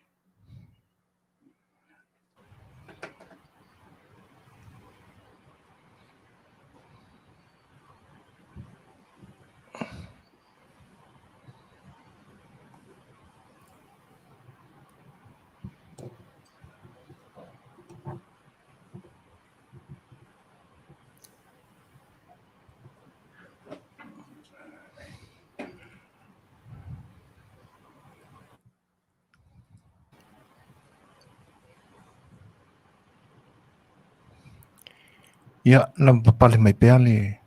Ia, lavapapale mai pea le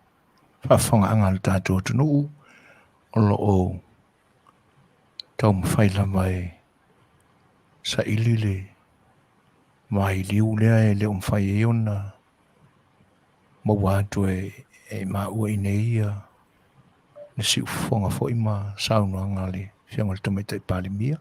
faafofogaaga a le tatou atunuu o lo o taumafai lava e saili le vailiu lea e le o mafai ai ona maua atu e maua i inei ia le siufofoga foi ma saunoaga a le Afioga i le Tamaitai Palemia.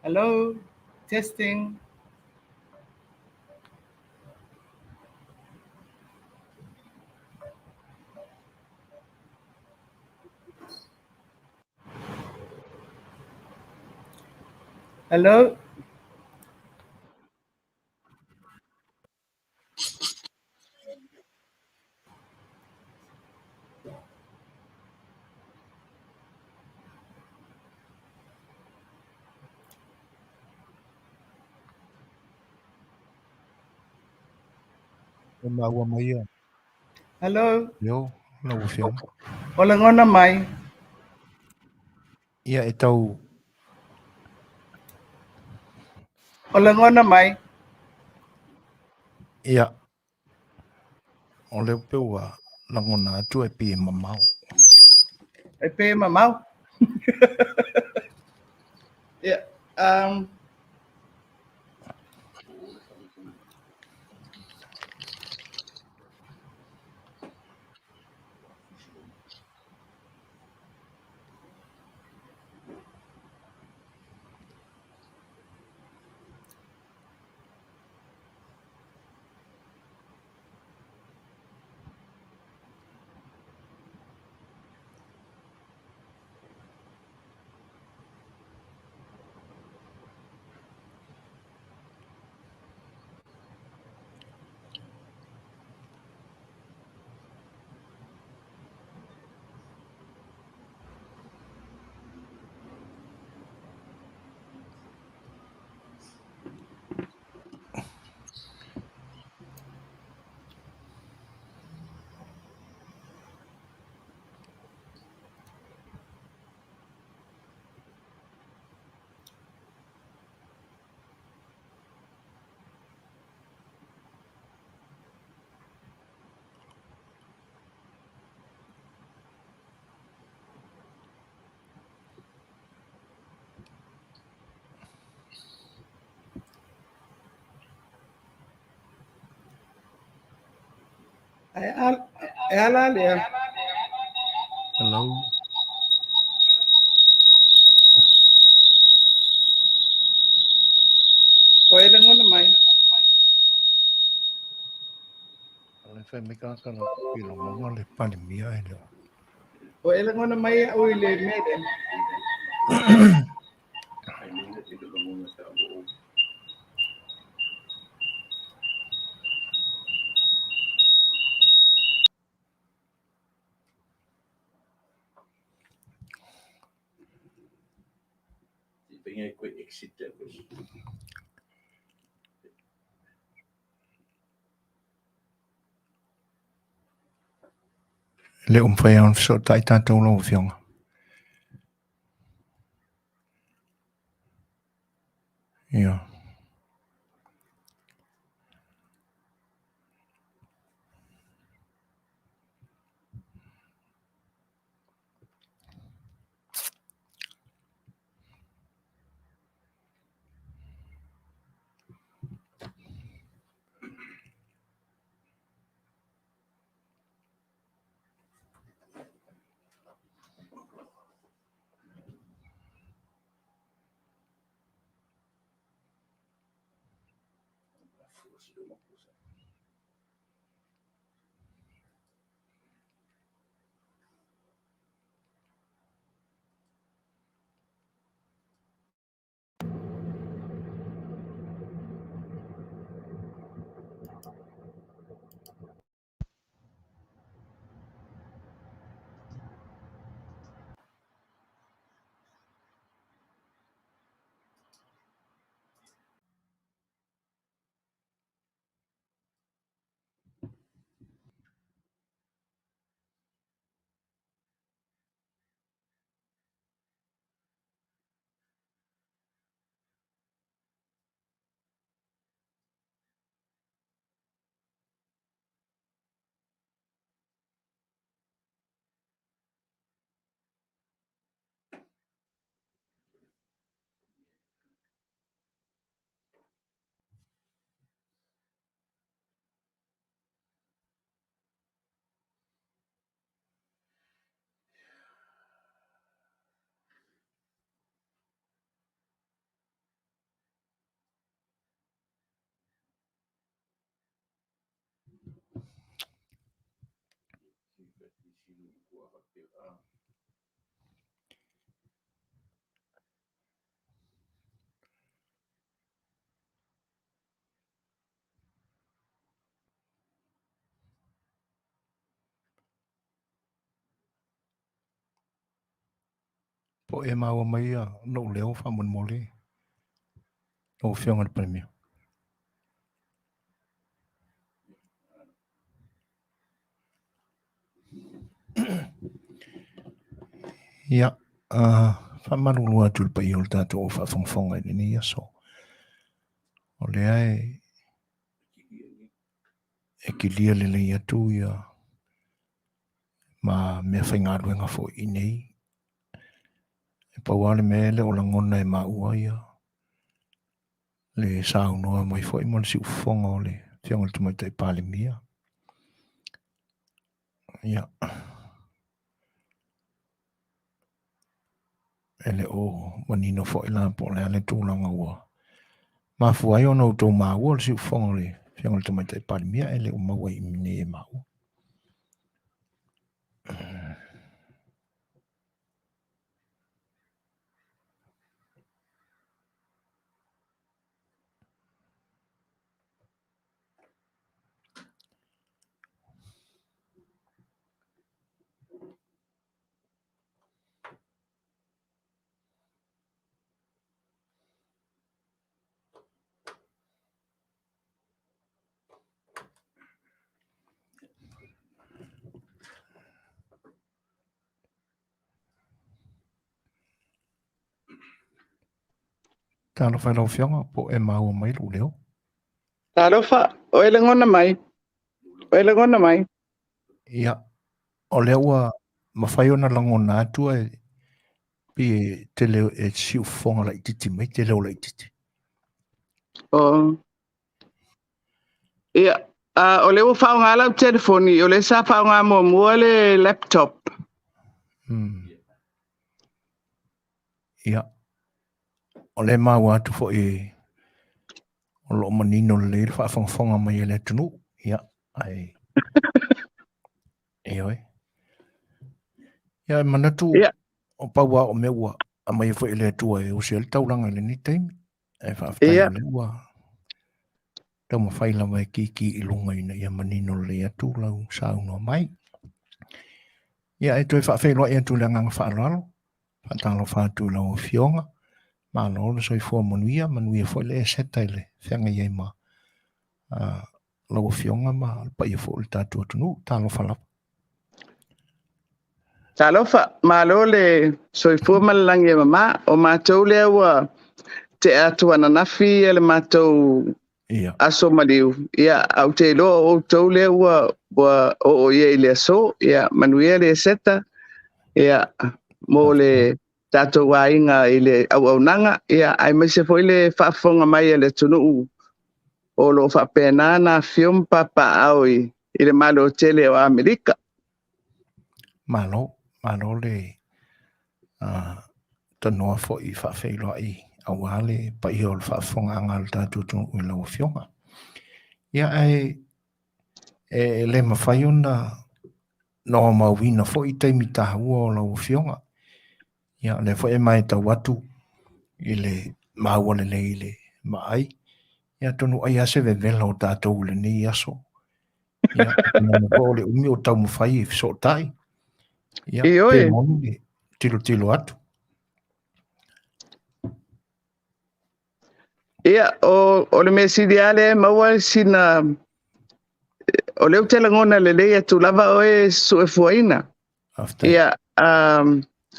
Hello. Testing. Hello. E maua mai ia. Hello. Leo, lau Afioga. O lagona mai. Ia e tau. O lagona mai. Ia. O lea pe ua lagona atu e pei e mamao. E pei e mamao. Yeah. Ae a, e a la lea. Hello. O e lagona mai. O le fai mai ka la pilo mo le palemia e leo. O e lagona mai au i le mea lea. Ai le le le lagona ta o. Ti penga koe exit te koe. E le o mafai lava ona fesootai tatou lau Afioga. Ia. Po o e maua mai lou leo faamolemole lau Afioga i le Palemia. Ia, faamalulu atu i le paia o le tatou au faafogafoga i lenei aso. O lea e kilia lelei atu ia ma mea faigaluega foi i nei. E pau lava le mea e le o lagona e maua ia le saunoa mai foi ma le siufofoga o le Afioga i le Tamaitai Palemia. Ia, e le o manino foi la po o le a le tulaga ua mafua ai ona outou maua le siufofoga o le Afioga i le Tamaitai Palemia e le o maua i nei e maua. Talofa i lau Afioga, po o e maua mai lou leo. Talofa, o e lagona mai. O e lagona mai. Ia, o lea ua mafai ona lagona atu e pei e tele e siufofoga laitiiti mai, te leo laitiiti. O. Ia, O lea ua faaaoga lau telefoni, o lea sa faaaoga muamua le laptop. Ia, o lea e maua atu foi o lo o manino lelei le faafogafoga mai a le atunuu. Ia, ae ioe. Ia, e manatu o pau lava o mea ua aumaia foi e le Atua e osi ai le taulaga i lenei taimi. Ae faafetai o lea ua taumafai lava e kiki i luga ina ia manino lelei atu lau saunoa mai. Ia, e toe faafeiloai atu i le agaga faaaloalo, faatalofa atu i lau Afioga, malo le soifua manuia, manuia foi le Eseta i le feagai ai ma lau Afioga ma le paia foi o le tatou atunuu. Talofa lava. Talofa, malo le soifua ma le lagi e mama. O matou lea ua tea atu ananafi le matou aso maliu. Ia, ae ou te iloa o outou lea ua oo ia i le aso. Ia, manuia le Eseta. Ia, mo le tatou aiga i le auaunaga. Ia, aemaise foi le faafofoga mai a le atunuu o lo o faapena ona afifio ma papaaao i le Malo tele o Amerika. Malo, malo le tanoa foi faafeiloai aua le paia o le faafofogaaga a le tatou atunuu i lau Afioga. Ia, ae e le mafai ona noamauina foi taimi taua o lau Afioga. Ia, o lea foi e matau atu i le maua lelei i le vaai. Ia, atonu ai lava se vevela o tatou i lenei aso. Ia, o le umi o taumafai e fesootai. Ia, pe moni le tilotilo atu. Ia, o le mea sili lava lea e maua sina... O lea ou te lagona lelei atu lava oe suefuaina. Ia,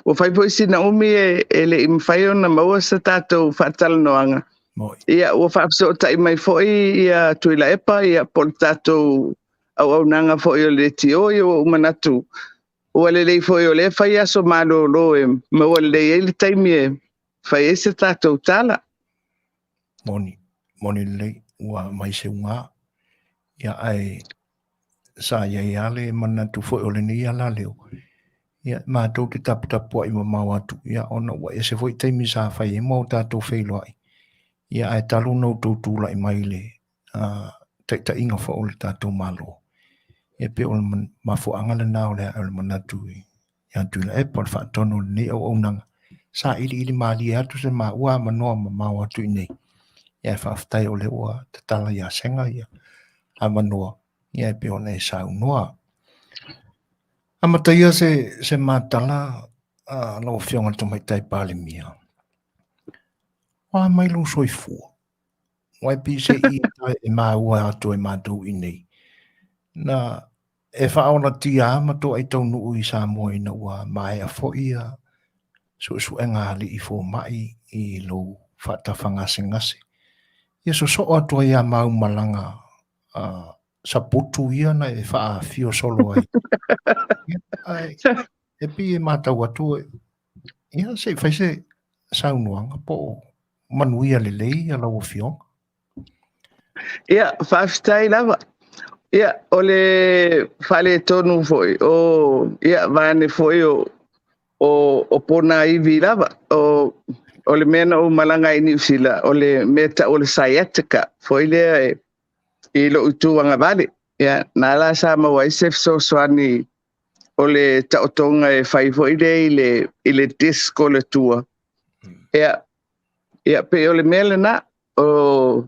ua fai foi sina umi e le i mafai ona maua se tatou faatalanoaga. Ia, ua faafesootai mai foi ia Tuilaepa, ia, po o le tatou auaunaga foi o le leitio, ia ua ou manatu, ua lelei foi o lea e fai aso malolo e maua lelei ai le taimi e fai ai se tatou tala. Moni, moni lelei, ua aumai se uga. Ia, ae sa i ai lava le manatu foi o lenei alaleo, ia, matou te taputapuai mamao atu, ia, ona ua ese foi taimi sa fai ai ma o tatou feiloai, ia, ae talu ona outou tulai mai i le taitaiga foi o le tatou Malo, ia, pei o le mafuaaga lena o le ae o le manatu ia Tuilaepa, o le faatonu o lenei auaunaga, sailiili malie atu se maua avanoa mamao atu i inei, ia, ae faafetai o lea ua tatala ia Sega ia avanoa, ia, e pei ona e saunoa. Amataia se matala a lau Afioga i le Tamaitai Palemia. O a mai lou soifua? Aua e pei se i e maua atu e matou i inei. Na e faaolatia lava ma toai taunuu i Samoa ina ua maea foi ia suesuega a alii fomai i lou faatafagasegase. Ia sosoo atu ai a mau malaga saputu ia na e faaafio solo ai. Ia, ae e pei e matau atu, ia se i fai se saunoaga po o manuia lelei ia lau Afioga. Ia, faafetai lava. Ia, o le faaletonu foi, o, ia, vaeane foi o ponaivi lava. O le mea na ou malaga ai i Niu Sila, o le mea tau o le sciatica, foi lea i lou itu agavale. Ia, na la sa maua ai se fesoasoani o le taotoga e fai foi lea i le disc o le tua. Ia, ia, pei o le mea lena, o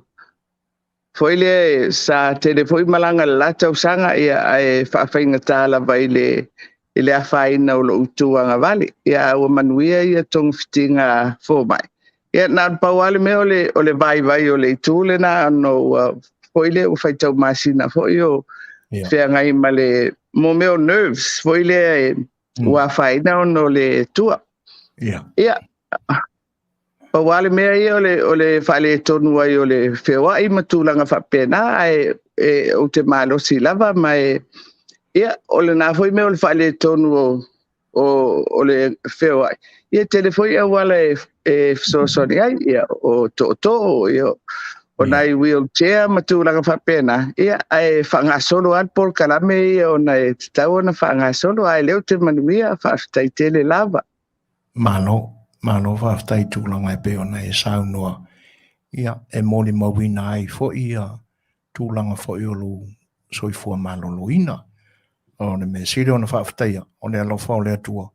foi lea sa tele foi malaga le la tausaga, ia, ae faafaigata lava i le afaina o lou itu agavale. Ia, ua manuia ia togafitiga fomai. Ia, na o le pau lava le mea o le vaivai o le itu lena, ona ua foi lea ua faitau masina foi o feagai ma le mo mea o nerves foi lea ua afaina ona o le tua. Ia, pau lava le mea ia o le faaletonu ai o le feoai ma tulaga faapena, ae ou te malosi lava ma ia, o lena foi mea o le faaletonu o le feoai. Ia, tele foi auala e fesoasoani ai, ia, o tootoo, ia, O nai wheelchair ma tulaga faapena, ia, ae faagasolo lava le polokalame ia ona e tatau ona faagasolo, ae lea ou te manuia, faafetai tele lava. Malo, malo faafetai i tulaga e pei ona e saunoa, ia, e molimauina ai foi ia tulaga foi o lou soifua maloloina. O le mea sili ona faafetaia, o le alofa o le Atua,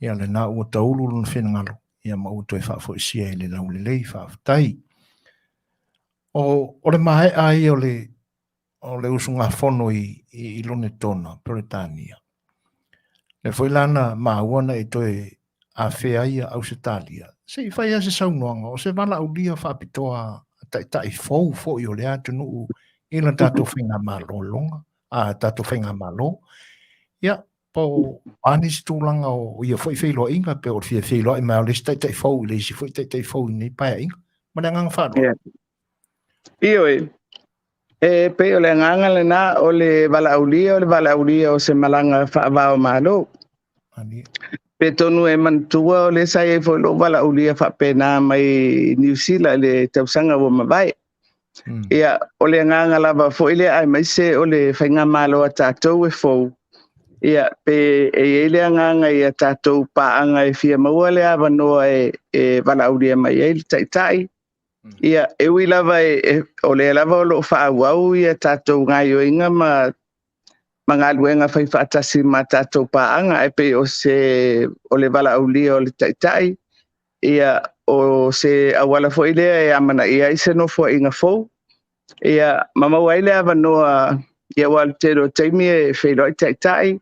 ia lena ua taulu lona finagalo, ia ma ua toe faafoisia i le laulelei, faafetai. O, o le maea ia o le, o le usugafono i, i, i Lonetona, Peretania. Le foi la na maua na e toe afea ai Ausetalia. Se i fai lava se saunoaga, o se valaaulia faapitoa a taitai fou foi o lea atunuu i la tatou faigamalologa, a tatou faigamalo. Ia, po o a nisi tulaga o ia foi feiloaiga, pe o le fia feiloai mai o le isi taitai fou i le isi foi taitai fou i lenei paeaiga. Ma le agaga faaaloalo. Yeah. Ioe, e pei o le agaga lena o le valaaulia, o le valaaulia o se malaga faava o Malo. Pe tonu e manatua o lea sa i ai foi lou valaaulia faapena mai Niu Sila i le tausaga ua mavae. Ia, o le agaga lava foi lea aemaise o le faigamalo a tatou e fou, ia, pe e i ai le agaga i a tatou paaga e fia maua le avanoa e valaaulia mai ai le taitai. Ia, e ui lava o lea lava o lo o faaauau ia tatou gaioiga ma galuega fai faatasi ma tatou paaga, ae pei o se o le valaaulia o le taitai, ia, o se auala foi lea e amanaia ai se nofoaiga fou, ia, ma maua ai le avanoa, ia, aua o le tele o taimi e feiloai taitai,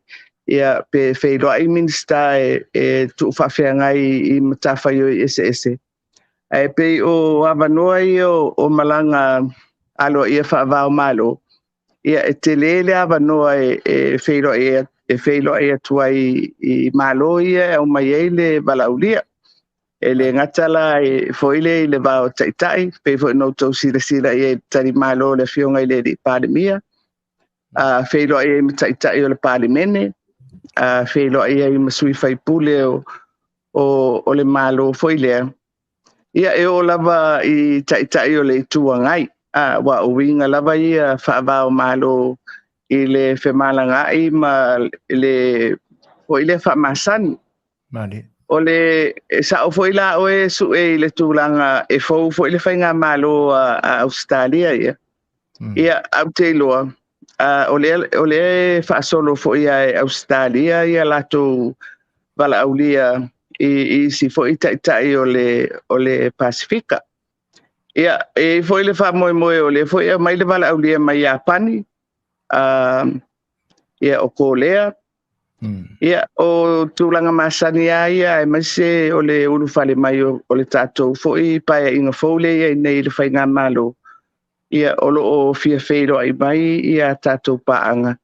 ia, pe feiloai Minisita e tuufaafeagai i matafaioi eseese. Ae pei o avanoa ia o malaga aloaia faava o Malo, ia, e tele le avanoa e feiloai atu ai i Malo ia e aumai ai le valaaulia. E le gata la e foi le i le va o taitai, pei foi ona outou silasila i ai i le talimalo o le Afioga i le Alii Palemia, feiloai ai ma taitai o le Palemene, feiloai ai ma sui faipule o le Malo foi lea. Ia, e oo lava i taitai o le Itu Agai, aua o uiga lava ia faava o Malo i le femalagaai ma le foi lea faamasani. O le e sao foi la oe sue i le tulaga e fou foi le faigamalo a Ausetalia ia. Ia, ou te iloa, o lea e faasolo foi e Ausetalia ia latou valaaulia i isi foi taitai o le Pasifika. Ia, e i ai foi le faamoemoe o lea foi e aumai le valaaulia mai Iapani, ia, o Kolea. Ia, o tulaga masani lava ia, aemaise o le ulufale mai o le tatou foi paeaiga fou lea i ai nei i le faigamalo, ia, o lo o fia feiloai mai ia tatou paaga.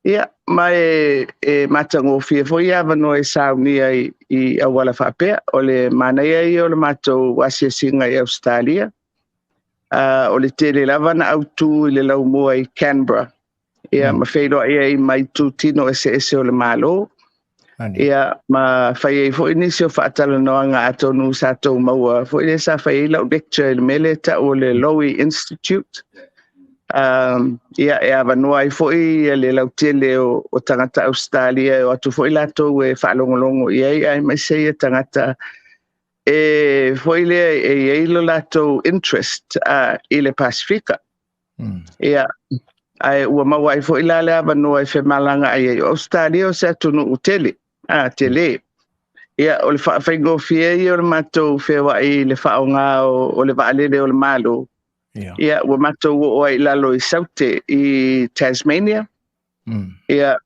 Ia, ma e matagofie foi avanoa e saunia i auala faapea. O le manaia ia o le matou asiasiga i Ausetalia, o le tele lava na autu i le laumua i Canberra, ia, ma feiloai ai ma itutino eseese o le Malo. Ia, ma fai ai foi nisi o faatalanoaga, atonu sa tou maua foi lea sa fai ai lau lecture i le mea lea e tau o le Lowy Institute. Ia, e avanoa ai foi le lautele o tagata Ausetalia e o atu foi latou e faalogologo i ai, aemaise ia tagata e foi lea e i ai lo latou interest i le Pasifika. Ia, ae ua maua ai foi la le avanoa e femalagaai ai. O Ausetalia o se atunuu tele, tele. Ia, o le faafaigofie ia o le matou feoai i le faaaoga o le vaalele o le Malo. Ia, ua matou oo ai i lalo i Saute i Tasmania. Ia,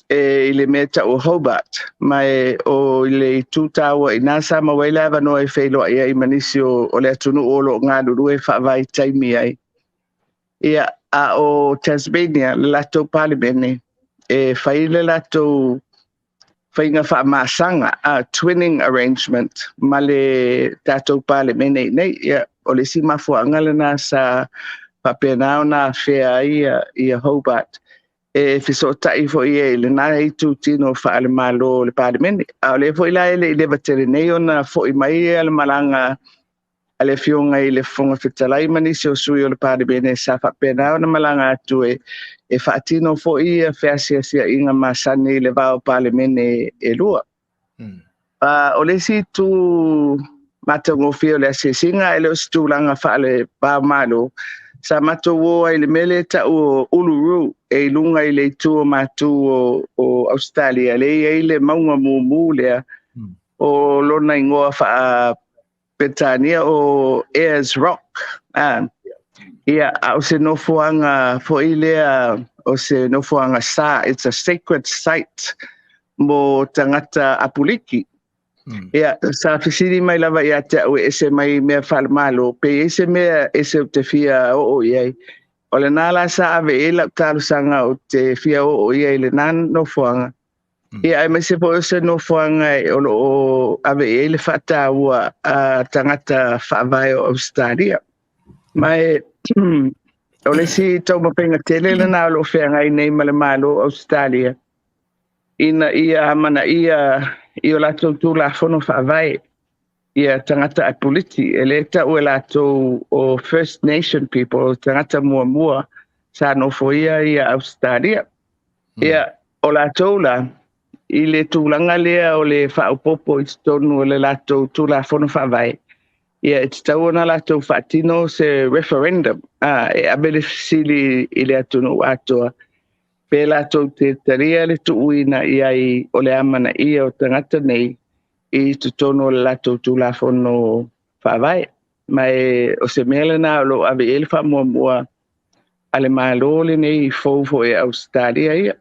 e i le mea tau o Hobart, ma e o i le itu taua i nā sa maua ai le avanoa e feiloai ai ma nisi o le atunuu o lo o galulue faavaitaimi ai. Ia, a o Tasmania, le latou Palemene, e fai le latou faiga faamasaga, twinning arrangement, ma le tatou Palemene i nei. Ia, o le isi mafuaaga lena sa faapena ona afea ai ia Hobart e fesootai foi i lena itutino faale-Malo o le Palemene. A o lea foi la e le i leva tele nei ona foi mai le malaga a le Afioga i le Fofoga Fetalai ma nisi o sui o le Palemene sa faapena ona malaga atu e faatino foi ia feasiasiaiga masani i le va o Palemene e lua. O le isi itu matagofie o le asiasiga, e le o se tulaga faale va o Malo, sa matou o ai i le mea lea e tau o Uluru e i luga i le itu o matu o Ausetalia, lea e i ai le mauga mumu lea, o lona igoa faa Peretania o Ayers Rock. Ia, a o se nofoaga foi lea, o se nofoaga sa, it's a sacred site mo tagata Apuliki. Ia, sa fesili mai lava ia te au e ese mai mea faale-Malo, pe i ai se mea ese ou te fia oo i ai. O lena la sa ave i ai lau talosaga ou te fia oo i ai i lena nofoaga. Ia, aemaise foi o se nofoaga o lo o ave i ai le faataua a tagata faavae o Ausetalia. Ma e o le isi taumafaiga tele lena o lo o feagai nei ma le Malo o Ausetalia, ina ia amanaia i o latou Tulafono faavae ia tagata Apuliki, e le tau e latou o First Nation people, o tagata muamua sa nofoia ia Ausetalia. Ia, o latou la, i le tulaga lea o le faaopoopo i totonu o le latou Tulafono faavae, ia e tatau ona latou faatino se referendum, e ave le fesili i le atunuu atoa, pe latou te talia le tuuina i ai o le amanaia o tagata nei i totonu o le latou Tulafono faavae. Ma e o se mea lena o lo o ave i ai le faamuamua a le Malo lenei fou foi e Ausetalia ia.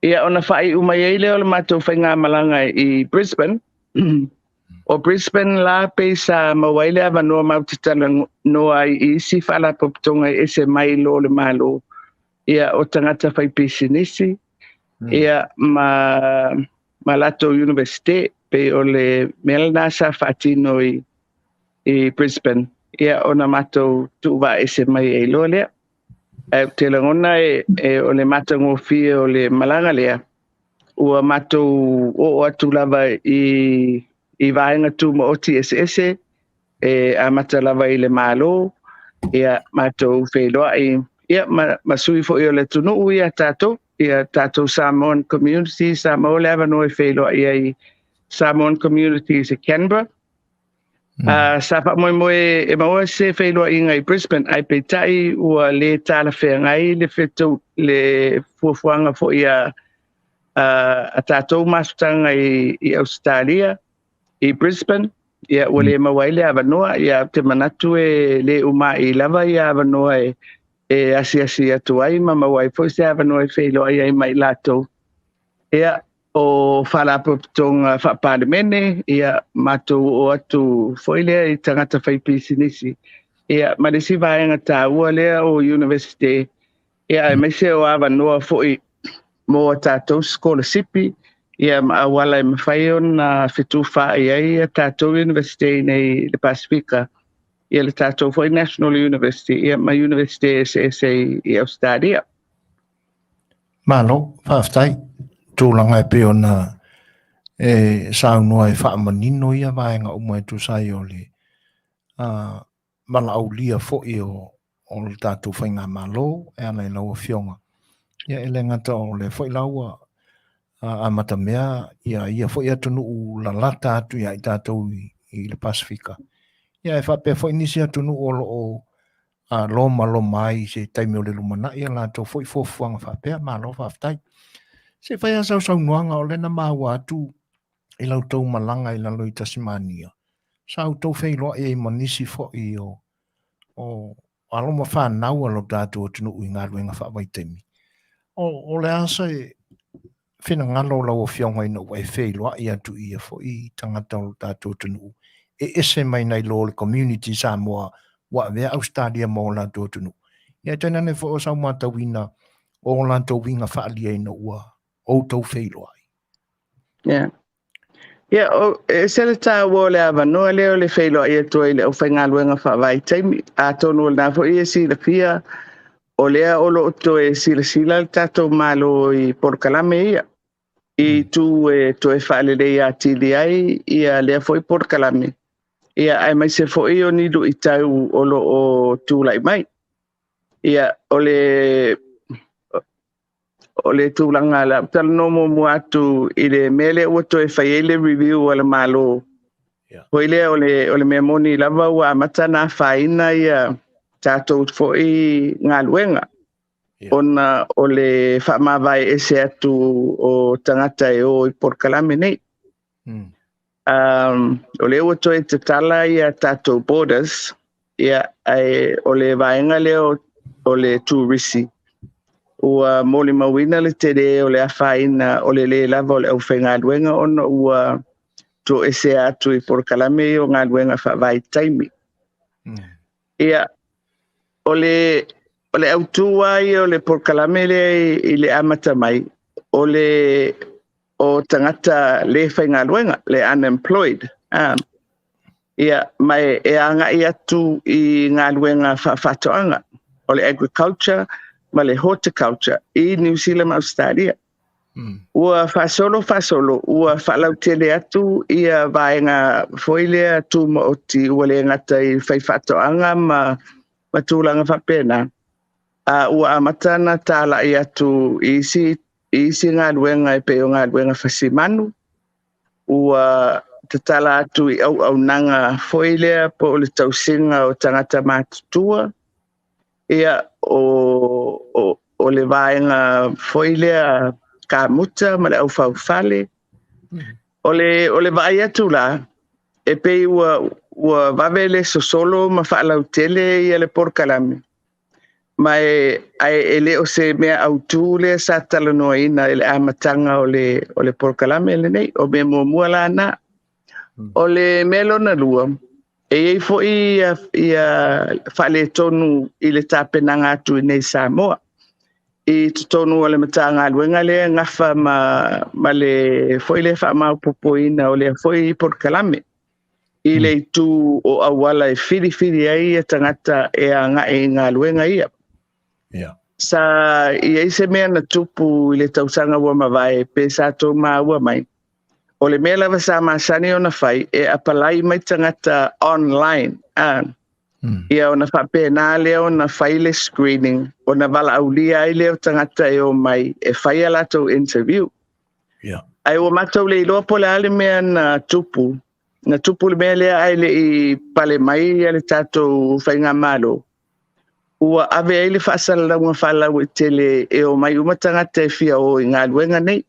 Ia, ona faaiu mai ai lea o le matou faigamalaga i Brisbane. O Brisbane la pei sa maua ai le avanoa matou te talanoa ai i isi faalapotopotoga e ese mai lo le Malo. Ia, o tagata faipisinisi, ia, ma latou universite, pei o le mea lena sa faatino i Brisbane. Ia, ona matou tuuvaaese mai ai loa lea. Ae ou te lagona e o le matagofie o le malaga lea, ua matou oo atu lava i vaega tumaoti eseese, e amata lava i le Malo, ia matou feiloai ia ma sui foi o le atunuu ia tatou, ia tatou Samoan community, sa maua le avanoa e feiloai ai Samoan communities i Canberra. Sa faamoemoe e maua se feiloaiga i Brisbane, ae peitai ua le talafeagai le fetou le fuafuaga foi a tatou mafutaga i Ausetalia i Brisbane, ia ua le maua ai le avanoa. Ia, ou te manatu e le uma'i lava ia avanoa e asiasi atu ai ma maua ai foi se avanoa e feiloai ai ma i latou. Ia, o faalapotopotoga faa-Palemene, ia matou oo atu foi lea i tagata faipisinisi. Ia, ma le isi vaega taua lea o universite, ia aemaise o avanoa foi mo a tatou sikolasipi, ia ma auala e mafai ona fetufaai ai a tatou universite nei i le Pasifika, ia le tatou foi National University, ia ma universite eseese i Ausetalia. Malo, faafetai. Tulaga e pei ona e saunoa e faamanino ia vaega uma e tusa ai o le valaaulia foi o le tatou faigamalo e ala i lau Afioga. Ia, e le gata o lea foi la ua amatamea ia ia foi atunuu lalata atu ia i tatou i le Pasifika. Ia, e faapea foi nisi atunuu o lo o lomaloma ai i se taimi o le lumanai a latou foi fuafuaga faapea. Malo faafetai. Se i fai lava sau saunoaga, o lea na maua atu i la outou malaga i lalo i Tasimania, sa outou feiloai ai ma nisi foi o alo ma fanau a lo tatou atunuu i galuega faavaitaimi. O le a se finagalo o lau Afioga ina ua e feiloai atu i ia foi tagata o lo tatou atunuu e ese mai nai lo le community Samoa ua avea Ausetalia ma o latou atunuu? Ia, tainane foi o sau matauina o latou uiga faaalia ina ua outou feiloai. Yeah. Ia, e ese le taua o le avanoa lea o le feiloai atu ai i le aufaigaluega faavaitaimi. Atonu o lena foi e silafia, o lea o lo o toe silasila le tatou Malo i polokalame ia, i itu e toe faalelei atili ai ia lea foi polokalame. Ia, aemaise foi o ni luitau o lo o tulai mai. Ia, o le o le tulaga la talanoa muamua atu i le mea lea ua toe fai ai le review a le Malo. Foi lea o le mea moni lava ua amata na afaina ia tatou foi galuega. Ona o le faamavae ese atu o tagata e o i polokalame nei. O lea ua toe tatala ia tatou borders, ia, ae o le vaega lea o le turisi, ua molimauina le tele o le afaina o le lē lava o le aufaigaluega ona ua toesea atu i polokalame ia o galuega faavaitaimi. Ia, o le autū lava ia o le polokalame lea i le amata mai, o le o tagata lē faigaluega, le unemployed. Ia, ma e agai atu i galuega faafaatoaga, o le agriculture ma le horticulture i Niu Sila ma Ausetalia. Ua faasolo faasolo, ua faalautele atu ia vaega foi lea tumaoti ua le gata i faifaatoaga ma tulaga faapena. Ua amata na talai atu i isi galuega e pei o galuega fasimanu, ua tatala atu i auaunaga foi lea po o le tausiga o tagata matutua, ia o le vaega foi lea kamuta ma le aufaufale. O le vaai atu la, e pei ua vave le sosolo ma faalautele ia le polokalame, ma e le o se mea autū lea sa talanoaina i le amataga o le polokalame lenei, o mea muamua la na. O le mea lona lua, e iai foi ia faaletonu i le tapenaga atu i nei Samoa. I totonu o le Matagaluega lea gafa ma le foi lea faamaopoopoina o lea foi polokalame. I le itu o auala e filifili ai ia tagata e agai i galuega ia. Sa i ai se mea na tupu i le tausaga ua mavae pe sa tou maua mai. O le mea lava sa masani ona fai e apalai mai tagata online. Ia ona faapena lea ona fai le screening, ona valaaulia ai lea o tagata e o mai e fai a latou interview. Ai ua matou le iloa po o le a le mea na tupu. Na tupu le mea lea ai le i pale mai ia le tatou faigamalo. Ua ave ai le faasalalauga faalauaitele e o mai uma tagata e fia o i galuega nei.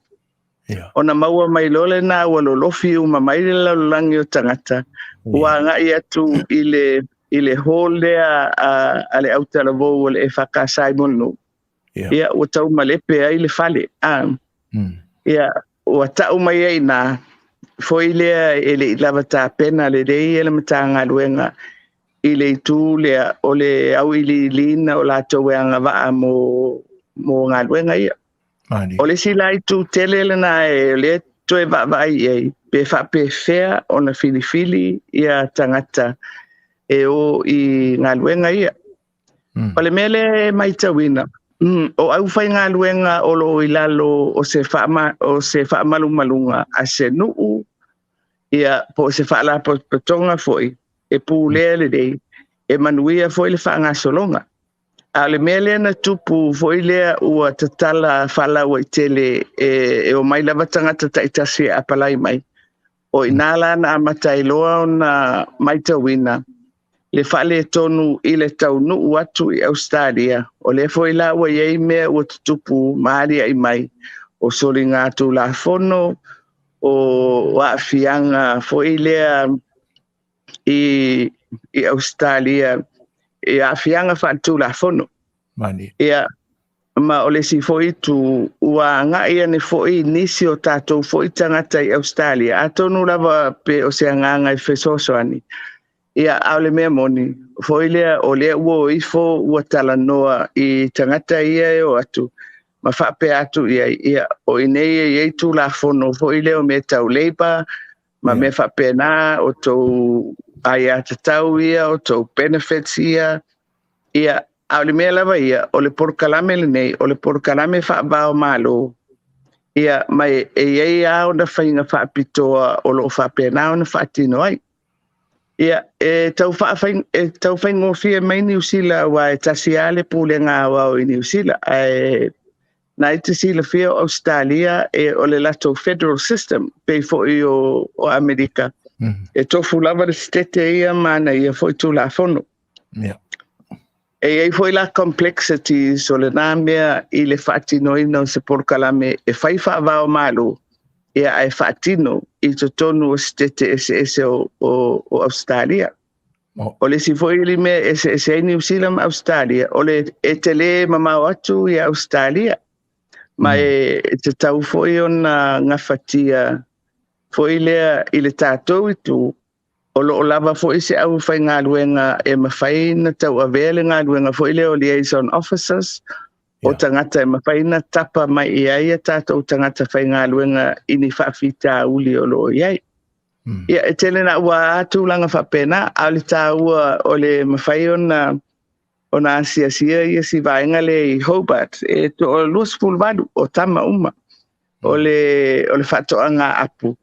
Ona maua mai loa lena ua lolofi uma mai le lalolagi o tagata, ua agai atu i le hall lea a le autalavou o le EFKS i Mulinuu. Ia, ua taumalepe ai le fale. Ia, ua tau mai ai na, foi lea e le i lava tapena lelei e le Matagaluega i le itu lea o le auiliiliina o latou e agavaa mo galuega ia. O le isi la itu tele lena e lea toe vaavaai i ai, pe faapefea ona filifili ia tagata e o i galuega ia. O le mea lea e matauina, o aufaigaluega o lo o i lalo o se faamalumaluga a se nuu, ia, po o se faalapotopotoga foi, e pulea lelei, e manuia foi le faagasologa. A o le mea lea na tupu foi lea ua tatala faalauaitele e o mai lava tagata taitasi e apalai mai. O ina la na amata ai loa ona matauina le faaletonu i le taunuu atu i Ausetalia. O lea foi la ua iai mea ua tutupu ma aliae mai, o soliga tulafono, o aafiaga foi lea i Ausetalia, i aafiaga faaletulafono. Ia, ma o le isi foi itu, ua agai ane foi nisi o tatou foi tagata i Ausetalia, atonu lava pe o se agaga e fesoasoani. Ia, a o le mea moni, foi lea o lea ua o ifo ua talanoa i tagata ia e o atu, ma faapea atu i ai, ia, o i nei e iai tulafono foi lea o mea tau labour, ma mea faapena, o tou aiatatau ia, o tou benefits ia. Ia, a o le mea lava ia, o le polokalame lenei, o le polokalame faava-o-Malo, ia, ma e iai lava ona faiga faapitoa o lo o faapena ona faatino ai. Ia, e tau faafai, e tau faigofie mai Niu Sila aua e tasi lava le pulega aoao i Niu Sila, ae na e te silafia o Ausetalia e o le latou federal system pei foi o Amerika. E tofu lava le setete ia ma ana ia foi Tulafono. Yeah. E i ai foi la complexities o lena mea i le faatinoina o se polokalame e fai faavao Malo, ia ae faatino i totonu o setete eseese o Ausetalia. Oh. O le isi foi li mea e eseese ai Niu Sila ma Ausetalia, o le e tele mamao atu i Ausetalia, ma e tatau foi ona gafatia foi lea i le tatou itu, o lo o lava foi se aufaigaluega e mafai ona tauavea le galuega foi lea o liaison officers, o tagata e mafai ona tapa mai i ai a tatou tagata faigaluega i ni faafitauli o lo o i ai. Ia, e tele na ua a tulaga faapena, a o le taua o le mafai ona asiasia ia si vaega lea i Hobart, e 28 o tama uma o le faatoaga apu.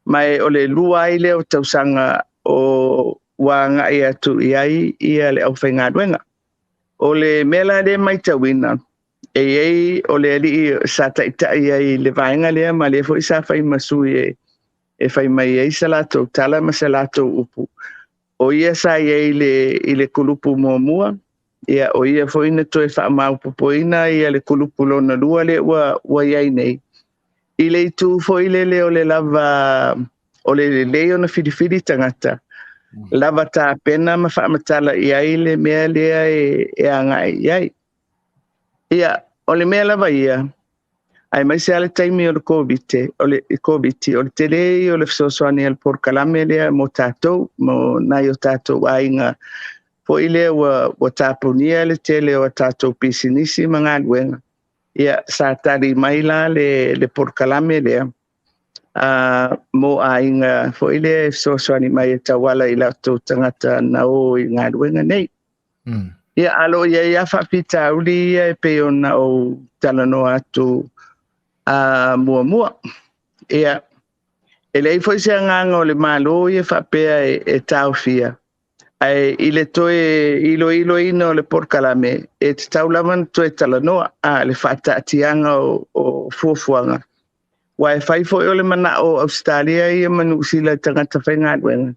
Ma e o le lua ai lea o tausaga o ua agai atu i ai ia le aufaigaluega. O le mea la lea matauina, e i ai o le alii sa taitai ai le vaega lea, ma lea foi sa fai ma sui e fai mai ai sa latou tala ma sa latou upu. O ia sa i ai i le kulupu muamua, ia o ia foi na toe faamaopopoina ia le kulupu lona lua lea ua i ai nei. I le itu foi lele o le lava, o le lelei ona filifili tagata, lava tapena ma faamatala i ai le mea lea e agai i ai. Ia, o le mea lava ia, aemaise lava le taimi o le Covid, o le tele ia o le fesoasoani a le polokalame lea mo tatou, mo nai o tatou aiga foi lea ua tapunia le tele o tatou pisinisi ma galuega. Ia, sa tali mai la le polokalame lea, mo aiga foi lea e fesoasoani mai e tauala i latou tagata na o i galuega nei. Ia, a lo o i ai lava faafitauli ia e pei ona ou talanoa atu muamua. Ia, e leai foi se agaga o le Malo ia faapea e taofia, ae i le toe iloiloina o le polokalame, e tatau lava ona toe talanoa le faataatiaga o fuafuaga. Ua e fai foi o le manao o Ausetalia ia ma Niu Sila i tagata faigaluega,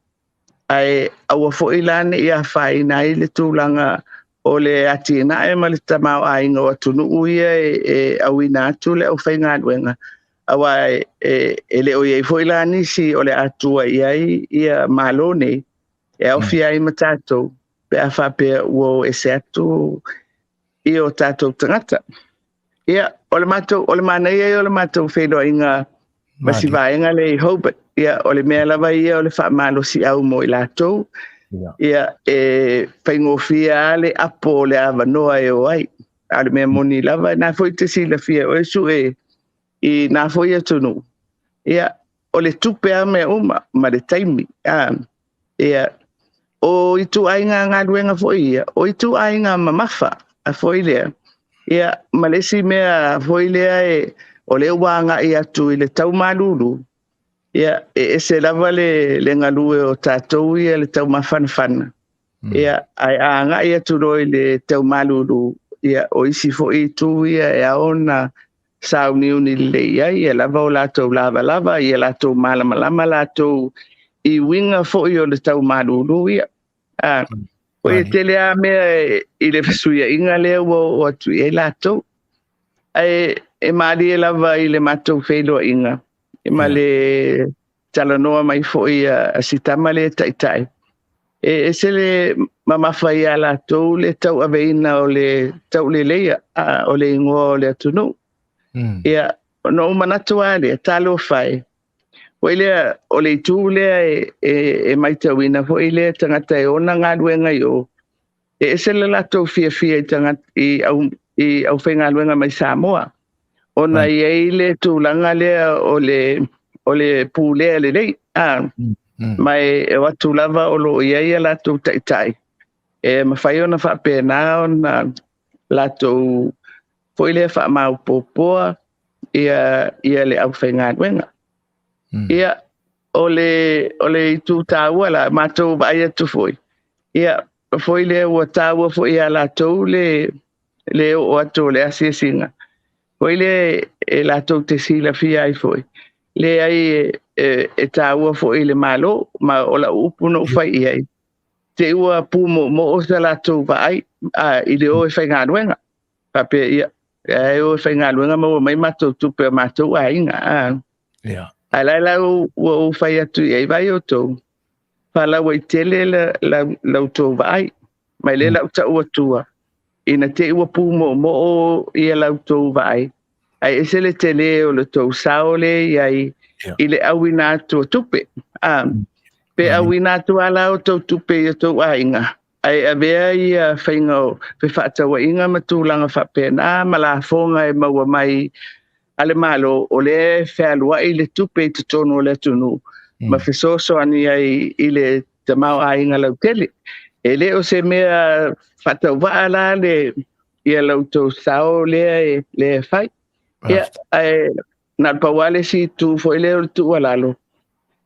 ae aua foi la ne i afaina ai le tulaga o le atinae ma le tamaoaiga o atunuu ia e auina atu le aufaigaluega, aua e le o i ai foi la nisi o le atua i ai ia Malo nei, e aofia ai ma tatou, pe a faapea ua o ese atu i o tatou tagata. Ia, o le manaia ia o le matou feiloaiga ma si vaega lea i Hobart. Ia, o le mea lava ia o le faamalosiau mo i latou. Ia, e faigofie le apo o le avanoa e o ai. A o le mea moni lava, na foi te silafia oe sue i nā foi atunuu. Ia, o le tupe a mea uma ma le taimi. Ia, o ituaiga galuega foi ia, o ituaiga mamafa a foi lea. Ia, ma le isi mea foi lea e o le ua agai atu i le taumalulu, ia, e ese lava le galue o tatou ia le taumafanafana. Ia, ae a agai atu loa i le taumalulu, ia, o isi foi itu ia e ao ona sauniuni lelei ai, ia lava o latou lavalava, ia latou malamalama latou i uiga foi o le taumalulu ia. O e tele a mea i le fesuiaiga lea ua oo atu i ai latou. Ae e malie lava i le matou feiloaiga, e ma le talanoa mai foi a si tama lea taitai. E ese le mamafa ia latou le tauaveina o le tauleleia o le igoa o le atunuu. Ia, ona ou manatu lava lea, talofa e. Foi lea, o le itu lea e matauina foi lea tagata e ona galuega i o, e ese le latou fiafia i tagata i aufaigaluega mai Samoa. Ona i ai le tulaga lea o le pulea lelei. Ma e o atu lava o lo o i ai a latou taitai. E mafai ona faapena ona latou foi lea faamaopopoa ia le aufaigaluega. Ia, O le itu taua la matou vaai atu foi, ia foi lea ua taua foi ia latou le oo atu o le asiasiga foi lea e latou te silafia ai foi leai e taua foi i le Malo. Ma o lau upu na ou fai i ai, te i ua pumoomoo sa latou vaai i le o e faigaluega, faapea ia e o e faigaluega maua mai matou tupe o matou aiga. Ae la la ua ou fai atu i ai, vai outou faalauaitele la outou vaai mai le lau tau atua ina te i ua pumoomoo ia la outou vaai, ae ese le tele o le tou sao le i ai i le auina atu o tupe. Pe auina atu ala o tou tupe i o tou aiga, ae avea ia faiga o fefaatauaiga ma tulaga faapena ma lafoga e maua mai a le Malo, o lea e fealuai le tupe i totonu o le atunuu ma fesoasoani ai i le tamaoaiga lautele. E le o se mea faatauvaa la le ia la outou sao lea e fai. Ia, ae na o le pau lava le isi itu foi lea o le tuualalo,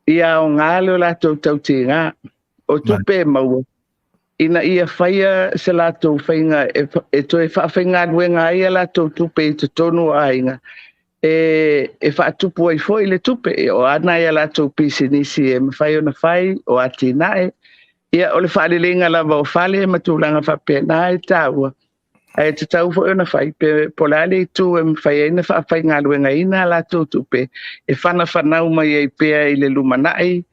ia aoga le latou tautiga o tupe e maua ina ia faia se latou faiga e toe faafaigaluega ai a latou tupe i totonu o aiga e faatupu ai foi le tupe, o a nai a latou pisinisi e mafai ona fai, o atinae. Ia, o le faaleleiga lava o fale ma tulaga faapena e taua, ae tatau foi ona fai po o le a le itu e mafai ai ona faafaigaluegaina a latou tupe e fanafanau mai ai pea i le lumanai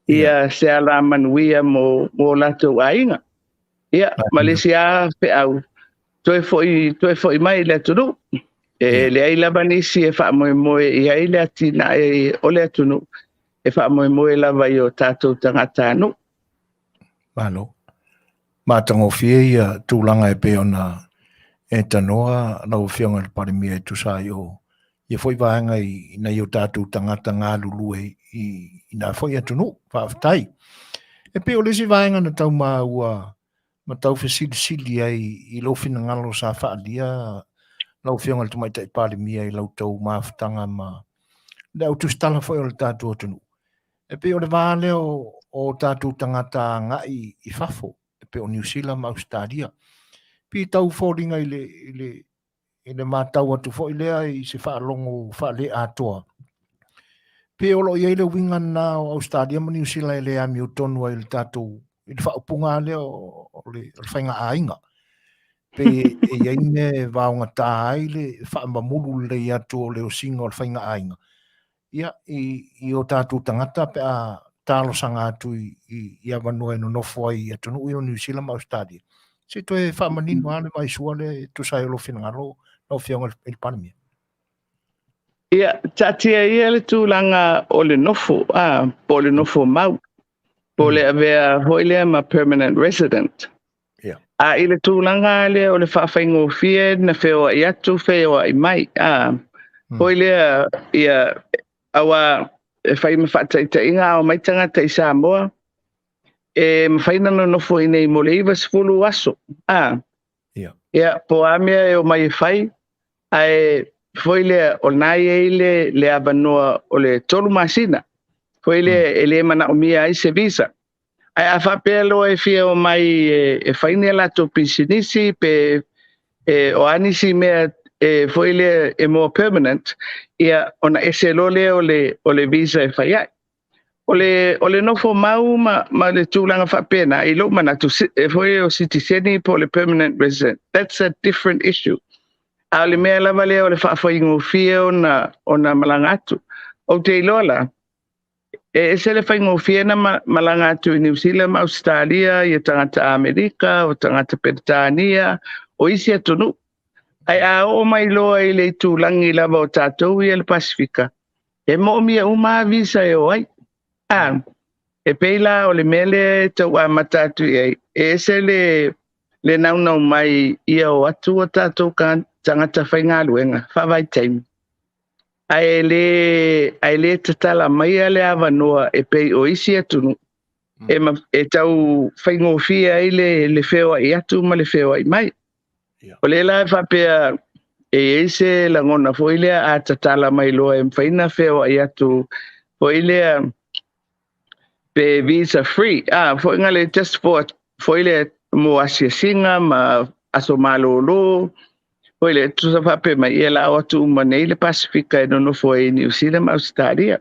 ia se alamanuia mo latou aiga. Ia, ma le isi lava feau, toe foi mai i le atunuu. E leai lava nisi e faamoemoe i ai le atinae o le atunuu, e faamoemoe lava i o tatou tagatanuu. Malo. Matagofie ia tulaga e pei ona e tanoa lau Afioga i le Palemia e tusa ai o ia foi vaega i nai o tatou tagata galulue i nā foi atunuu. Faafetai. E pei o le isi vaega na tau maua ma tau fesilisili ai i lou finagalo sa faalia lau Afioga i le Tamaitai Palemia i lau tau mafutaga ma le au tusitala foi o le tatou atunuu. E pei o le va lea o tatou tagata agai i fafo, e pei o Niu Sila ma Ausetalia. Pei tau foliga i le matau atu foi lea i se faalogo faaleatoa. Pei o lo o i ai le uiga lena o Ausetalia ma Niu Sila e le amiotonu ai i le tatou i le faaupuga lea o le faiga aiga. Pei e i ai mea e vaogata ai le faamamulu lelei atu o le osiga o le faiga aiga. Ia, i o tatou tagata pe a talosaga atu i avanoa e nonofo ai i atunuu ia o Niu Sila ma Ausetalia. Se i toe faamanino lava le vaisua lea e tusa ai o lou finagalo lau Afioga i le Palemia. Ia, taatia ia le tulaga o le nofo, po o le nofo mau, po o le avea foi lea ma permanent resident. A i le tulaga lea o le faafaigofie na feoai atu, feoai mai. Foi lea, ia, aua e fai ma faataitaiga a o mai tagata i Samoa, e mafai na nonofo i nei mo le 90 aso. Ia, po a mea e o mai e fai, ae foi lea, o lena e i ai le avanoa o le 3 masina. Foi lea e le manaomia ai se visa. Ae a faapea loa e fia o mai e fai ni a latou pisinisi pe o a nisi mea e foi lea e more permanent, ia ona ese loa lea o le visa e fai ai. O le nofo mau ma le tulaga faapena, i lou manatu, e foi o sitiseni po o le permanent resident, that's a different issue. A o le mea lava lea o le faafaigofie ona malaga atu. Ou te iloa la, e ese le faigofie na malaga atu i Niu Sila ma Ausetalia, ia tagata Amerika, o tagata Peretania, o isi atunuu. Ae a oo mai loa i le itulagi lava o tatou ia le Pasifika, e moomia uma a visa e o ai. E pei la o le mea lea e tau amata atu i ai, e ese le naunau mai ia o atu o tatou tagata faigaluega faavaitaimi. Ae le tatala mai le avanoa e pei o isi atunuu e tau faigofie ai le feoai atu ma le feoai mai. O le la e faapea e i ai se lagona foi lea a tatala mai loa e mafai na feoai atu foi lea Pe visa free, a foi ngale just for foi le mo asiasiga ma aso malōlō, foi le tusa faapea mai ia la o atu uma nei le Pasifika e nonofo ai i Niu Sila ma Ausetalia.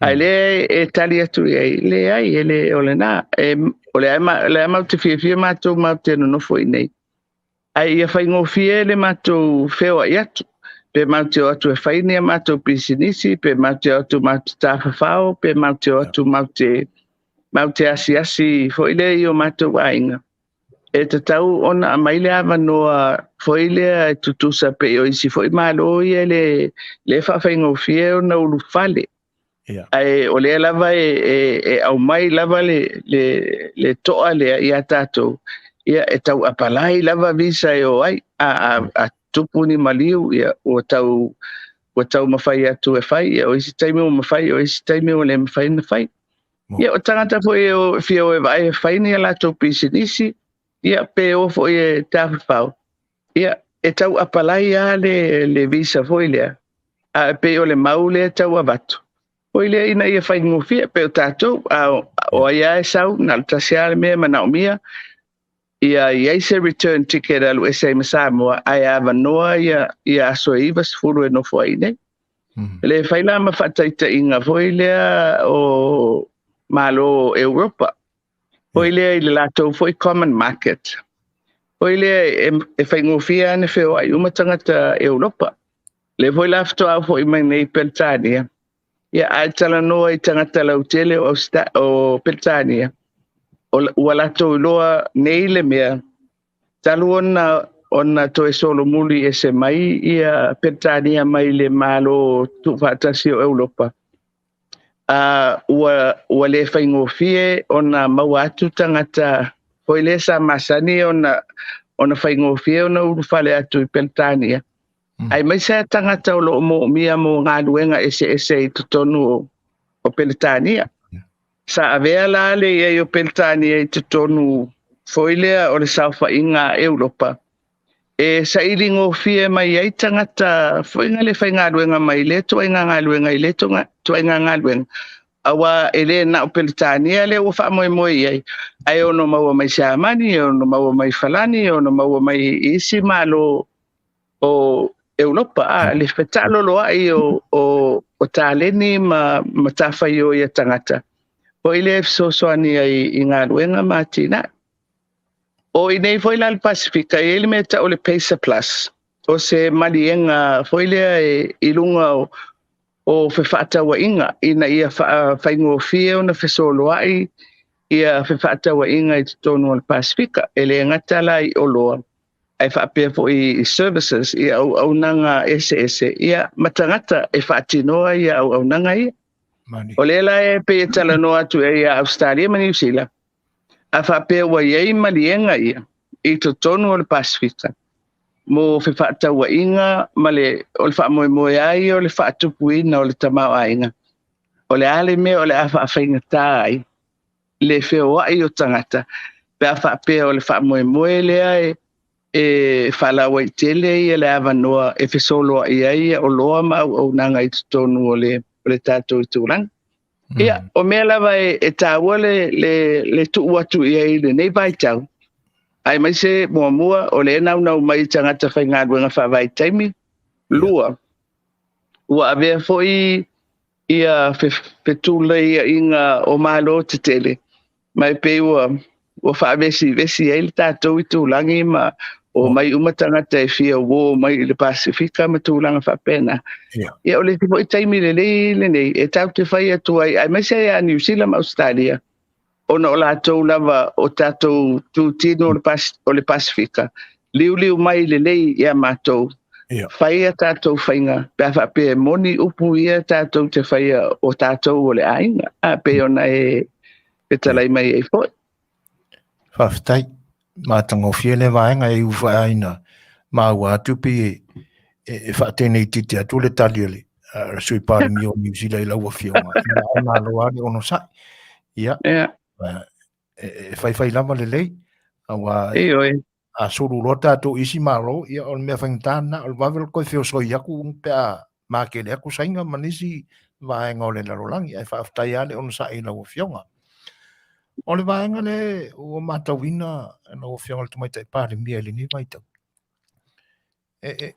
Ae lea e tali atu i ai, leai, e le o lena. E, o le a, le a matou te fiafia matou matou te nonofo i nei. Ae ia faigofie le matou feoai atu. Pe matou te o atu e fai ni a matou pisinisi, pe matou te o atu matou te tafafao, pe matou te o atu matou te asiasi foi lea i o matou aiga. E tatau ona aumai le avanoa foi lea e tutusa pei o isi foi Malo ia le le faafaigofie ona ulufale. Ae o lea lava e aumai lava le toa lea ia tatou, ia e tau apalai lava visa e o ai. A tupu ni maliu, ia ua taumafai atu e fai, ia o isi taimi ua mafai, o isi taimi ua le mafai ona fai. Ia o tagata foi e fia o e vaai e fai ni a latou pisinisi, ia pe o foi e tafafao, ia e tau apalai lava le visa foi lea, a e pei o le mau lea e tau avatu. Foi lea ina ia faigofie, pei o tatou, a o ai lava e sau, na o le tasi lava le mea e manaomia, ia i ai se return ticket e alu ese ai ma Samoa, ae avanoa ia aso e 90 e nofo ai nei. E le fai la ma faataitaiga foi lea o Malo o Europa. Foi lea i le latou foi common market. Foi lea e faigofie lava ona feoai uma tagata Europa. Lea foi la faatoa foi mai nei Peretania. Ia, ae talanoa i tagata lautele o Peretania, ua latou iloa nei le mea, talu ona toe solomuli ese mai ia Peretania mai le Malo Tuufaatasi o Europa, ua le faigofie ona maua atu tagata foi lea sa masani ona faigofie ona ulufale atu i Peretania. Aemaise tagata o lo o moomia mo galuega eseese i totonu o Peretania. Sa avea la le i ai o Peretania i totonu foi lea o le saofaiga a Europa, e saili gofie mai ai tagata foi nga le faigaluega mai lea ituaiga galuega i lea ituaiga galuega. Aua e le na o Peretania lea ua faamoemoe i ai, ae ono maua mai Siamani, e ono maua mai Falani, e ono maua mai i isi Malo o Europa. A le fetaaloloai o taleni ma matafaioi a tagata. Foi lea e fesoasoani ai i galuega ma atinae. O i nei foi la le Pasifika, e i ai le mea e tau o le Pacer Plus, o se maliega foi lea e i luga o fefaatauaiga ina ia faigofie ona fesoloai ia fefaatauaiga i totonu o le Pasifika. E le gata la i oloa, ae faapea foi i services, i auaunaga eseese, ia ma tagata e faatinoa ia auaunaga ia. O lea la e pei e talanoa atu ai ia Australia ma Niu Sila, a faapea ua i ai maliega ia i totonu o le Pasifika mo fefaatauaiga ma le o le faamoemoe ai o le faatupuina o le tamaoaiga. O le a le mea o le a faafaigata ai le feoai o tagata pe a faapea o le faamoemoe lea e faalauaitele ia le avanoa e fesoloai ai ia oloa ma auaunaga i totonu o le tatou itulagi. Ia, o mea lava e taua le tuu atu i ai i lenei vaitau, aemaise muamua o lea e naunau mai tagata faigaluega faavaitaimi. Lua, ua avea foi ia fetuleiaiga o Malo tetele, ma e pei ua faavesivesi ai le tatou itulagi ma o mai uma tagata e fia uō mai i le Pasifika ma tulaga faapena. Ia o le isi foi taimi lelei lenei e tatou te fai atu ai, aemaise ia Niu Sila ma Ausetalia, ona o latou lava o tatou tutino o le Pasifika, liuliu mai lelei ia matou, fai a tatou faiga, pe a faapea e moni upu ia tatou te faia o tatou o le aiga, a pei ona e fetalai mai ai foi. Faafetai. Matagofie le vaega e ufaeaina maua atu pei e faateneititi atu le tali a le Sui Palemia o Niu Sila i lau afioga. Ia, malo lava le onosai. Ia, e faifai lava lelei, aua a sulu loa tatou isi Malo, ia o le mea faigata lena, o le vave o le toe feosoi atu pe a makele atu Saina ma nisi vaega o le lalolagi. Ae faafetai lava le onosai i lau afioga. O le vaega lea ua matauina lau Afioga i le Tamaitai Palemia i lenei vaitau, e, e,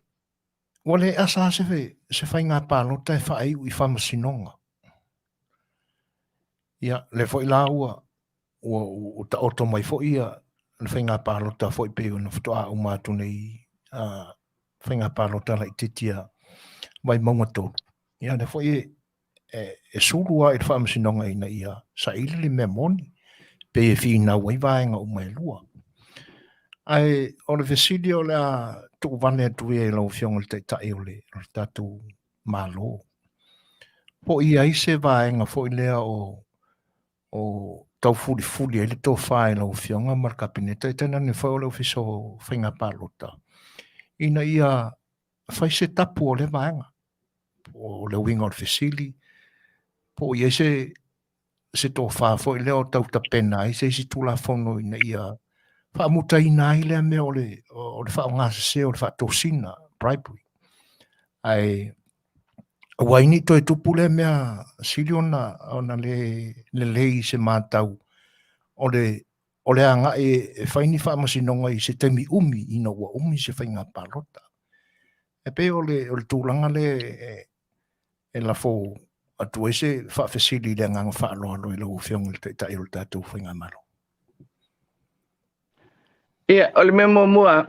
ua le asa se, se faiga palota e faaiu i faamasinoga. Ia, lea foi la ua, ua, ua taoto mai foi ia le faiga palota foi pei ona faatoa uma atu nei a faiga palota laitiiti a Vaimauga 3. Ia, lea foi e, e, e sulu lava i le faamasinoga ina ia saili le mea moni, pei e finau ai vaega uma e lua. Ae o le fesili o le a tuuvale atu ia i lau Afioga i le Taitai o le, o le tatou Malo, po o i ai se vaega foi lea o o taufulifuli ai le tofa i lau Afioga ma le Kapeneta, e tainane foi o le Ofisa o Faiga Palota, ina ia fai se tapu o lea vaega. O le uiga o le fesili, po o i ai se, se tofa foi lea o tau tapena ai se isi Tulafono ina ia faamutaina ai lea mea o le, o le faaaoga sese o le faatosina, bribery. Ae aua ai ne i toe tupu lea mea sili ona, ona le lelei i se matau o le, o le agai e fai ni faamasinoga i se taimi umi ina ua umi se faiga palota. E pei o le, o le tulaga lea e, e lafo atu ai se faafesili i le agaga faaaloalo i lau Afioga i le Taitai o le tatou Faigamalo. Ia, o le mea muamua,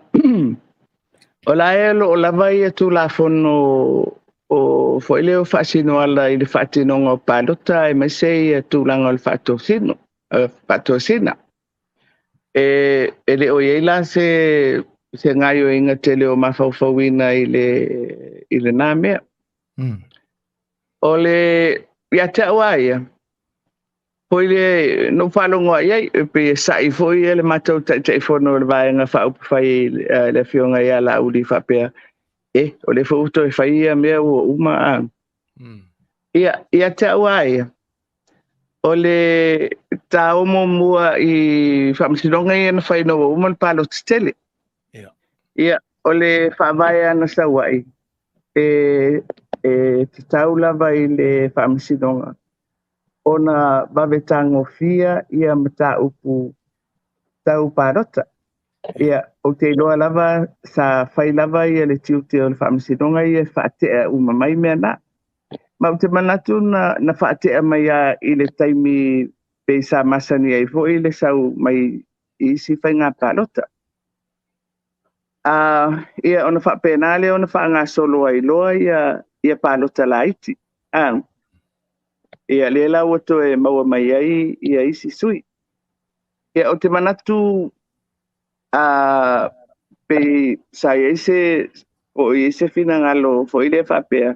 o la e o lo o lava ia Tulafono o foi lea o faasino ala i le faatinoga o palota aemaise ia tulaga o le faatosino, faatosina. E, e le o i ai la se, se gaioiga tele o mafaufauina i le, i lena mea. O le, ia te au a ia, foi le, na ou faalogo lava i ai, e pei e sa'i foi le matou Taitaifono o le Vaega Faaupufai le Afioga ia Laauli faapea, e, o lea foi ua toe fai ia mea ua uma a. Ia, ia te au a ia, o le ta o muamua i faamasinoga ia na fai ina ua uma le palota tele. Ia, o le faavae lava na sau ai, e, e tatau lava i le faamasinoga ona vave tagofia ia mataupu tau palota. Ia, ou te iloa lava sa fai lava ia le tiute o le faamasinoga ia e faatea uma mai mea na. Ma ou te manatu na, na faatea mai lava i le taimi pei sa masani ai foi le sau mai i isi faiga palota. A, ia ona faapena lea ona faagasolo ai loa ia, ia palota laiti. A, ia lea la ua toe maua mai ai ia isi sui. Ia ou te manatu a pei sa i ai se po o i ai se finagalo foi lea faapea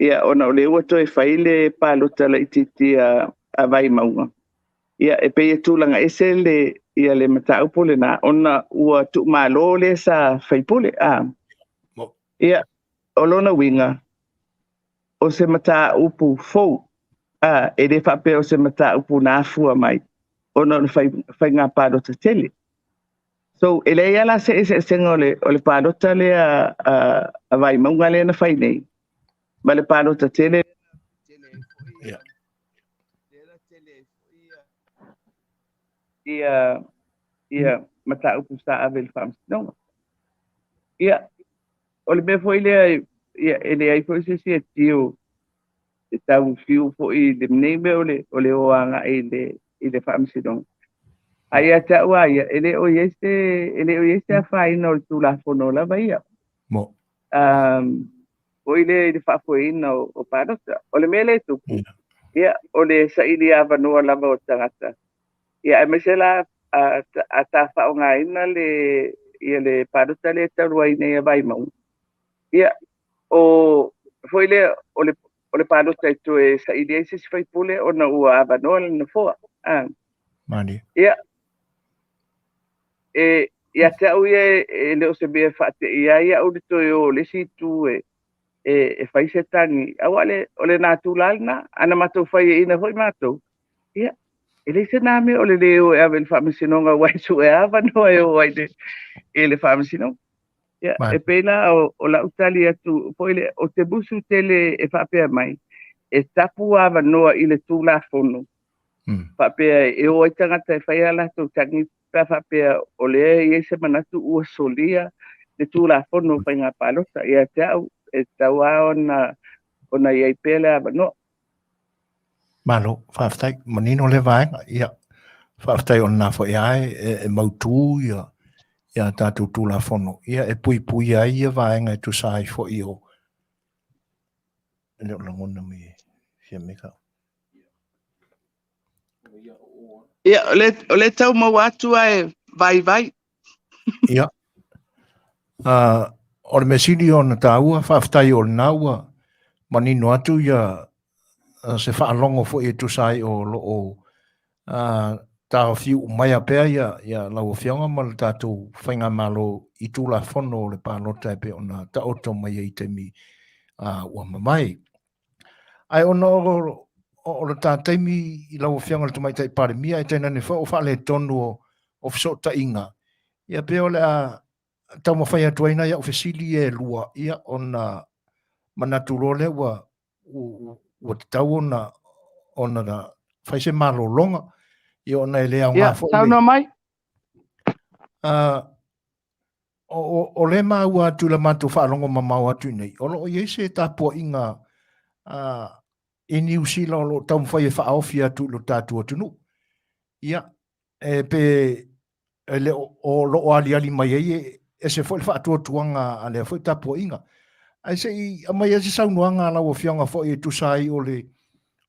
ia ona o lea ua toe fai le palota laitiiti a, a Vaimauga. Ia e pei e tulaga ese le ia le mataupu lena ona ua tuumalo lea sa faipule a. Ia o lona uiga o se mataupu fou a, e le faapea o se mataupu na afua mai ona o le fai, faiga palota tele. So, e leai lava la se eseesega o le, o le palota lea a, a Vaimauga lea na fai nei, ma le palota tele. Yeah. Ia, ia mataupu sa ave i le faamasinoga. Ia, o le mea foi lea, ia, e leai foi se isi e tio e tau fiu foi i lenei mea o le, o le o agai i le, i le faamasinoga. A ia te au a ia, e le o i ai se, e le o i ai se afaina o le Tulafono lava ia. Mo. Um, foi lea i le faafoeina o, o palota. O le mea lea e tupu, yeah. Ia, o le saili avanoa lava o tagata. Ia, aemaise la a, a ta faaaogaina le, ia le palota lea e talu ai nei a Vaimauga. Ia, o, foi lea, o le, o le palota e toe saili ai se isi faipule ona ua avanoa le nofoa. Ah. Mani. Ia, e, ia te au ia e le o se mea e faateia ai au le toe o le isi itu e, e, e fai se tagi. Aua le, o le natura lena, ana matou faiaina foi matou, ia, e leai se na mea o le lē o e ave i le faamasinoga aua e sue avanoa e o ai i le faamasinoga. Ia, e pei la o, o lau tali atu foi le, o te musu tele e faapea mai, e tapu avanoa i le Tulafono Faapea e o ai tagata e fai a latou tagi pe a faapea o lea e i ai se manatu ua solia le Tulafono o Faiga Palota. Ia te au, e tatau lava ona ona i ai pea le avanoa. Malo, faafetai, manino lea vaega. Ia, faafetai o lena foi lava e mautu ia ia tatou Tulafono, ia e puipuia ai ia vaega e tusa ai foi o e le o lagona mai e Fiame ka. Ia, o le, o le tau maua atu ae vaivai. Ia, o le mea sili ona taua, faafetai o lena ua manino atu ia se faalogo foi e tusa ai o lo o taofiu'u maia pea ia, ia lau Afioga ma le tatou Faigamalo i Tulafono o le Palota e pei ona taoto mai ai i taimi ua mavae. Ae ona o le ta taimi i lau Afioga i le Tamaitai Palemia, ae tainane foi o faaletonu o fesootaiga, ia pei o le a taumafai atu ai nai au fesili ia e lua, ia ona manatu loa lea ua ua tatau ona ona fai se malologa, ia ona e le aoga foi. Ia, saunoa mai. O lea e maua atu i la matou faalogo mamao atu i inei, o lo o i ai se tapuaiga i Niu Sila o lo o taumafai e faaofi atu i lo tatou atunuu. Ia, e pe e le o, o lo o aliali mai ai e ese foi le faatuatuaga a lea foi tapuaiga. Ae se i aumai ai se saunoaga a lau Afioga foi e tusa ai o le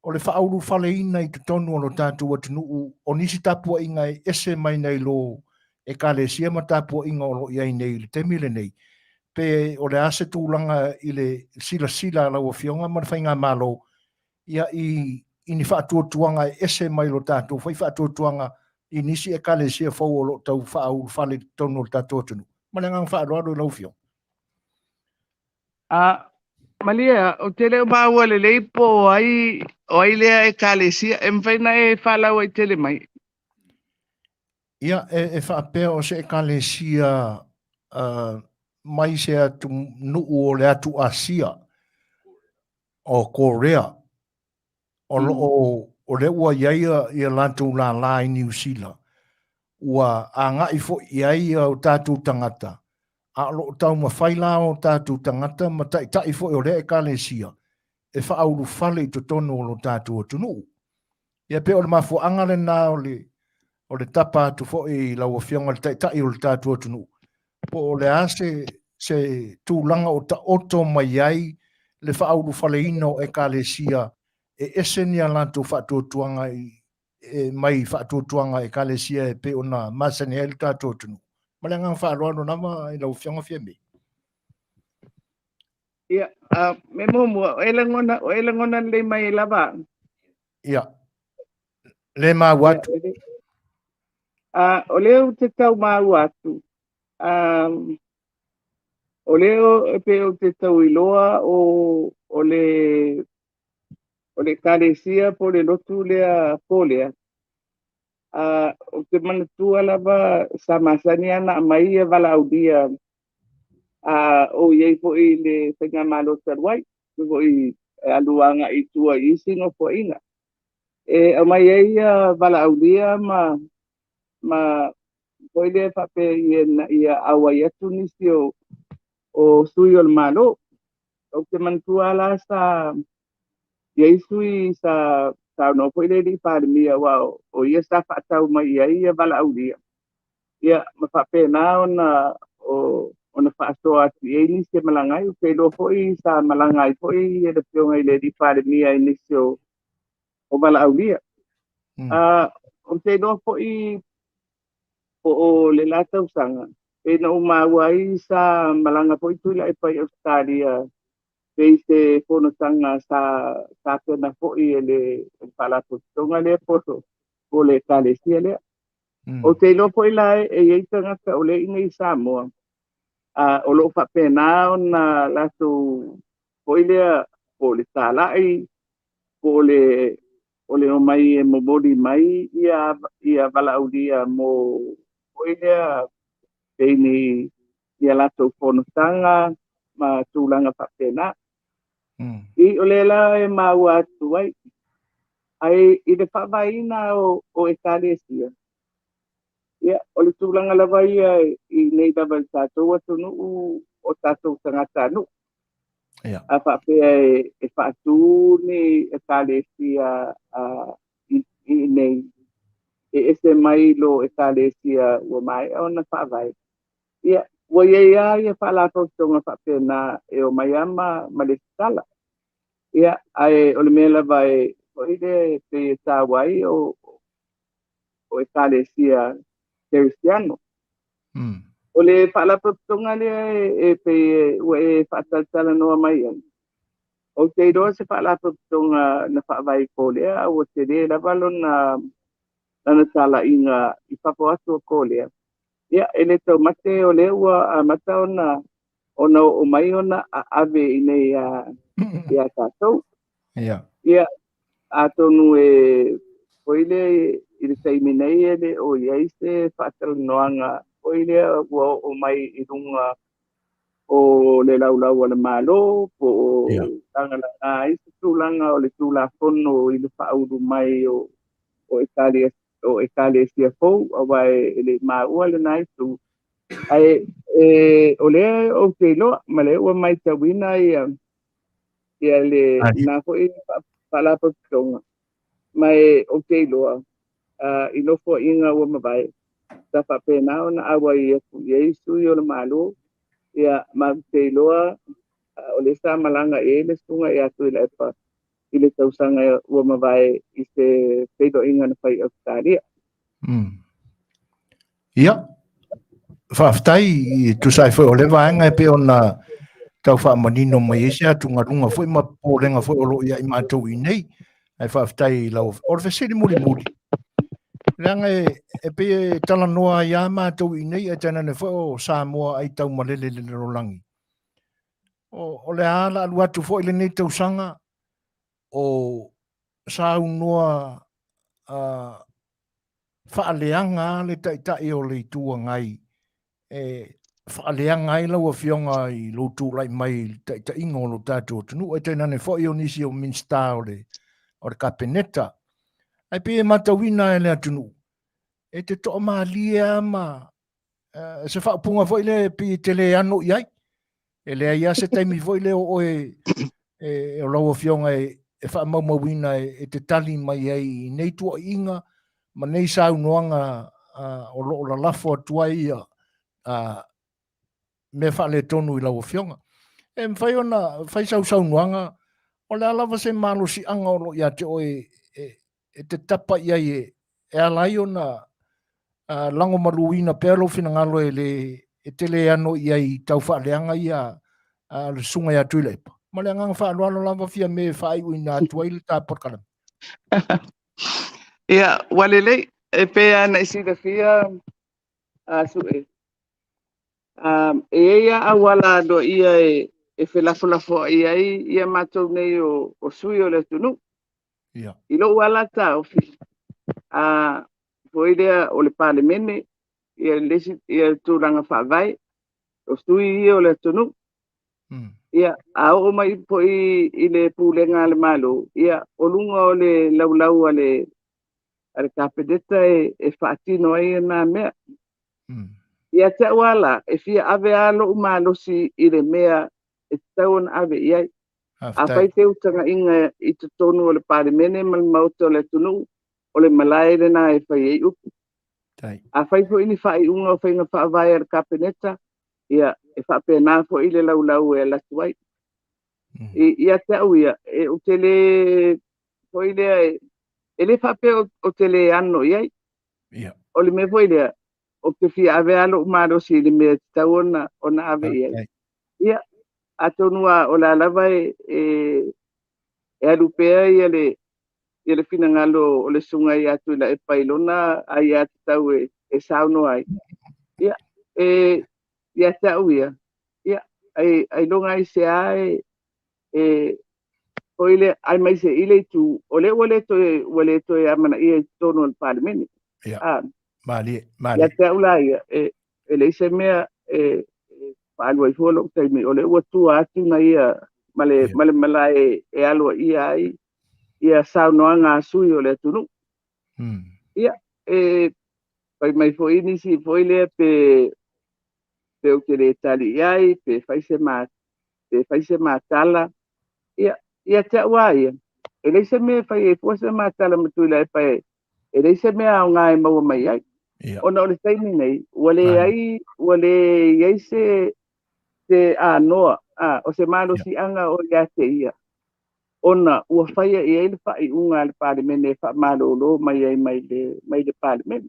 o le faaulufaleina i totonu o lo tatou atunuu o nisi tapuaiga e ese mai nai lo Ekalesia ma tapuaiga o lo o i ai nei i le taimi lenei, pe o le a se tulaga i le silasila a lau Afioga ma le Faigamalo ia i, i ni faatuatuaga e ese mai lo tatou foi faatuatuaga i nisi Ekalesia fou o lo o tau faaulufale i totonu o le tatou atunuu. Ma le agaga faaaloalo i lau Afioga. A, malie lava, ou te le o maua lelei po o ai, o ai lea Ekalesia. E mafai ona e faalauaitele mai? Ia, e, e faapea o se Ekalesia uh, mai se atunuu o le atu Asia, o Korea, o lo o, o lea ua i ai ia latou lālā i Niu Sila, ua agai foi i ai o tatou tagata, a o lo o taumafai la o tatou tagata ma taitai foi o lea Ekalesia e faaulufale i totonu o lo tatou atunuu. Ia pei o le mafuaaga lena o le, o le tapa atu foi i lau Afioga i le Taitai o le tatou atunuu, po o le a se, se tulaga o taoto mai ai le faaulufaleina o Ekalesia e ese ni a latou faatuatuaga i, e, mai faatuatuaga Ekalesia e pei ona masani ai le tatou atunuu. Ma le agaga faaaloalo lava i lau Afioga Fiame. Ia, mea muamua, o e lagona, o e lagona lelei mai lava. Ia, le maua atu. A, o lea ou te tau maua atu, a, o lea e pei ou te tau iloa o, o le, o le Ekalesia po o le lotu lea Korea, a, ou te manatua lava sa masani lava ona aumai ia valaaulia a o i ai foi i le faigamalo talu ai, foi e alu agai i tua i isi nofoaiga. E aumai ai ia valaaulia ma ma foi lea faapea ia ina ia auai atu nisi o o sui o le Malo. Ou te manatua la sa i ai sui sa saunoa foi le alii Palemia aua o ia sa faatau mai i ai ia valaaulia. Ia, ma faapena ona o, ona faasoa atu i ai nisi e malaga ai. Ou te iloa foi sa malaga ai foi le Afioga i le alii Palemia i nisi o, o valaaulia. Ou te iloa foi po o le la tausaga, pei na ou maua ai sa malaga foi Tuilaepa i Ausetalia pei se fonotaga sa tapena foi e le Faalapotopotoga lea po o le Ekalesia lea. Ou te iloa foi la e i ai tagata o lea i inei i Samoa, a o lo o faapena ona latou foi lea po o le talai, po o le o le omai e momoli mai ia ia valaaulia mo foi lea pei ni ia latou fonotaga ma tulaga faapena. I o lea la e maua atu ai. Ae i le faavaeina o Ekalesia, ia, o le tulaga lava ia i nei lava i le tatou atunuu o tatou tagatanuu. Ia. A faapea e faatu ni Ekalesia i inei, e ese mai lo Ekalesia ua maea ona faavae, ia, ua i ai lava ia faalapotopotoga faapena e omai lava ma lesitala. Ia, ae o le mea lava e foi lea e pei e taua ai o Ekalesia Kerisiano. O le faalapotopotoga lea e pei ua e faatalatalanoa mai ai, ou te iloa se faalapotopotoga na faavae i Korea, a ua tele lava lona lana talaiga i fafo atu o Korea. Ia, e le taumate o lea ua amata ona oo mai ona aave i nei ia tatou. Ia, atonu e foi lea i le taimi nei e le o i ai se faatalanoaga foi lea ua oo mai i luga o le laulau a le Malo po o lagalaga ai se tulaga o le Tulafono i le faaulu mai o Ekalesia fou, aua e le i maua lena itu. Ae o lea ou te iloa ma lea ua matauina ia le na foi faalapotopotoga, ma e ou te iloa i nofoaiga ua mavae sa faapena ona auai atu i ai sui o le Malo. Ia, ma ou te iloa o lea sa malaga i ai le susuga ia Tuilaepa i le tausaga ua mavae i se feiloaiga na fai i Ausetalia. Ia, faafetai e tusa ai foi o le vaega e pei ona tau faamanino mai ai se atugaluga foi ma popolega foi o lo o ia i matou i nei. Ae faafetai i lau... O le fesili mulimuli, leaga e pei e talanoa ai lava matou i nei, ae tainane foi o Samoa ai taumalele i le lalolagi. O le a la alu atu foi lenei tausaga o saunoa faaleaga le Taitai o le Itu Agai e faaleaga ai lau Afioga i lou tulai mai i le taitaiga o lo tatou atunuu, ae tainane foi o nisi o Minisita o le Kapeneta. Ae pei e matauina e le atunuu, e te toamalie lava ma se faaupuga foi lea e pei e te le ano i ai. E leai lava se taimi foi lea o oe o lau Afioga e faamaumauina e te tali mai ai i nei tuuaiga ma nei saunoaga o lo o lalafo atu ai ia mea faaletonu i lau Afioga. E mafai ona fai sau saunoaga, o le a lava se malosiaga o lo o ia te oe e te tapa i ai e ala ai ona lagomaluina pea lou finagalo e le e te le ano i ai i tau faaleaga ia a le susuga ia Tuilaepa. Ma le agaga faaaloalo lava Fiame e faaiuina atu ai le ta polokalame. Ia, ua lelei, e pei lava ona e silafia a Sue, e i ai lava auala aloaia e felafolafoai ai ia matou nei o sui o le atunuu. Ia. I lou lava la taofi, a foi lea o le Palemene, ia le isi, ia le tulaga faavae, o sui ia o le atunuu. Ia, a oo mai foi i le pulega a le Malo, ia, o luga o le laulau a le Kapeneta e faatino ai na mea. Ia te au lava la, e fia ave lava lou malosi i le mea e tatau ona ave i ai. Afai se utagaina i totonu o le Palemene ma le Maota o le atunuu, o le malae lena e fai ai upu. Afai foi ni faaiuga o faiga faavae a le Kapeneta, ia, e faapena foi le laulau e alu atu ai. Ia te au ia, ou te le, foi lea, e le faapea ou te le ano i ai. O le mea foi lea, ou te fia ave lava lou malosi i le mea e tatau ona ave i ai. Ia, atonu lava o le a lava e alu pea ia le finagalo o le susuga ia Tuilaepa i lona aiatatau e saunoa ai. Ia, e ia te au ia, ia, ailoga ai se a e foi lea, aemaise i le itu, o lea ua le toe amanaia i totonu o le Palemene. Ia, malie, malie. Ia te au la ia, e leai se mea e faaalu ai fua lou taimi, o lea ua tua atu na ia ma le malae e aloaia ai ia saunoaga a sui o le atunuu. Ia, e fai mai foi nisi foi lea pe pe ou te le tali i ai, pe fai se ma, pe fai se matala. Ia, ia te au lava ia, e leai se mea e fai ai fua se matala ma Tuilaepa e, e leai se mea aoga e maua mai ai. Ona o le taimi nei, ua leai, ua leai se, se anoa, a, o se malosiaga o ia te ia, ona ua faia i ai le faaiuga a le Palemene e faamalolo mai ai mai le, mai le Palemene.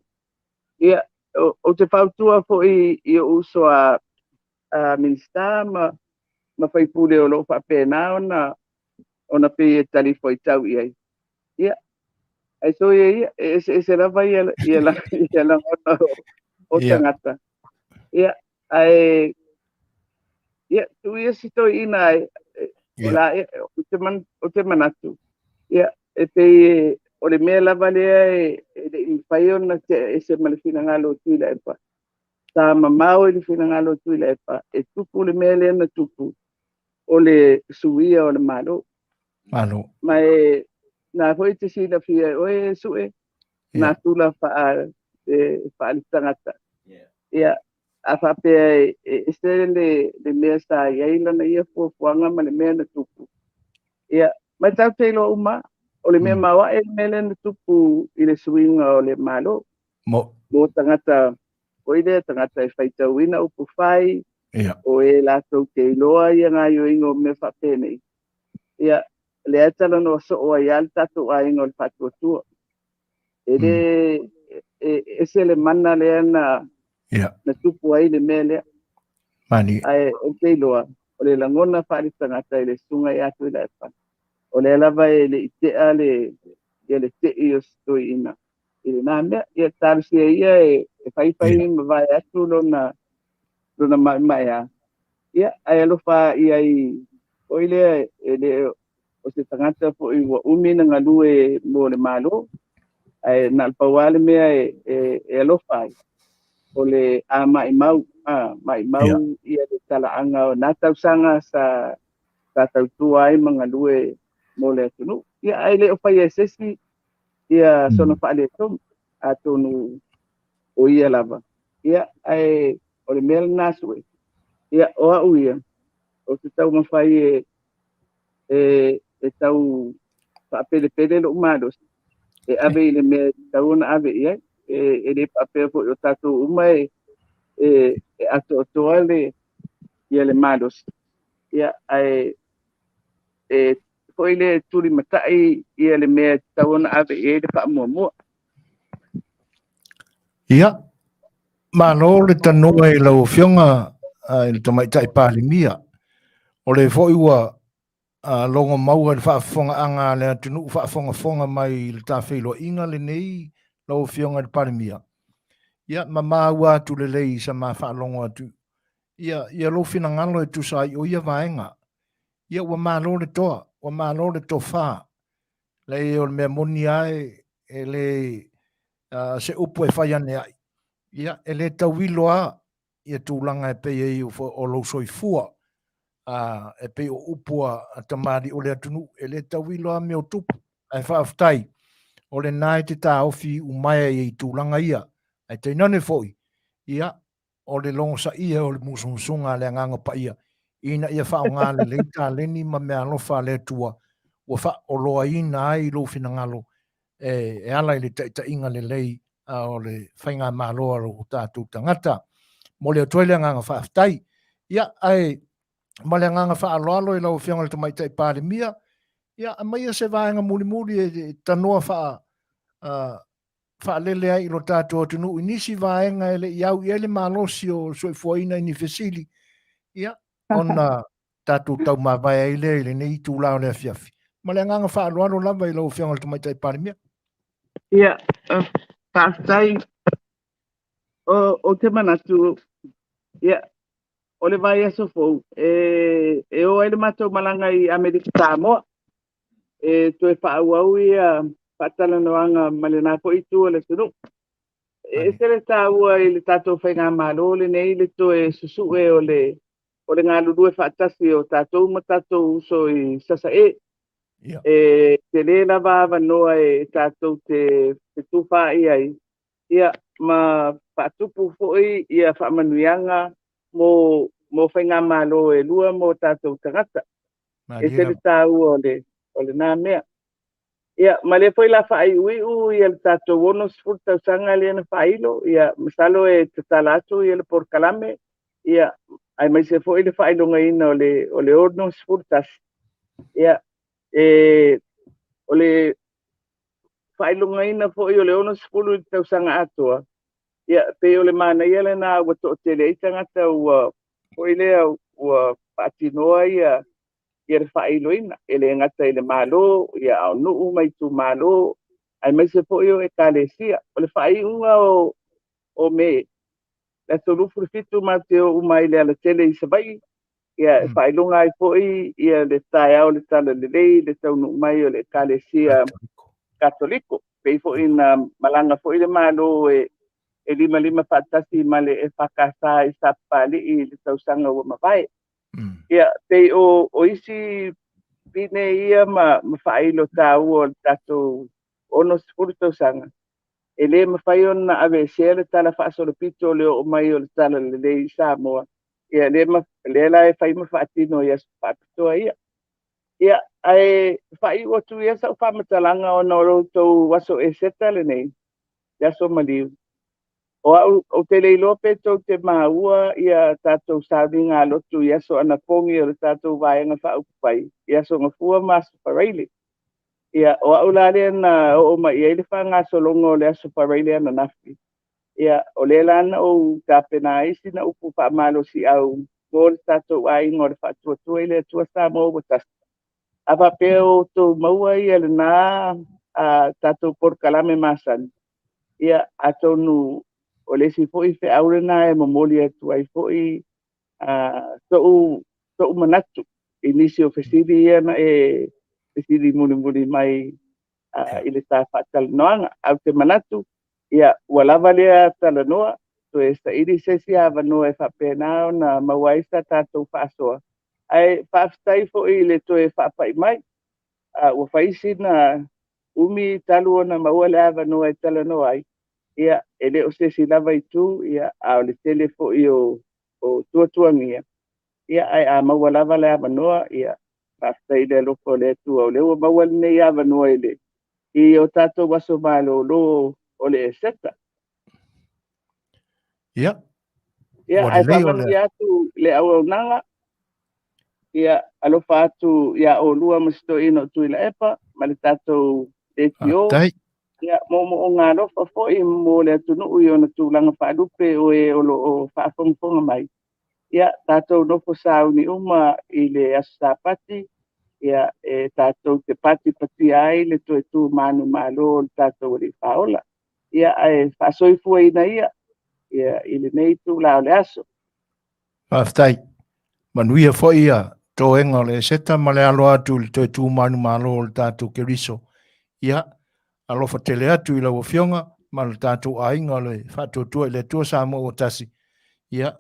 Ia, ou te fautua foi i ou uso a, a Minisita ma, ma faipule o lo o faapena ona, ona pei e talifuaitau i ai. Ia, ae soia ia, e eseese lava ia, ia, ia lagona o, o tagata. Ia, ae, ia, tuu ia si toeaina e, o la, ou te, man, ou te manatu, ia, e pei e, o le mea lava lea e, e le i mafai ona tea ese ma le finagalo o Tuilaepa. Sa mamao i le finagalo o Tuilaepa, e tupu le mea lea na tupu, o le suia o le Malo. Malo. Ma e, na foi te silafia e oe e Sue, nā tula faa, e, faaletagata. Ia, a faapea e, e ese le, le mea sa i ai lana ia fuafuaga ma le mea na tupu. Ia, ma e tatou te iloa uma, o le mea maoae le mea lea na tupu i le suiga o le Malo. Mo. Mo tagata, foi lea, tagata e faitauina upu fai, o e latou te iloa ia gaoioiga o mea faapenei. Ia, lea e talanoa soo ai lava le tatou aiga o le Faatuatua. E le, e ese le mana lea na, na tupu ai le mea lea. Mani. Ae ou te iloa, o le lagona faaletagata i le susuga ia Tuilaepa, o lea lava e le i tea le, ia le tei o si toeaina i lena mea. Ia talosia ia e, e faifai ma vae atu lona, lona maemaea. Ia, ae alofa i ai foi lea e le o se tagata foi ua umi na galue mo le Malo, ae na o le pau lava le mea e, e, e alofa ai, o le a maimau, a maimau ia le talaaga o na tausaga sa, sa tautua ai ma galue mo le atunuu. Ia, ae le o faia e se isi ia sona faaletonu, atonu o ia lava. Ia, ae o le mea lena Sue, ia, o au ia, ou te taumafai e, e, e tau faapelepele lou malosi, e ave i le mea e tatau ona ave i ai. E, e le faapea foi o tatou uma e, e, e atoatoa le, ia le malosi. Ia, ae e foi le tulimatai ia le mea e tatau ona ave i ai le faamuamua. Ia, malo le tanoa i lau Afioga i le Tamaitai Palemia. O le foi ua logo maua i le faafofogaaga a le atunuu faafogafoga mai i le tafeiloaiga lenei lau Afioga i le Palemia. Ia, ma maua atu lelei i sa ma faalogo atu ia, ia lou finagalo e tusa ai o ia vaega. Ia, ua malo le toa, ua malo le tofa. Leai, o le mea moni lava e, e le se upu e fai ane ai. Ia, e le tauilo lava ia tulaga e pei ai o lou soifua, e pei o upu a tamalii o le atunuu, e le tauilo lava mea o tupu. Ae faafetai, o lena e te taofi umaea i tulaga ia. Ae tainane foi, ia, o le logosaia o le musumusuga a le Agaga Paia, ina ia faaaoga lelei taleni ma meaalofa a le Atua ua faaoloaina ai lou finagalo e ala i le taitaiga lelei o le faigamalo a lo tatou tagata. Momoli atu ai le agaga faafetai. Ia, ae ma le agaga faaaloalo i lau Afioga i le Tamaitai Palemia, ia, aumaia se vaega mulimuli e tanoa faa, faalele ai i lo tatou atunuu i nisi vaega e le i au i ai le malosi o le soifuaina i ni fesili, ia, ona tatou taumavae ai lea i lenei itula o le afiafi. Ma le agaga faaaloalo lava i lau Afioga i le Tamaitai Palemia. Ia, faafetai. Ou te manatu, ia, o le vaiaso fou, e, e o ai le matou malaga i Amerika Samoa. E toe faaauau ia faatalanoaga ma lena foi itu o le atunuu. E ese le taua i le tatou faigamalo lenei le toe susue o le o le galulue faatasi o tatou ma tatou uso i Sasae. Ia. E tele lava avanoa e tatou te fetufaai ai, ia, ma faatupu foi ia faamanuiaga mo mo faigamalo e lua mo tatou tagata. E Malie ese le lava. taua o le o lena mea. Ia, ma lea foi la faaiuiu ia le tatou 60 tausaga lea na faailo, ia masalo e tatala atu ia le polokalame, ia aemaise foi le faailogaina o le o le 61. Ia, e o le faailogaina foi o le 60 i le tausaga atoa, ia pei o le manaia lena ua toatele ai tagata ua foi lea ua faatinoa ia ia le faailoina, e le gata i le Malo, ia a o nuu ma itumalo, aemaise foi o ekalesia. O le faaiuga o, o Me, le aso 27 matou te o uma ai i le alatele i Savaii, ia e faailoga ai foi ia le taeao o le Talalelei, le taunuu mai o le ekalesia Katoliko. Pei foi na malaga foi le Malo e e limalima faatasi ma le EFKS i Sapapalii i le tausaga ua mavae. Ia, pei o, o isi pine ia ma, ma faailo taua o le tatou 60 tausaga, e le mafai ona aveesea le tala faasolopito o le oo mai o le Talalelei i Samoa. Ia, lea, ma, lea la e fai ma faatino i aso faapitoa ia. Ia, ae faaiu atu ia sau faamatalaga ona o lo outou aso Eseta lenei, le aso maliu. O au, ou te le iloa pe tou te maua ia tatou sauniga lotu i aso anapogi o le tatou Vaega Faaupufai, i aso Gafua ma aso Faraile. Ia, o au la lea na oo mai i ai le faagasologa o le aso Faraile ananafi. Ia, o lea la na ou tapena ai sina upu faamalosiau mo le tatou aiga o le Faatuatua i le Atua Samoa ua tasi. A faapea o outou maua ia lena a tatou polokalame masani, ia atonu o le isi foi feau lena e momoli atu ai foi so'u so'u manatu i nisi o fesili ia na e fesili mulimuli mai i le ta faatalanoaga. Ae ou te manatu, ia ua lava lea talanoa, toe saili se isi avanoa e faapena ona maua ai sa tatou faasoa. Ae faafetai foi i le toe faapai mai. Ua fai sina umi talu ona maua le avanoa e talanoa ai, ia e le o se isi lava itu, ia a o le tele foi o o tuatuagia, ia ae a maua lava le avanoa, ia faafetai i le alofa o le Atua o lea ua maua lenei avanoa i le i o tatou aso malolo o le Eseta. Ia. Ia, ae faamanuia atu le auaunaga. Ia, alofa atu iā oulua ma si toeaina o Tuilaepa ma le tatou leitio. Ia, moomooga alofa foi mo le atunuu i ona tulaga faalupe o e o lo o faafogafoga mai. Ia, tatou nofo sauni uma i le aso Sapati, ia, e tatou te patipatia ai le toe tu manumalo o le tatou Alii Faaola. Ia, ae faasoifuaina ia, ia, i lenei itula o le aso. Faafetai. Manuia foi ia toega o le Eseta ma le alo atu i le toe tu manumalo o le tatou Keriso. Ia, alofa tele atu i lau Afioga ma le tatou aiga o le Faatuatua i le Atua Samoa ua tasi. Ia,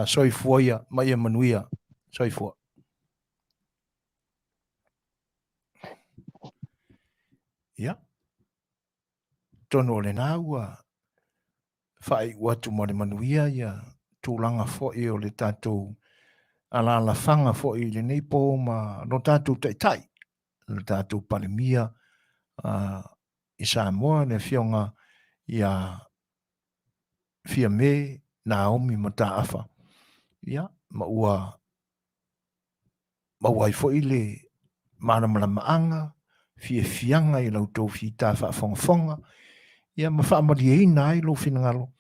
soifua ia ma ia manuia. Soifua. Ia, tonu o lena ua faaiu atu ma le manuia ia tulaga foi o le tatou alaalafaga foi i lenei po ma lo tatou taitai, lo tatou Palemia i Samoa, le Afioga ia Fiame Naomi Mataafa. Ia, ma ua maua ai foi le malamalamaaga, fiafiaga i la outou fita faafogafoga, ia ma faamalieina ai lou finagalo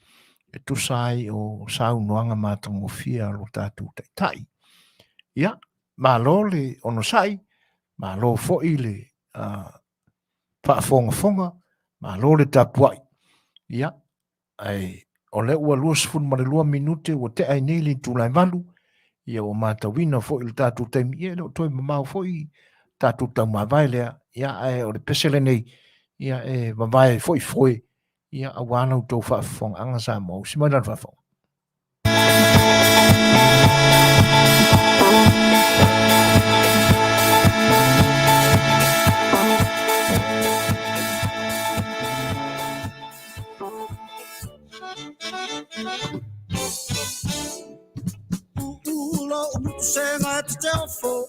e tusa ai o saunoaga matagofie a lo tatou Taitai. Ia, malo le onosai, malo foi le faafogafoga, malo le tapuai. Ia, Ae o lea ua 22 minute ua tea ai nei le itula e 8, ia ua matauina foi le tatou taimi, ia e le o toe mamao foi tatou taumavae lea, ia ae o le pese lenei, ia e vavae foi foe, ia aua la outou faafofogaaga Samoa. Usi mai lana faafofoga. nofo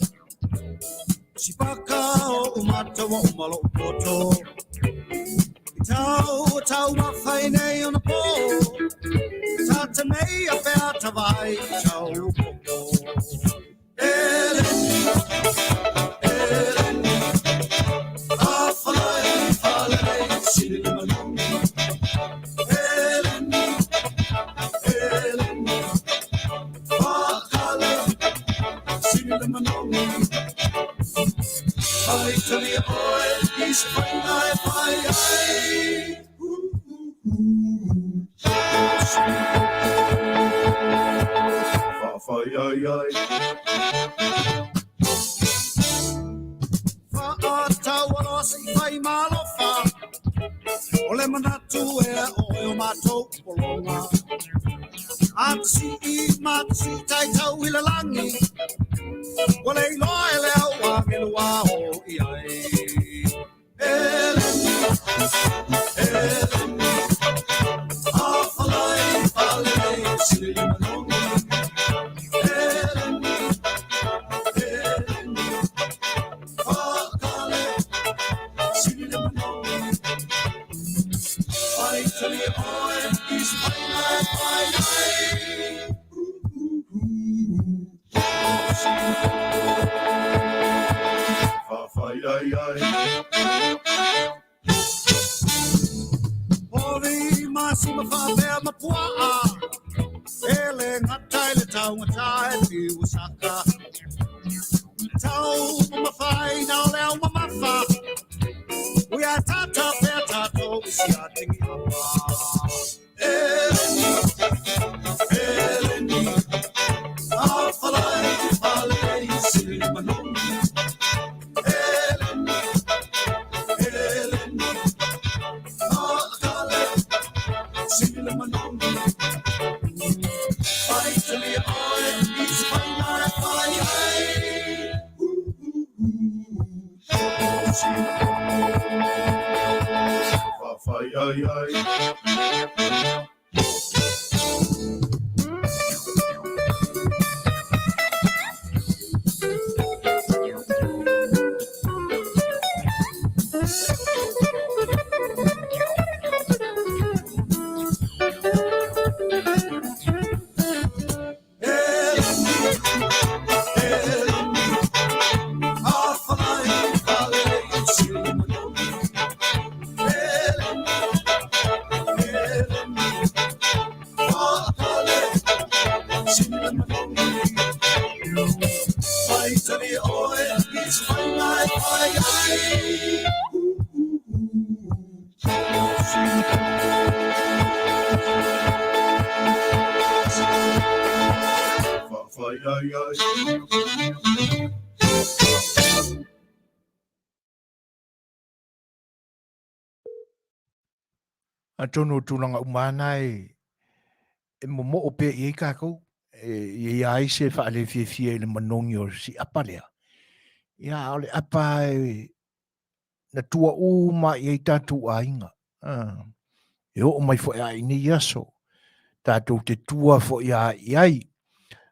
Si paka o umata wa umalo poto I tau tau mawhai nei ona pō Ta te mei a pea tawai tau popo Eleni, eleni A whalai whalei sili le manongi Eleni, eleni Whakale, sili le manongi Pai tali oe, i se whainga e pai ai. Whawhai ai ai. Whaatau se i whai malofa. O le manatu e o e o mātou polonga. A te si i ma te si tai tau i le langi. Ua le iloa e le au a ngelua o i ai. Eleni, eleni, a whalai whalei sili le manongi. Eleni, eleni, whakale, sili le manongi. Pai tali oe, i se whainga e pai ai. Whawhai ai ai. Pori masi ma whapea ma puaa. Ele ngata i le taungata e piu saka. Tau ma mawhai na o le au mamafa. Ui a tata pea tatou i si a tingi apa. Eleni, eleni, a whalai whalei sili le manongi. Eleni, eleni, a kale, sili le manongi. Pai tali oe, i se whainga e pai ai. Whawhai ai ai. Eleni, eleni, a whalai whalei sili le manongi. Eleni, eleni, whakale, sili le manongi. Pai tali oe, i se whainga e pai ai. Whawhai ai ai. Atonu o tulaga uma ana e e momoo pea i ai kākou, e i ai se faalefiefia i le manogi o si apa lea. Ia, a o le apa e na tua uma i ai tātou aiga. Ah, e oo mai foi a i nei aso, tātou te tua foi a i ai.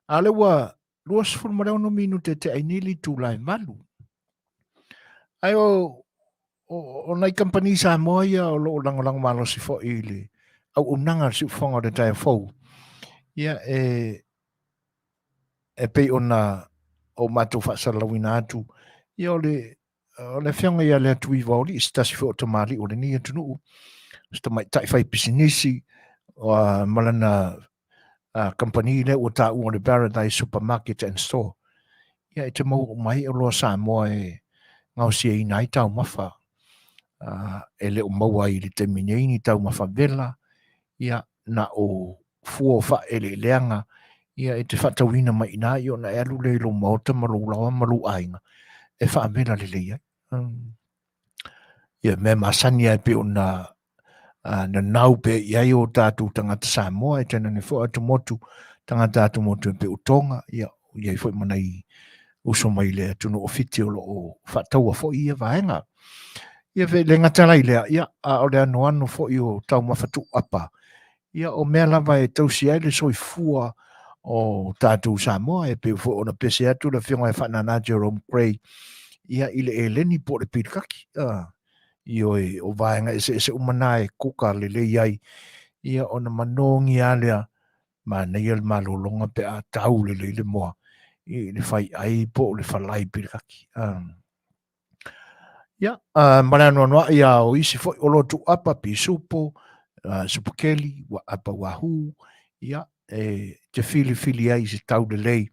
A le ua 26 minute te ai nei le itula e 8. Ai o, o, o nai kampani Samoa ia o loo lagolago malosi foi i le auaunaga a le siufofoga o le taeao fou. Ia e e pei ona o matou faasalalauina atu, ia o le o le afioga ia Leatuiva-o-Alii, se tasi foi o tamalii o lenei atunuu, se tamaitai fai pisinisi, ma lana kamupani lea ua taua o le Paradise Supermarket and Store. Ia e te maua uma ai oloa Samoa e gaosiaina ai taumafa e le o maua ai i le taimi nei ni taumafa vela, ia na o fua o faaeleeleaga, ia e te faatauina mai i ina ia ona e alu lea i lou maota ma lou laoa ma lou aiga e faavela lelei ai. Ia mea masani ai pei ona nanau pea i ai o tātou tagata Samoa e tainane foi atumotu, tagata atumotu e pei o Tonga, ia i ai foi ma nai uso mai le atunuu o Fiti o lo o faataua foi ia vaega. Ia fe le gata la i lea, ia a o le anoano foi o taumafa tuuapa, ia o mea lava e tausi ai le soifua o tatou Samoa e pei foi ona pese atu le afioga e Faanana Jerome Gray ia i le eleni po o le pilikaki. Ioe, o vaega eseese uma na e kuka lelei ai ia ona manogi lava lea manaia le malologa pe a tau lelei le moa i le fai ai po o le falai pilikaki. Ia, ma le anoanoai ia o isi foi o loa tuuapa, pisupo, supukeli, apa wahoo, ia, e te filifili ai i se tau lelei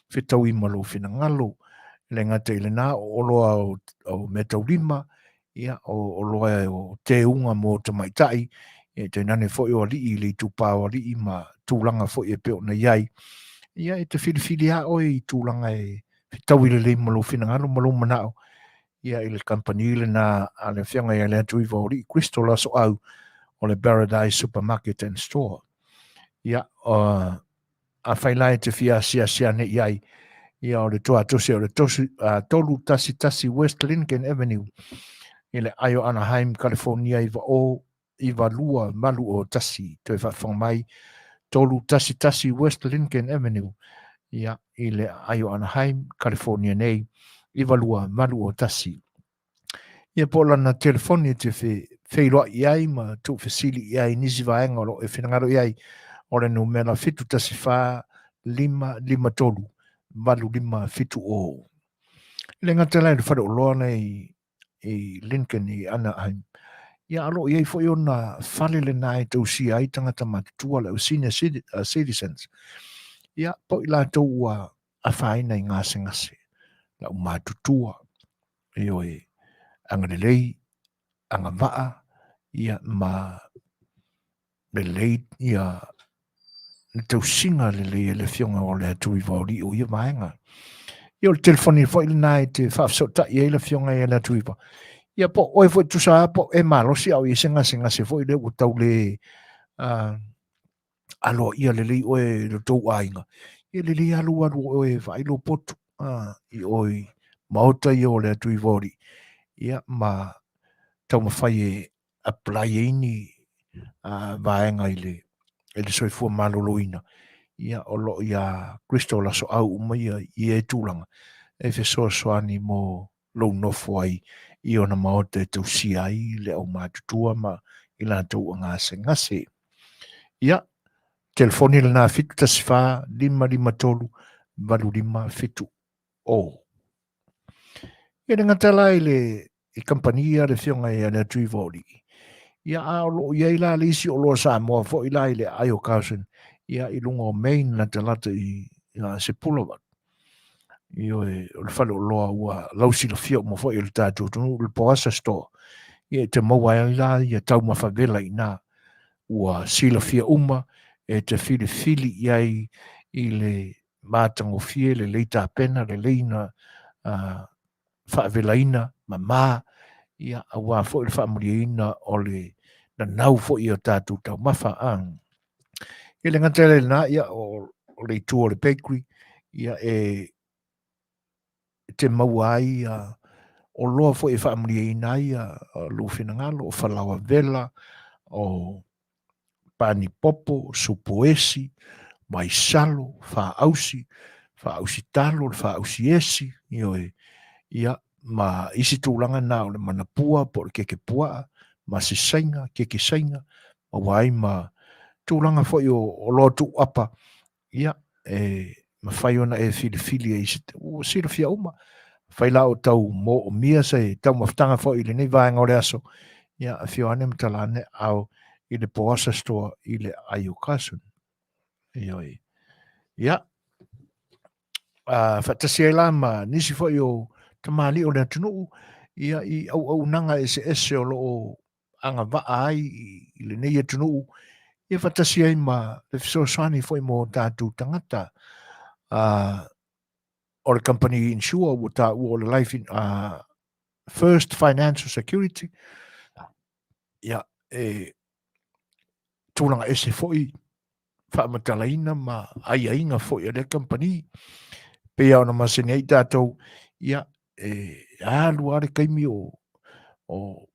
fetaui ma lou finagalo. E le gata i lena, o oloa o meataulima, ia, o oloa o teuga mo tamaitai, ia, tainane foi o alii i le itupa o alii ma tulaga foi e pei ona i ai. Ia, e te filifili lava oe i tulaga e fetaui lelei ma lou finagalo ma lou manao, ia, i le kamupani lena a le Afioga ia Leatuiva o Alii Crystal Asoau o le Paradise Supermarket and Store. Ia, afai la e te fia asiasi ane i ai, ia o le tuatosi o le 311 West Lincoln Avenue i le ae o Anaheim, California 9 92 801. Toe faafofoga mai, 311 West Lincoln Avenue, ia, i le ae o Anaheim, California nei, 92 801. Ia po o lana telefoni e te feiloai i ai ma tuufesili i ai nisi vaega o lo o e finagalo i ai, o le numera 714 553 8570. E le gata la i le faleoloa nei i Lincoln i Anaheim, ia a o lo o i ai foi ona fale lena e tausia ai tagata matutua, le au senior citizens. Ia, po o i latou ua afaina i gasegase, lau matutua, ioe, agalelei, agavaa, ia ma lelei ia le tausiga lelei e le Afioga o le Atuiva o Alii o ia vaega. Ia o le telefoni foi lena e te faafesootai ai le Afioga ia le Atuiva. Ia po o oe foi tusa lava po o e malosi a o i ai se gasegase foi lea ua tau le aloaia lelei oe i lo tou aiga, ia lelei lava lou alu o oe e vaai lou potu i o i maota ia o le Atuiva o Alii, ia ma taumafai e apply ai ni vaega i le i le soifua maloloina, ia o lo o iā Crystal Asoau uma ia i ia tulaga e fesoasoani mo lou nofo ai i ona maota e tausia ai le aumatutua ma i latou ua gasegase. Ia, telefoni lena 714 553 8570. Ia le gata la i le i kamupani ia le Afioga ia Leatuiva o Alii. Ia a o lo o i ai la le isi oloa Samoa foi la i le aai o Carson, ia i luga o Main latalata i Sepulveda. Ioe, o le faleoloa ua lausilafia uma foi e le tatou atunuu, le Poasa Store. Ia e te maua ai la ia taumafa vela i ina. Ua silafia uma e te filifili i ai i le matagofie, lelei tapena, lelei na faavelaina, mama, ia, aua foi le faamalieina o le nanau foi o tatou taumafa. E le gata i lena, ia, o le itu o le bakery, ia, e te maua ai ia oloa foi e faamalieina ai lou finagalo, o falaoa vela, o pani popo, supoesi, vaisalo, faausi, faausi talo, le faausi esi, ioe, ia, ma isi tulaga na o le manapua po o le keke puaa, ma se saina, keke saina, maua ai ma tulaga foi o oloa tuuapa, ia, e mafai ona e filifili ai se, ua silafia uma. Fai la o tau moomia se taumafataga foi i lenei vaega o le aso, ia, afio ane ma tala ane ao i le Poasa Store i le aai o Carson. Ioe. Ia, faatasi ai la ma nisi foi o tamalii o le atunuu, ia, i auaunaga eseese o lo o agavaa ai i lenei atunuu, ia faatasi ai ma le fesoasoani foi mo tatou tagata. O le company insure ua taua o le Life in, First Financial Security, ia, e tulaga ese foi faamatalaina ma aiaiga foi a lea kamupani. Pei lava ona masani ai tatou, ia, e alu lava le taimi o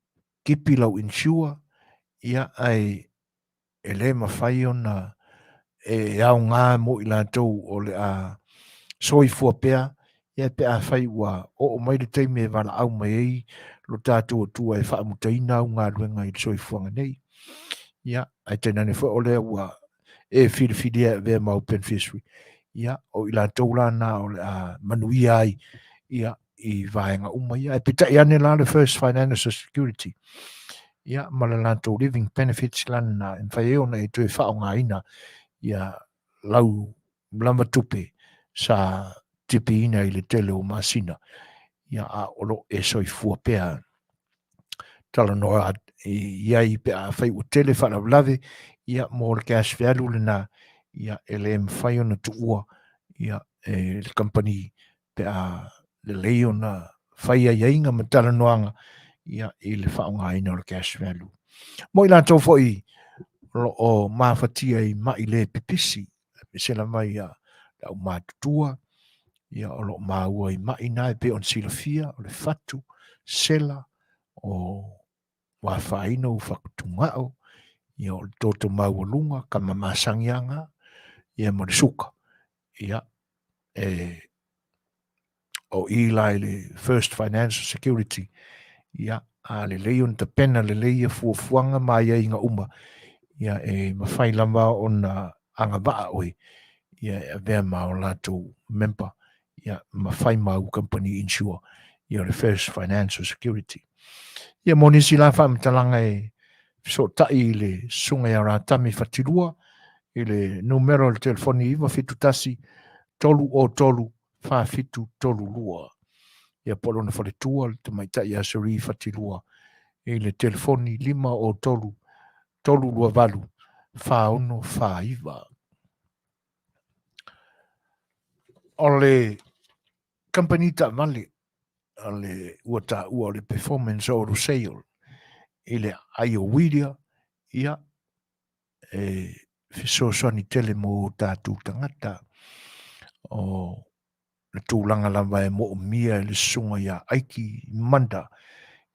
tipi lau insure, ia, ae e le mafai ona e aoga mo i latou o le a soifua pea, ia pe afai ua oo mai le taimi e valaau mai ai lo tatou Atua e faamutaina au galuega i le soifuaga nei. Ia, ae tainane foi o lea ua e filifilia e avea ma au beneficiary, ia, o i latou la na o le a manuia ai, ia, i vaega uma ia. Ae peitai ane la le First Financial Security, ia, ma le latou living benefits la lena, e mafai ai ona e toe faaaogaina ia lau lava tupe sa tipiina i le tele o masina, ia, a o lo o e soifua pea. Talanoa i ai pe afai ua tele faalavelave, ia, mo le cash value lena, ia, e le mafai ona tuua, ia, e le kamupani pe a lelei ona fai aiaiga ma talanoaga, ia, i le faaaogaina o le cash value. Mo i latou foi o lo o mafatia i mai le pipisi, aemaise lava ia le aumatutua, ia o lo o maua i mai na e pei ona silafia, o le fatu, sela, o ua afaina ou fatugao, ia o le toto maualuga, tama masani lava na, ia ma le suka, ia e o i la i le First Financial Security, ia, a lelei ona tapena lelei ia fuafuaga ma aiaiga uma, ia e mafai lava ona agavaa oe, ia e avea ma o latou member, ia ma fai ma au company insure, ia o le First Financial Security. Ia mo nisi la faamatalaga e fesootai i le Susuga ia Ratami Fatilua i le numera o le telefoni 971 303 4732. Ia po o lona faletua le tamaitai ia Cherie Fatilua i le telefoni 503 328 4649. O le kamupani taavale a le ua taua o le Performance Auto Sale i le aai o Whittier, ia, e fesoasoani tele mo tatou tagata. O le tulaga lava e moomia e le susuga ia Aiki Manda,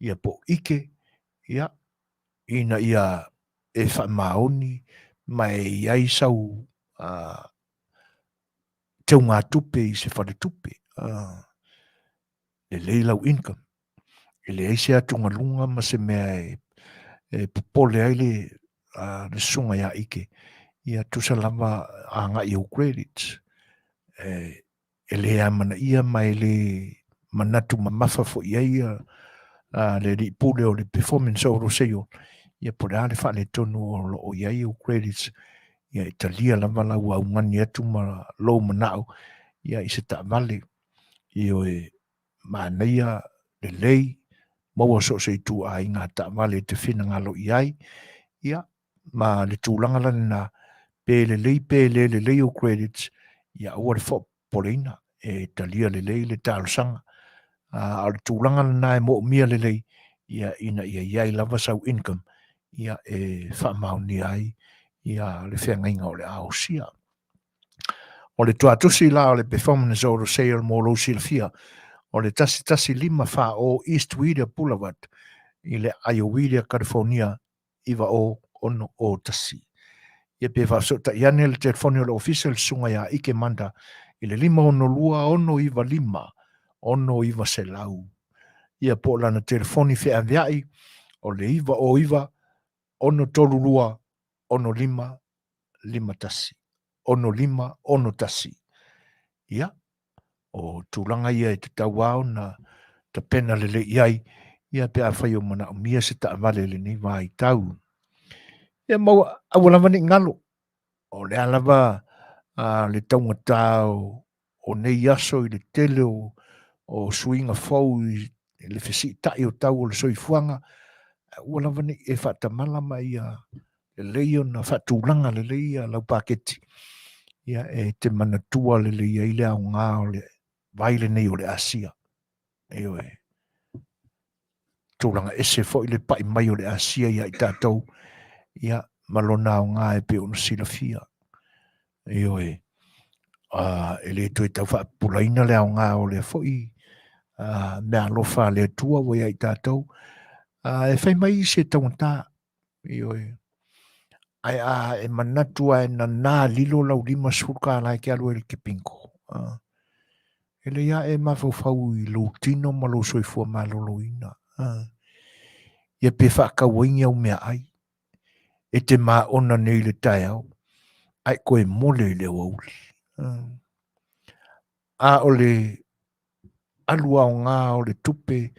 ia po o Ike, ia, ina ia e faamaoni ma e i ai sau teugatupe i se faletupe, lelei lau income. E leai se atugaluga ma se mea e popole ai le le susuga ia Ike, ia tusa lava agai i ou credits. E, e le amanaia ma e le manatu mamafa foi i ai a, le alii pule o le performance o Roseio, ia po o le a le faaletonu o lo o i ai ou credits, ia e talia lava lau augani atu ma lou manao ia i se taavale. Ioe, manaia, lelei, maua so o se ituaiga taavale e te finagalo i ai, ia, ma le tulaga la lena, pe lelei pe le lelei ou credits, ia aua le faapopoleina, e talia lelei le talosaga. A o le tulaga lena e moomia lelei, ia ina ia i ai lava sau income, ia e faamaonia ai ia le feagaiga o le a osia. O le tuatusi la o le Performance Auto Sale mo lou silafia, o le 1154 East Whittier Boulevard i le aai o Whittier, California 90601. Ia pe faafesootai ane le telefoni o le ofisa i le Susuga ia Ike Manda i le 562 695 6900. Ia po o lana telefoni feaveai o le 909 632 65 51, 65, 61. Ia, o tulaga ia e tatau lava ona tapena lelei i ai, ia pe afai o manaomia se taavale i lenei vaitau. Ia maua, aua lava ne i galo, o le a lava le taugata o o nei aso i le tele o, o suiga fou i le fesiitai o tau o le soifuaga, aua lava ne i e faatamala ma ia lelei ona faatulaga lelei ia lau paketi, ia e te manatua lelei ai le aoga o le vai lenei o le Asia. Ioe. Tulaga ese foi le pai mai o le Asia ia i tatou, ia, ma lona aoga e pei ona silafia. Ioe. E le toe tau faapupulaina le aoga o lea foi mea alofa a le Atua ua ia i tatou. E fai mai isi e taugata, ioe. Ae a e manatu a e nanā lilo lau $50 e te alu ai i le bingo. E lei a e mafaufau i lou tino ma lou soifua maloloina. Ia pe faatau ai ni au meaai. E te maona nei i le taeao, ae toe mole i le aoauli. A o le alu aoga o le tupe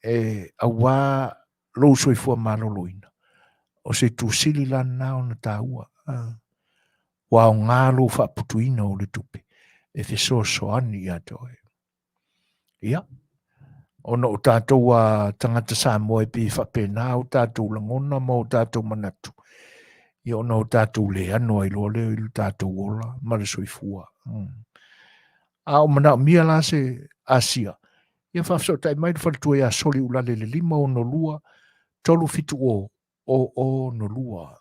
e auā lou soifua maloloina, o se itu sili la lena ona taua. Ua aoga lou faaputuina o le tupe e fesoasoani ia te oe. Ia, ona o tatou a tagata Samoa e pei e faapena o tatou lagona ma o tatou manatu, ia ona o tatou le ano ai loa lea i lo tatou ola ma le soifua. A o manaomia la se asia, ia faafesootai mai le faletua ia Soliulale i le 562 370 062.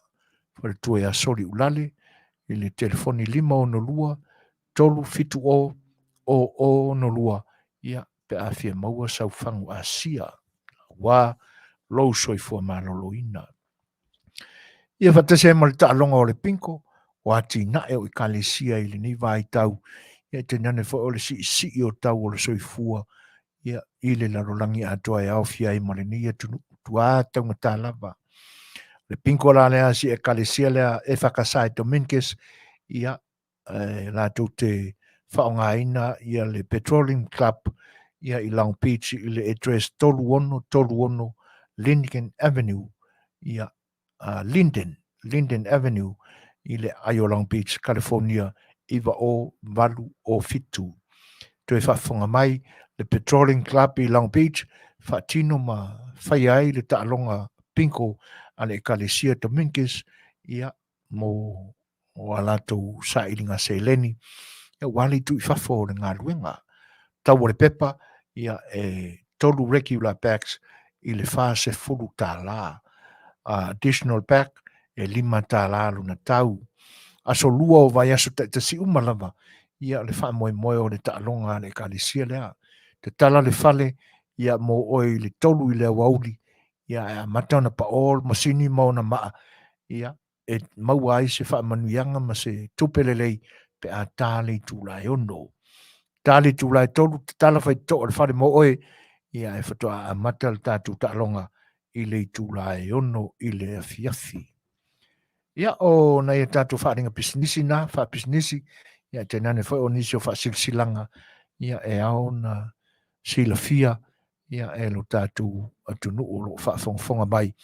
Faletua ia Soliulale i le telefoni 562 370 062, ia pe a fia maua sau fagu asia aua lou soifua maloloina. Ia faatasi ai ma le taaloga o le bingo, o atinae o Ekalesia i lenei vaitau, ia tainane foi o le siisii o tau o le soifua ia, i le lalolagi atoa e aofia ai ma lenei atunuu, tuā taugata lava. Le bingo la lea si Ekalesia lea EFKS Dominguez, ia, e latou te faaaogaina ia le Petroleum Club ia i Long Beach i le address 3636 Lincoln Avenue ia Linden, Linden Avenue i le aai o Long Beach, California 90807. Toe faafofoga mai le Petroleum Club i Long Beach faatino ma faia ai le taaloga bingo a le Ekalesia Dominguez ia mo o a latou sailiga seleni, ia ua le itu i fafo o le galuega. Tau o le pepa, ia e tolu regular bags i le $40. Additional bag e $5 lona tau. Aso lua o vaiaso taitasi uma lava, ia le faamoemoe o le taaloga a le Ekalesia lea. Tatala le fale, ia mo oe i le 3 i le aoauli, ia ae amata ona pao le masini ma ona maa, ia e maua ai se faamanuiaga ma se tupe lelei pe a ta le itula e 6. Ta le itula e 3, tatala faitotoa le fale mo oe, ia e faatoa amata le tatou taaloga i le itula e 6 i le afiafi. Ia, o nai a tatou faaaliga pisinisi na, faapisinisi, ia tainane foi o nisi o faasilasilaga, ia e ao ona silafia ia e lo tatou atunuu o lo o faafogafoga mai.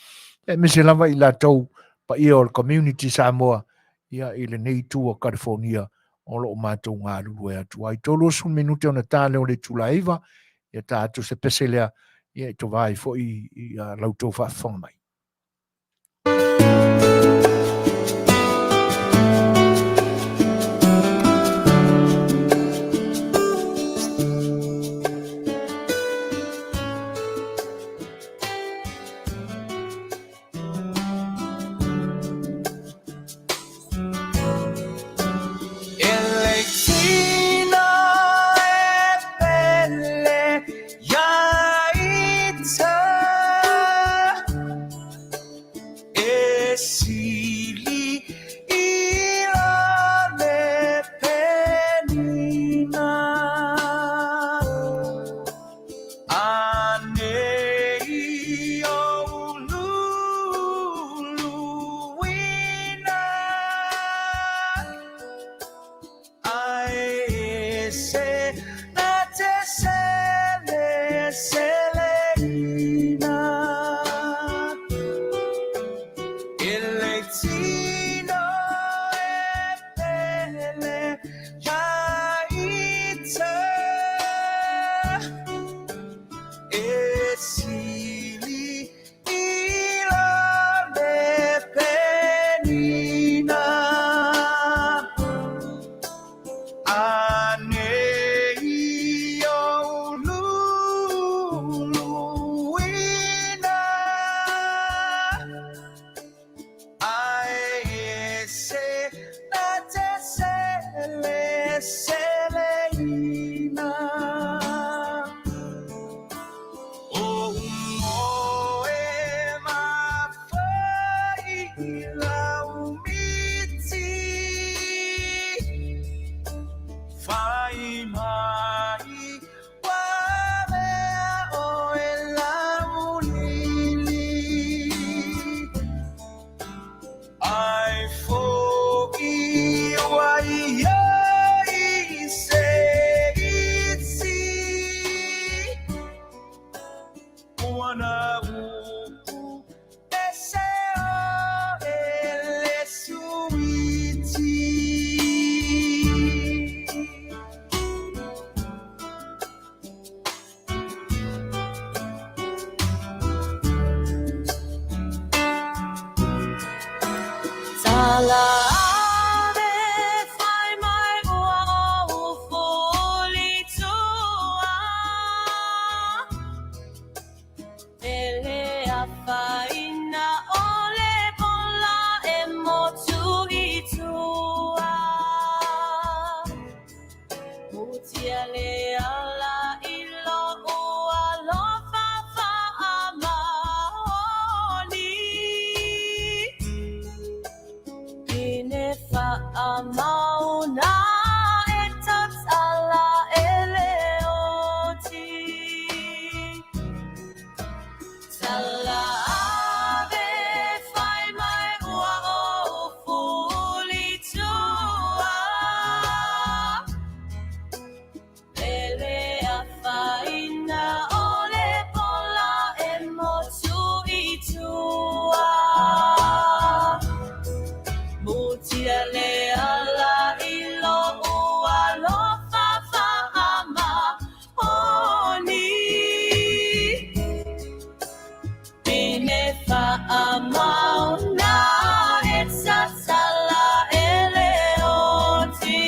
Ia aemaise lava i latou paia o le community Samoa ia i lenei itu o California o lo o matou galulue atu ai. 30 minute ona ta lea o le itula e 9, ia ta atu se pese lea ia e tova ai foi i la outou faafofoga mai. Ua na upu ese oe le suiti. Tala ave fai mai ua ou fuli tua. Ele afaina o le pola e motu i tua. Mutia le ala i lo'u alofa faamaoni. Pine faamauna e tatala e le oti. Tala ave fai mai ua ou fuli tua. Lele afaina o le pola e motu i tua. Mutia le ala i lo'u alofa faamaoni. Pine faamauna e tatala e le oti.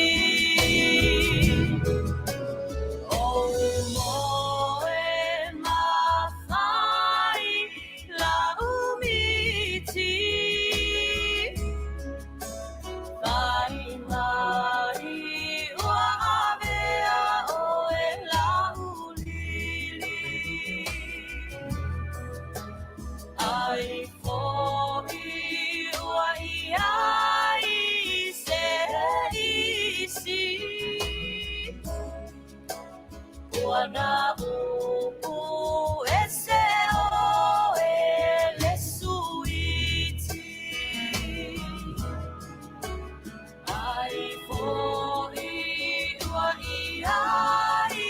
O moe mafai la umiti. Fai mai ua avea oe la ulili. Ai fo'i ua iai se isi. Ua na upu ese oe le suiti. Ai fo'i ua iai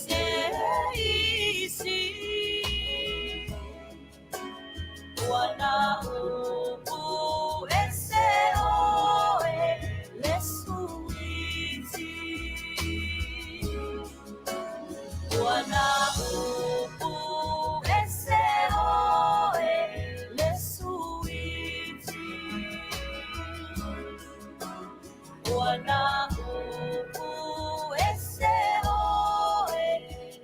se isi. Ua na upu ese oe le suiti. Ua na upu ese oe le suiti. Ua na upu ese oe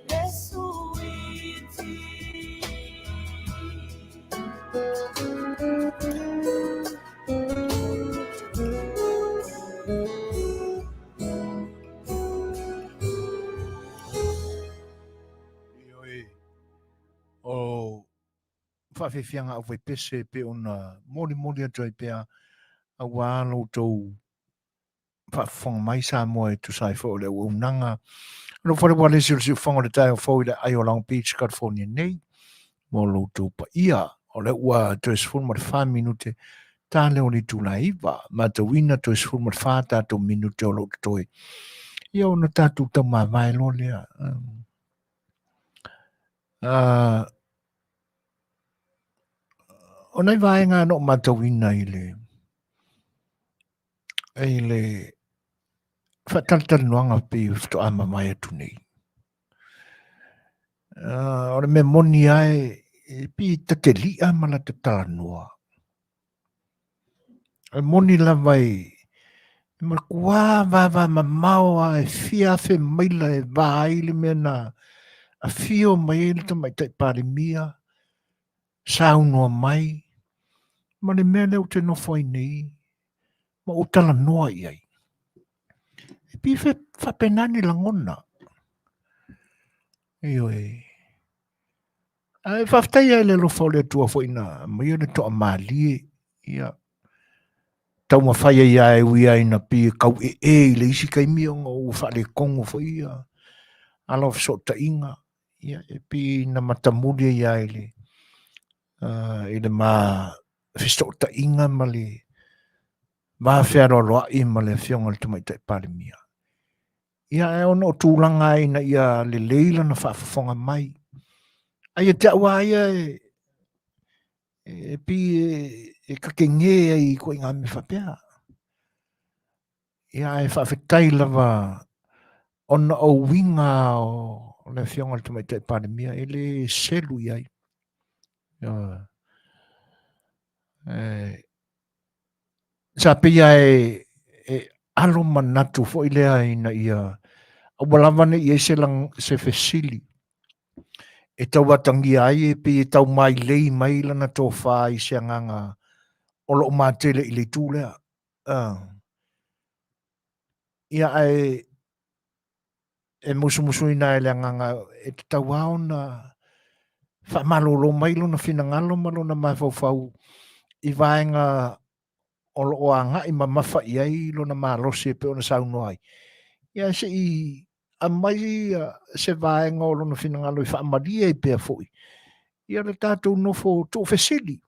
le suiti. Ioe, o faafiafiaga aufaipese e pei ona molimoli atu ai pea auā lo outou faafofoga mai Samoa e tusa ai foi o le auaunaga. O lou fale ua lesi o le siufofoga o le taeao fou i le aai o Long Beach, California nei, mo lo outou paia. O lea ua toe 14 minute ta lea o le itula e 9. Matauina toe 14 tatou minute o lo o totoe. Ia ona tatou taumavae loa lea. O nai vaega na ou matauina i le i le faatalatalanoaga pei faatoa mavae atu nei. O le mea moni lava e pei e ta te li'a ma lata talanoa. E moni lava e matuā vavamamao lava e fia afe maila e va ai le mea na afio mai ai le Tamaitai Palemia, saunoa mai, ma le mea lea ou te nofo ai nei ma ou talanoa i ai. E pei e faapena ni lagona. Ioe. Ae faafetai lava i le alofa o le Atua foi na aumaia le toamalie, ia, taumafai ai lava e ui lava ina pei e tauee i le isi taimi ona ua faaletonu foi ia ala o fesootaiga, ia, e pei na matamuli ai lava i le, i le ma fesootaiga ma le va fealoaloai ma le Afioga i le Tamaitai Palemia. Ia, ae ona o tulaga ina ia lelei lana faafofoga mai. Ai e te au a ia e, e pi e, e kakenge ai i koe ngā me whapea. Ia e whaawhetai lava ona o winga o le afioga le Tamaitai Palemia e le selu i ai. Ia, e, sa peia e, e alo manatu foi lea ina ia aua lava ne i ai se, lang, se fesili e tauatagia ai e pei e tau mailei mai lana tofā i se agaga o loo matele i le itu lea. Ia ae e musumusuina ai le agaga e tatau lava ona faamalolo mai lona finagalo ma lona mafaufau i vaega o lo o agai mamafa i ai lona malosi e pei ona saunoa ai. Ia se i aumai se vaega o lona finagalo e faamalie ai pea foi ia le tatou nofo tuufesili.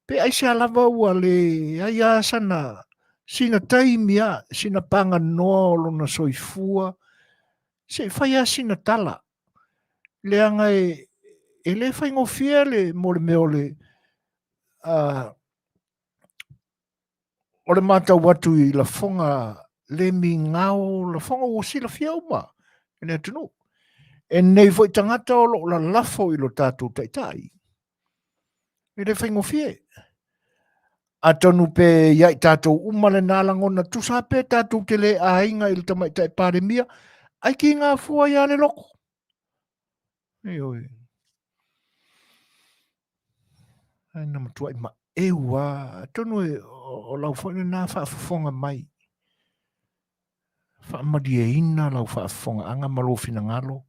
Pe aisea lava ua leai lava sana sina taimi a, sina paganoa o lona soifua, se i fai lava sina tala. Leaga e, e le faigofie le mo le mea o le o le matau atu i lafoga le migao, lafoga ua silafia uma e le atunuu. E nei foi tagata o lo o lalafo i lo tatou taitai. E le faigofie. Atonu pe ia i tatou uma lena lagona tusa pe tatou te le aiga i le tamaitai Palemia, ai ki ngā fua ia le loko. Ioe. Ai na matuai maeu lava. Atonu e, o lau foi lena faafofoga mai. Faamalieina lau faafofogaaga ma lou finagalo.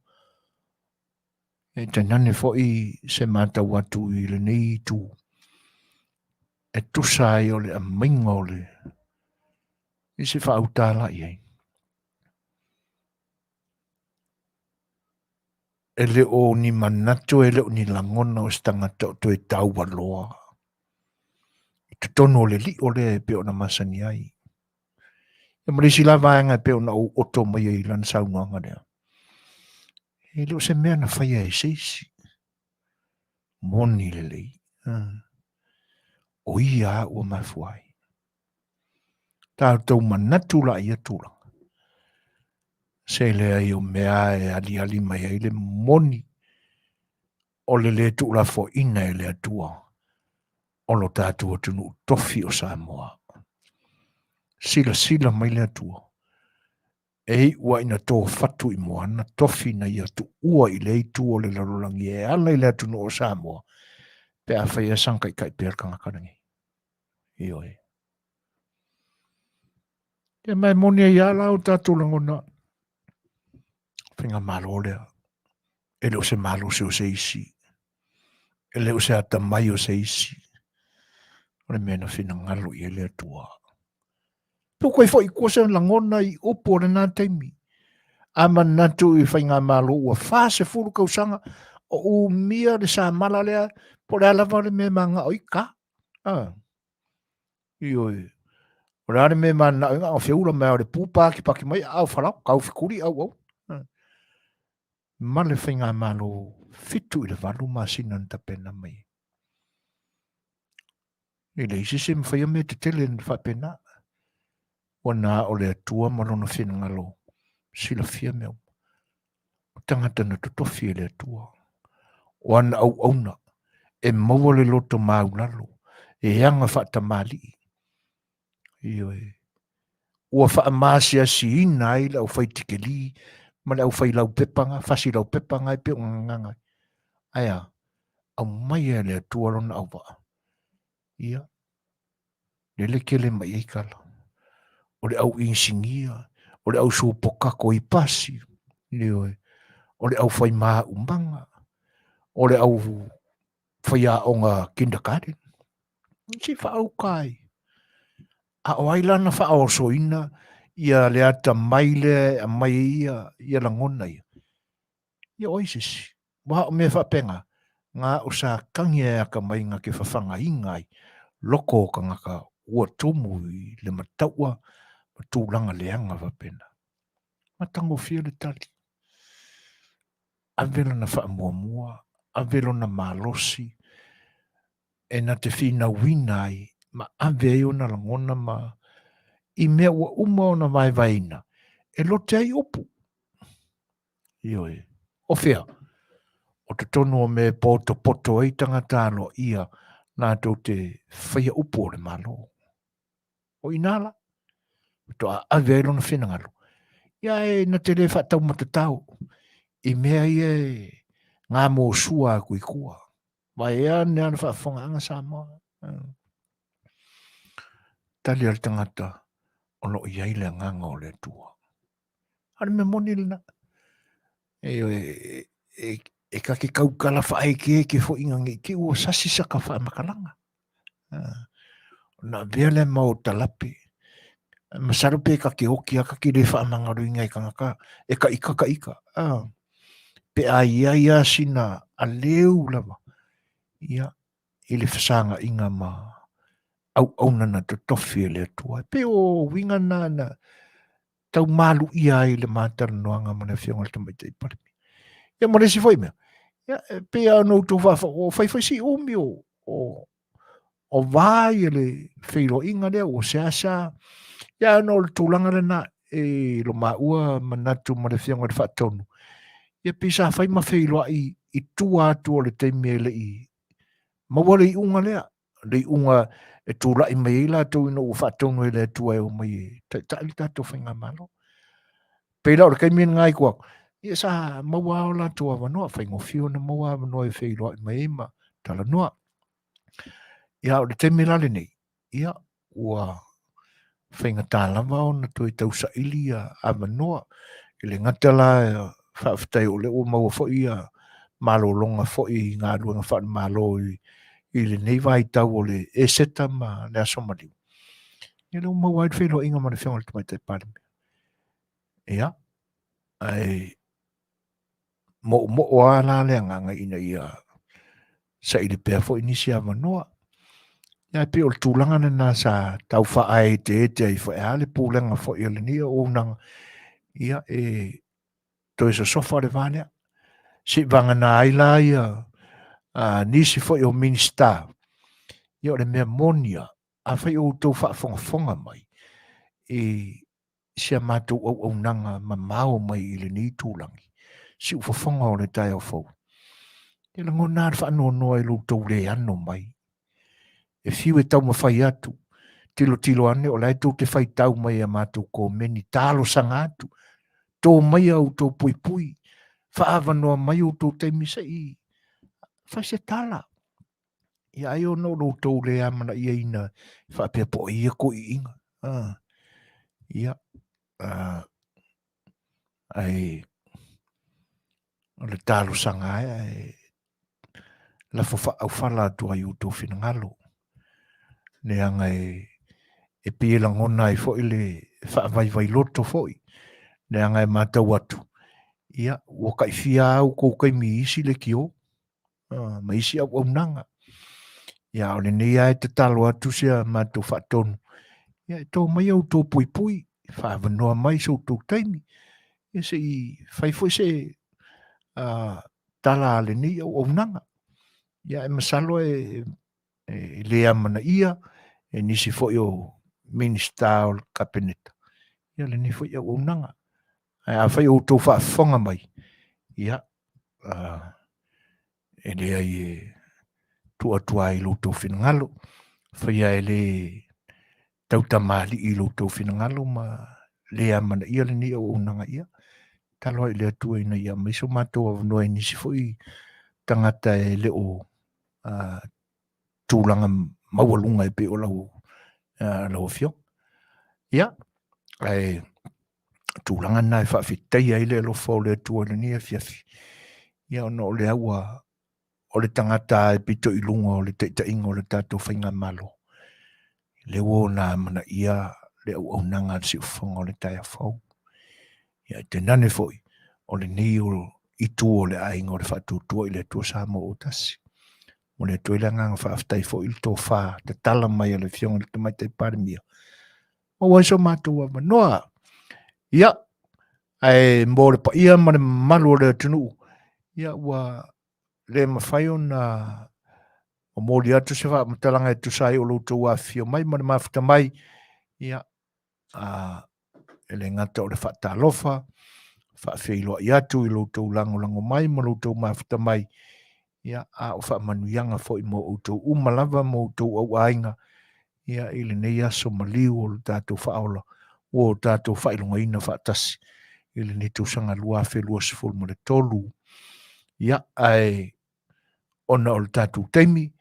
E tainane foi se matau atu i lenei itu e tusa ai o le aumaiga o le i se faautala i ai. E le o ni manatu, e le o ni lagona o se tagata o toe taualoa i totonu o le lio lea e pei ona masani ai. Ia ma le isi la vaega e pei ona ou oto mai ai i lana saunoaga lea, e le o se mea na faia e se isi. Moni lelei. O ia a ua mafua ai. Tatou manatu la ia tulaga. Se leai o mea e aliali mai ai le moni o le le tuulafoaina e le Atua o lo tatou atunuu tofi o Samoa. Silasila mai le Atua, e iu lava ina tofatu i moana tofi na ia tuua i lea itu o le lalolagi e ala i le atunuu o Samoa, pe afai e saga pea le tagata lenei. Ioe. Ia ma e moni ai lava la o tatou lagona faigamalo lea. E le o se malosi o se isi. E le o se atamai o se isi. O le mea na finagalo i ai le Atua. Pe koe foi kua se lagona i upu o lena taimi. A manatu i faigamalo ua 40 tausaga o umia le samala lea, po o le a lava le mea e manao i ka. Ah. Ioe. O le a le mea e mananao ai, na o feula mai o le pu pakipaki mai a o falau, kau fekuli au au. Ma le faigamalo 7 i le 8 masina na tapena mai. E leai se isi e mafaia mea tetele na faapena. Ua na o le Atua ma lona finagalo silafia mea uma. O tagata na totofi e le Atua. O ana auauna e maua le loto maulalo, e aga faatamalii. Ioe. Ua faamaasiasiina ai le aufaitikeli ma le aufailaupepa, fasi laupepa nga e pei o ngagaga. Ae a, aumaia e le Atua lona auvaa. Ia, lele kele mai ai kala. O le au inisinia, o le au supokako i pasi, ioe, o le au fai maumaga, o le au faiaoga kindergarten. Se whaauka ai. A o ai lana whaosoina ia le atamai lea e aumai ai ia, ia lagona ia. Ia o ai se isi. Ua o mea faapena, ngā o sa tangi e akamai ngā ke whawhangainga ai, loko o kangaka ua tumu i le mataua ma tulaga leaga faapena. Matagofie le tali. Ave lana faamuamua, ave lona malosi e na te finauina ai ma ave ai ona lagona ma i mea ua uma ona vaevaeina e lote ai upu. Ioe. O fea? O totonu o mea e potopoto ai tagata aloaia latou te faia upu o le Malo. O i nā la, faatoa ave ai lona finagalo. Ia e na te le faataumatatao i mea ia e gamosua atu i tua. Vaea ane lava le faafofogaaga Samoa. Tali a le tagata o lo o i ai le agaga o le Atua. A o le mea moni lena. E, e, e ka te kaukala whaekeeke fo inga nge ki ua sasi saka whaamakalanga. Na vea le mau talape. Masalo pe ka ke oki aka ki le whaamangaro inga i kangaka, e ka ika ka ika. Pe a ia ia sina a leu lava. Ia, i le fesagaʻiga ma auauna na totofi e le Atua. E pei o uiga na na tau maluia ai le matalanoaga ma le Afioga i le Tamaitai Palemia. Ia ma le isi foi mea, ia, e pei lava ona outou faafofoga, ua fai foi si umi o, o, o vā ia le feiloaiga lea, ua seasea. Ia ona o le tulaga lena, e lo maua manatu ma le Afioga i le Faatonu, ia pei sa fai ma feiloai i tua atu o le taimi e le i maua le iuga lea, le iuga e tulai mai ai latou ina ua faatonu e le Atua e omai e taitai le tatou faigamalo. Pei la o le taimi lena i tua atu, ia sa maua lava o latou avanoa, faigofie ona maua avanoa e feiloai mai ai ma talanoa. Ia o le taimi la lenei, ia ua faigata lava ona toe tausaili ia avanoa. E le gata la faafetai o lea ua maua foi ia malologa foi i galuega faale-Malo i, i lenei vaitau o le Eseta ma le Aso Maliu. Ia lea ua maua ai le feiloaiga ma le Afioga i le Tamaitai Palemia. Ia, ae moomoo lava la le agaga ina ia saili pea foi nisi avanoa. Ia e pei o le tulaga lena sa tau faaeteete ai foi, a le pulega foi a lenei auaunaga, ia e toe sosofa le va lea. Seivagana ai la ia a, nisi foi o Minisita, ia o le mea moni lava, afai o outou faafogafoga mai i si a matou auaunaga mamao mai i lenei itulagi, siufofoga o le taeao fou. E lagona lava le faanoanoa i lo outou le ano mai. E fiu e taumafai atu, tilotilo ane o la e tou te faitau mai i a matou komeni, talosaga atu, tō mai a outou puipui, faaavanoa mai outou taimi se i fai se tala. Ia ai ona o lo outou le amanaiaina faapea po o ia koiiga. Ah. Ia. Ah. Ai o le talosaga ae ae lafo faaaufala atu ai outou finagalo. Leaga e e pei e lagona ai foi le faavaivai loto foi. Leaga e matau atu, ia, ua taifia lava outou taimi i isi leitio. ma isi auaunaga. Ia, o lenei lava e tatalo atu si a matou faatonu, ia e tō mai outou puipui, faaavanoa mai so outou taimi, ia se i fai foi se tala a lenei auaunaga. Ia, e masalo e e le amanaia e nisi foi o Minisita o le Kapeneta, ia lenei foi auaunaga. Ae afai o outou faafofoga mai, ia, e leai e tuu atu ai i lo outou finagalo, faia e le tautamalii i lo outou finagalo ma le amanaia lenei auaunaga, ia, tatalo ai i le Atua ina ia aumai so matou avanoa i nisi foi tagata e le o tulaga maualuga e pei o lau, lau afioga. Ia, ae tulaga lena e faafetaia ai le alofa o le Atua i lenei afiafi. Ia, ona o lea ua o le tagata e pito i luga o le taitaiga o le tatou faigamalo, lea ua ona amanaia le auaunaga a le siufofoga o le taeao fou. Ia, e tainane foi o lenei o itu o le aiga o le Faatuatua i le Atua Samoa ua tasi. Momoli atu ai le agaga faafetai foi i le tofa tatala mai a le Afioga i le Tamaitai Palemia, maua ai so matou avanoa. Ia, ae mo le paia ma le mamalu o le atunuu, ia ua le mafai ona momoli atu se faamatalaga e tusa ai o lo outou afifio mai ma le mafuta mai, ia, a, e le gata o le faatalofa, faafeiloai atu i lo outou lagolago mai ma lo outou mafuta mai, ia, a o faamanuiaga foi mo outou uma lava ma outou auaiga, ia, i lenei aso maliu o le tatou faaola ua o tatou faailogaina faatasi i lenei tausaga 2023. Ia, ae ona o le tatou taimi,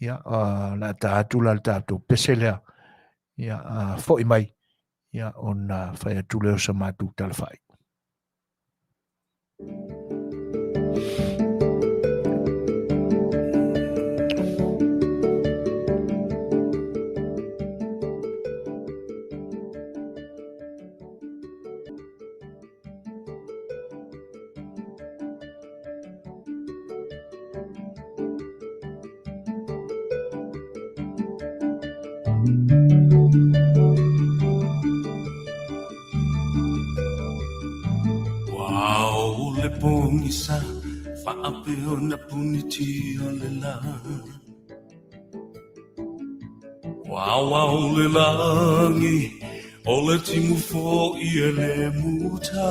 ia, o le a ta atu la le tatou pese lea, ia, foi mai, ia, ona fai atu lea o sa matou tala faaiu. Ua ao le pogisa faapea ona puniti o le lā. Ua ao le lagi o le timu foi e le muta.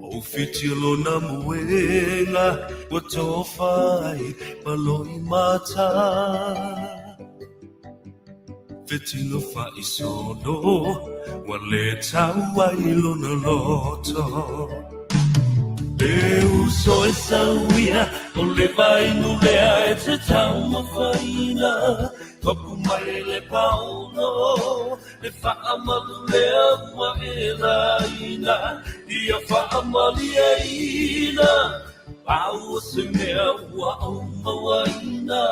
Ua ufiti lona moega ua tofa ai ma loimata. Fetilo faaisono ua le tau ai lona loto. Le uso e sauia o le vainu lea e te taumafaina. Topu mai le paono le faamalu lea ua e laina. Ia faamalieina pau o se mea ua ou mauaina.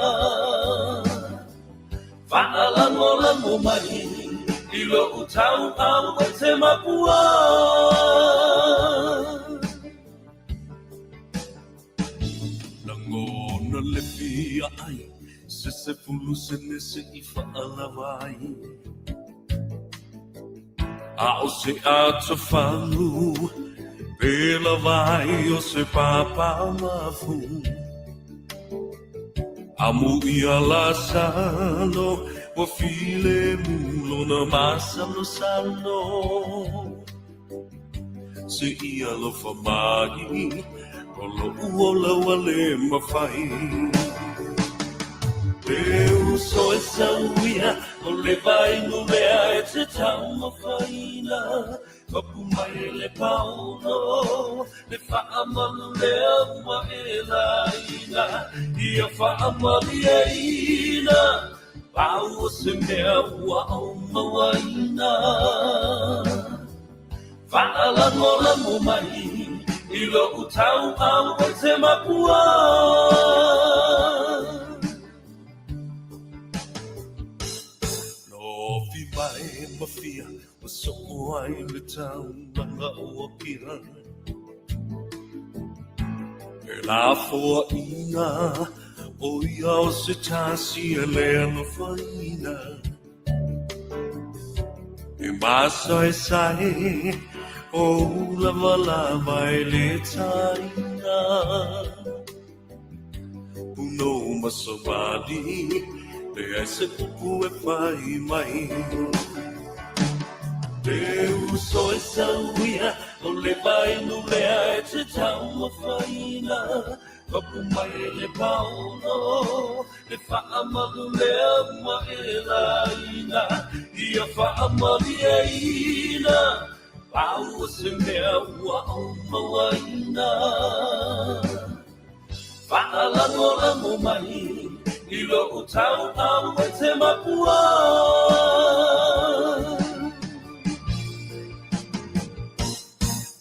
Faalagolago mai i lou tauau e te makua. Lagona le fia ai se 10 sene se i faalava ai. A o se atofagu pe lava ai o se papa mafu. Amu ia Lasalo ua filemu lona masalosalo. Se i alofa mai o loʻu ola ua le mafai. Le uso e sauia o le vainu lea e te taumafaina. Papu mai le paono, le faamalu lea ua e laina. Ia faamalieina, pau o se mea ua ou mauaina. Faalagolago mai i lou tauau e te makua. Lofi mai ma fia Ua soo ai le taulaga o Apia. E lafoaiga o ia o se tasi e le alofaina. E masaesae o ulavalava e le taina. Punou ma savali, leai se upu e fai mai. Le uso e sauia, o le vainu lea e te taumafaina. Papu mai le paono, le faamalu lea ua e laina. Ia faamalieina, pau o se mea ua ou mauaina. Faalagolago mai i lou tauau e te makua.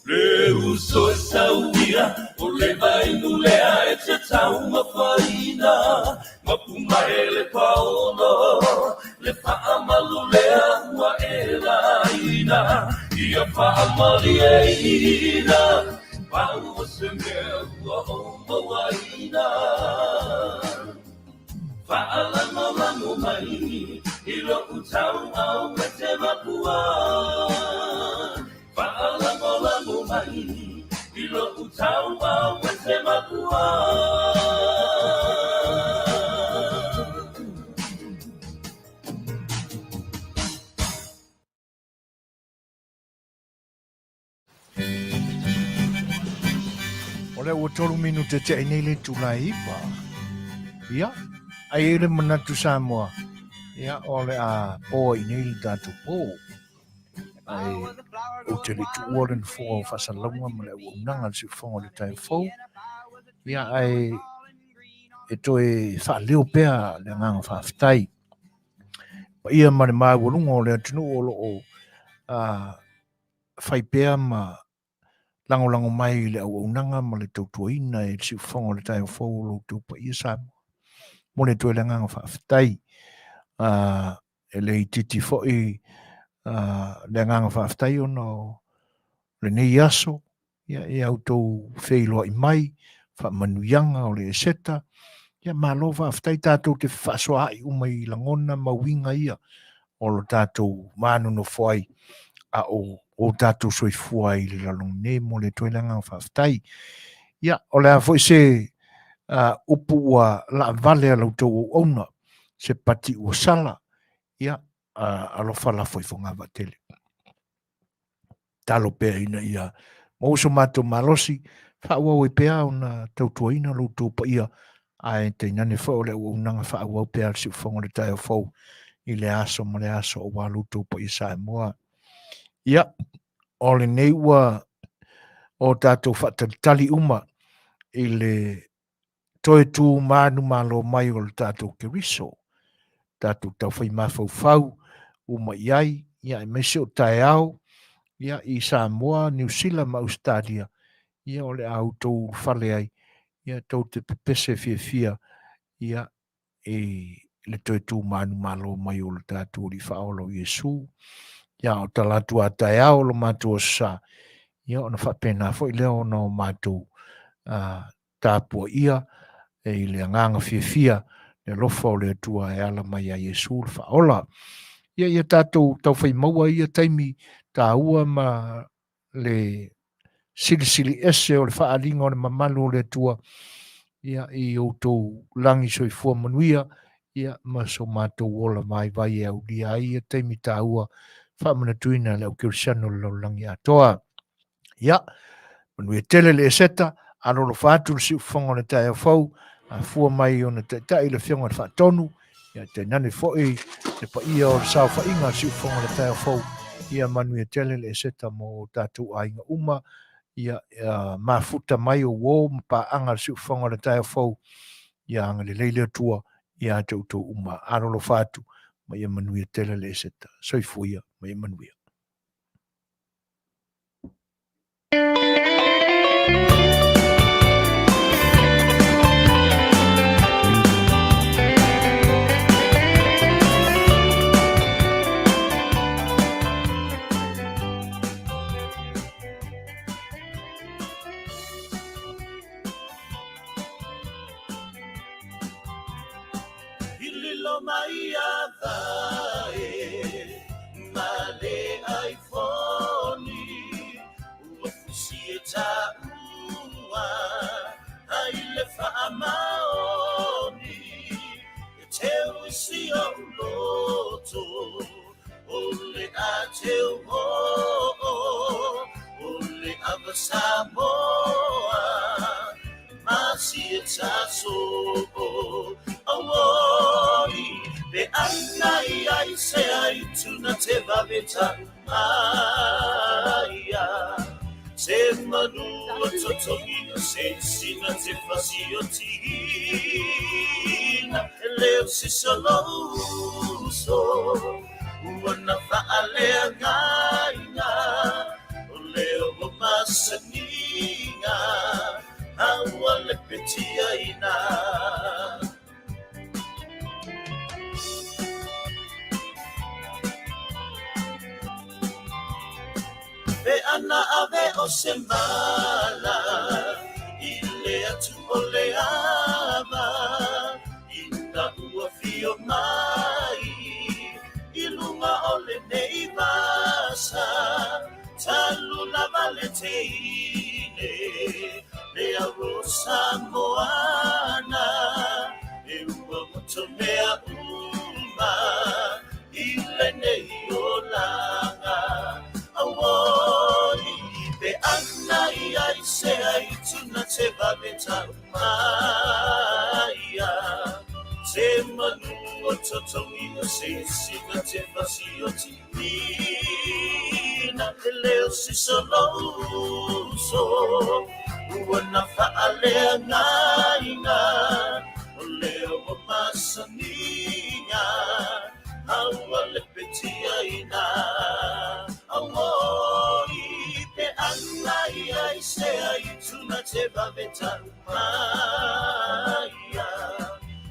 Le uso e sauia o le vainu lea e te taumafaina. Mapu mai le paono, le faamalu lea ua e laina. Ia faamalieina, pau o se mea ua ou mauaina. Faalagolago mai i lou tauau e te makua. Faalagolago mai i lou tauau e te makua. Ua 3 minute tea i nei le itula e 9. Ia, ai e le manatu Samoa, ia, o le a poa i nei le tatou po. Ae ou te le tuua le nofoa o faasalalauga ma le auaunaga a le Siufofoga o le Taeao Fou. Ia, ae e toe faaleo pea le agaga faafetai. Paia ma le maualuga o le atunuu o lo o fai pea ma lagolago mai i le auaunaga ma le tautuaina e le Siufofoga o le Taeao Fou o lo outou paia Samoa. Momoli atu ai le agaga faafetai. E le itiiti foi le agaga faafetai ona o lenei aso, ia, ia outou feiloai mai, faamanuiaga o le Eseta, ia malo faafetai tatou te fefaasoaai uma i lagona ma uiga ia o lo tatou manonofo ai a o o tatou soifua ai i le lalolagi nei. Momoli atu ai le agaga faafetai. Ia, o le a foi se upu ua laavale a la outou auauna, se pati ua sala, ia, alofa lafo i fogavaatele. Talo pea ina ia maua so matou malosi, faaauau ai pea ona tautuaina lo outou paia, ae tainane foi o le auaunaga faaauau pea a le Siufofoga o le Taeao Fou i le aso ma le aso aua lo outou paia Samoa. Ia, o lenei ua o tatou faatalitali uma i le toe tu manumalo mai o le tatou Keriso, tatou taufai mafaufau uma i ai, ia aemaise o taeao, ia i Samoa, Niu Sila ma Ausetalia, ia o le a outou ulufale ai, ia tou te pepese fiafia, ia i le toe tu manumalo mai o le tatou Alii Faaola o Iesu. Ia o tala atu a taeao lo matou aso sa, ia ona faapena foi lea ona o matou tapuaia i le agaga fiafia le alofa o le Atua e ala mai ia Iesu le Faaola. Ia ia tatou taufai maua ia taimi taua ma le silisili ese o le faaaliga o le mamalu o le Atua ia i outou lagi soifua manuia ia ma so matou ola vaivai e aulia ai ia taimi taua faamanatuina le au kerisiano o le lalolagi atoa. Ia, manuia tele le Eseta, alolofa atu le siufofoga o le taeao fou, afua mai ona taitai le Afioga i le Faatonu, ia tainane foi le paia o le saofaiga a le siufofoga o le taeao fou, ia manuia tele le Eseta mo tatou aiga uma, ia mafuta mai o uo ma paaga a le siufofoga o le taeao fou, ia agalelei le Atua ia te outou uma. Alolofa atu ma ia manuia tele le Eseta. Soifua ia ma ia manuia. I lilo mai a vae ma le iPhone ua fusi e taua ai le faamaoni e teu i si ou loto o le a teu o o le ava Samoa ma si e taso auoi pe ana i ai se ai tuna te vave tau maia te manu o totogi o se sina te fasi o tina e leo si solouso ua na whaalea ngāinga o leo o masaninga a ua lepetia ina. Pe ana ave o se mala i le atu o le ava ina ua fio mai i lunga o lenei vasa talu lava le teine le aro Samoana e ua moto mea uma i lenei olaga auoi pe ana ia i se ai tuna te vave. o totogi o se isi na te fasioti ina e leo si solouso ua na faaleagaina o leo ua masaniga aua le petiaina auoi pe anga ia i sea i tuna te vave taumaia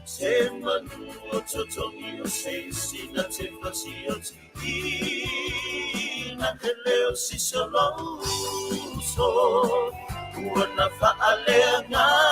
se manu o totogi o se isi na te fasioti ina e leo si solouso ua na faaleagaina.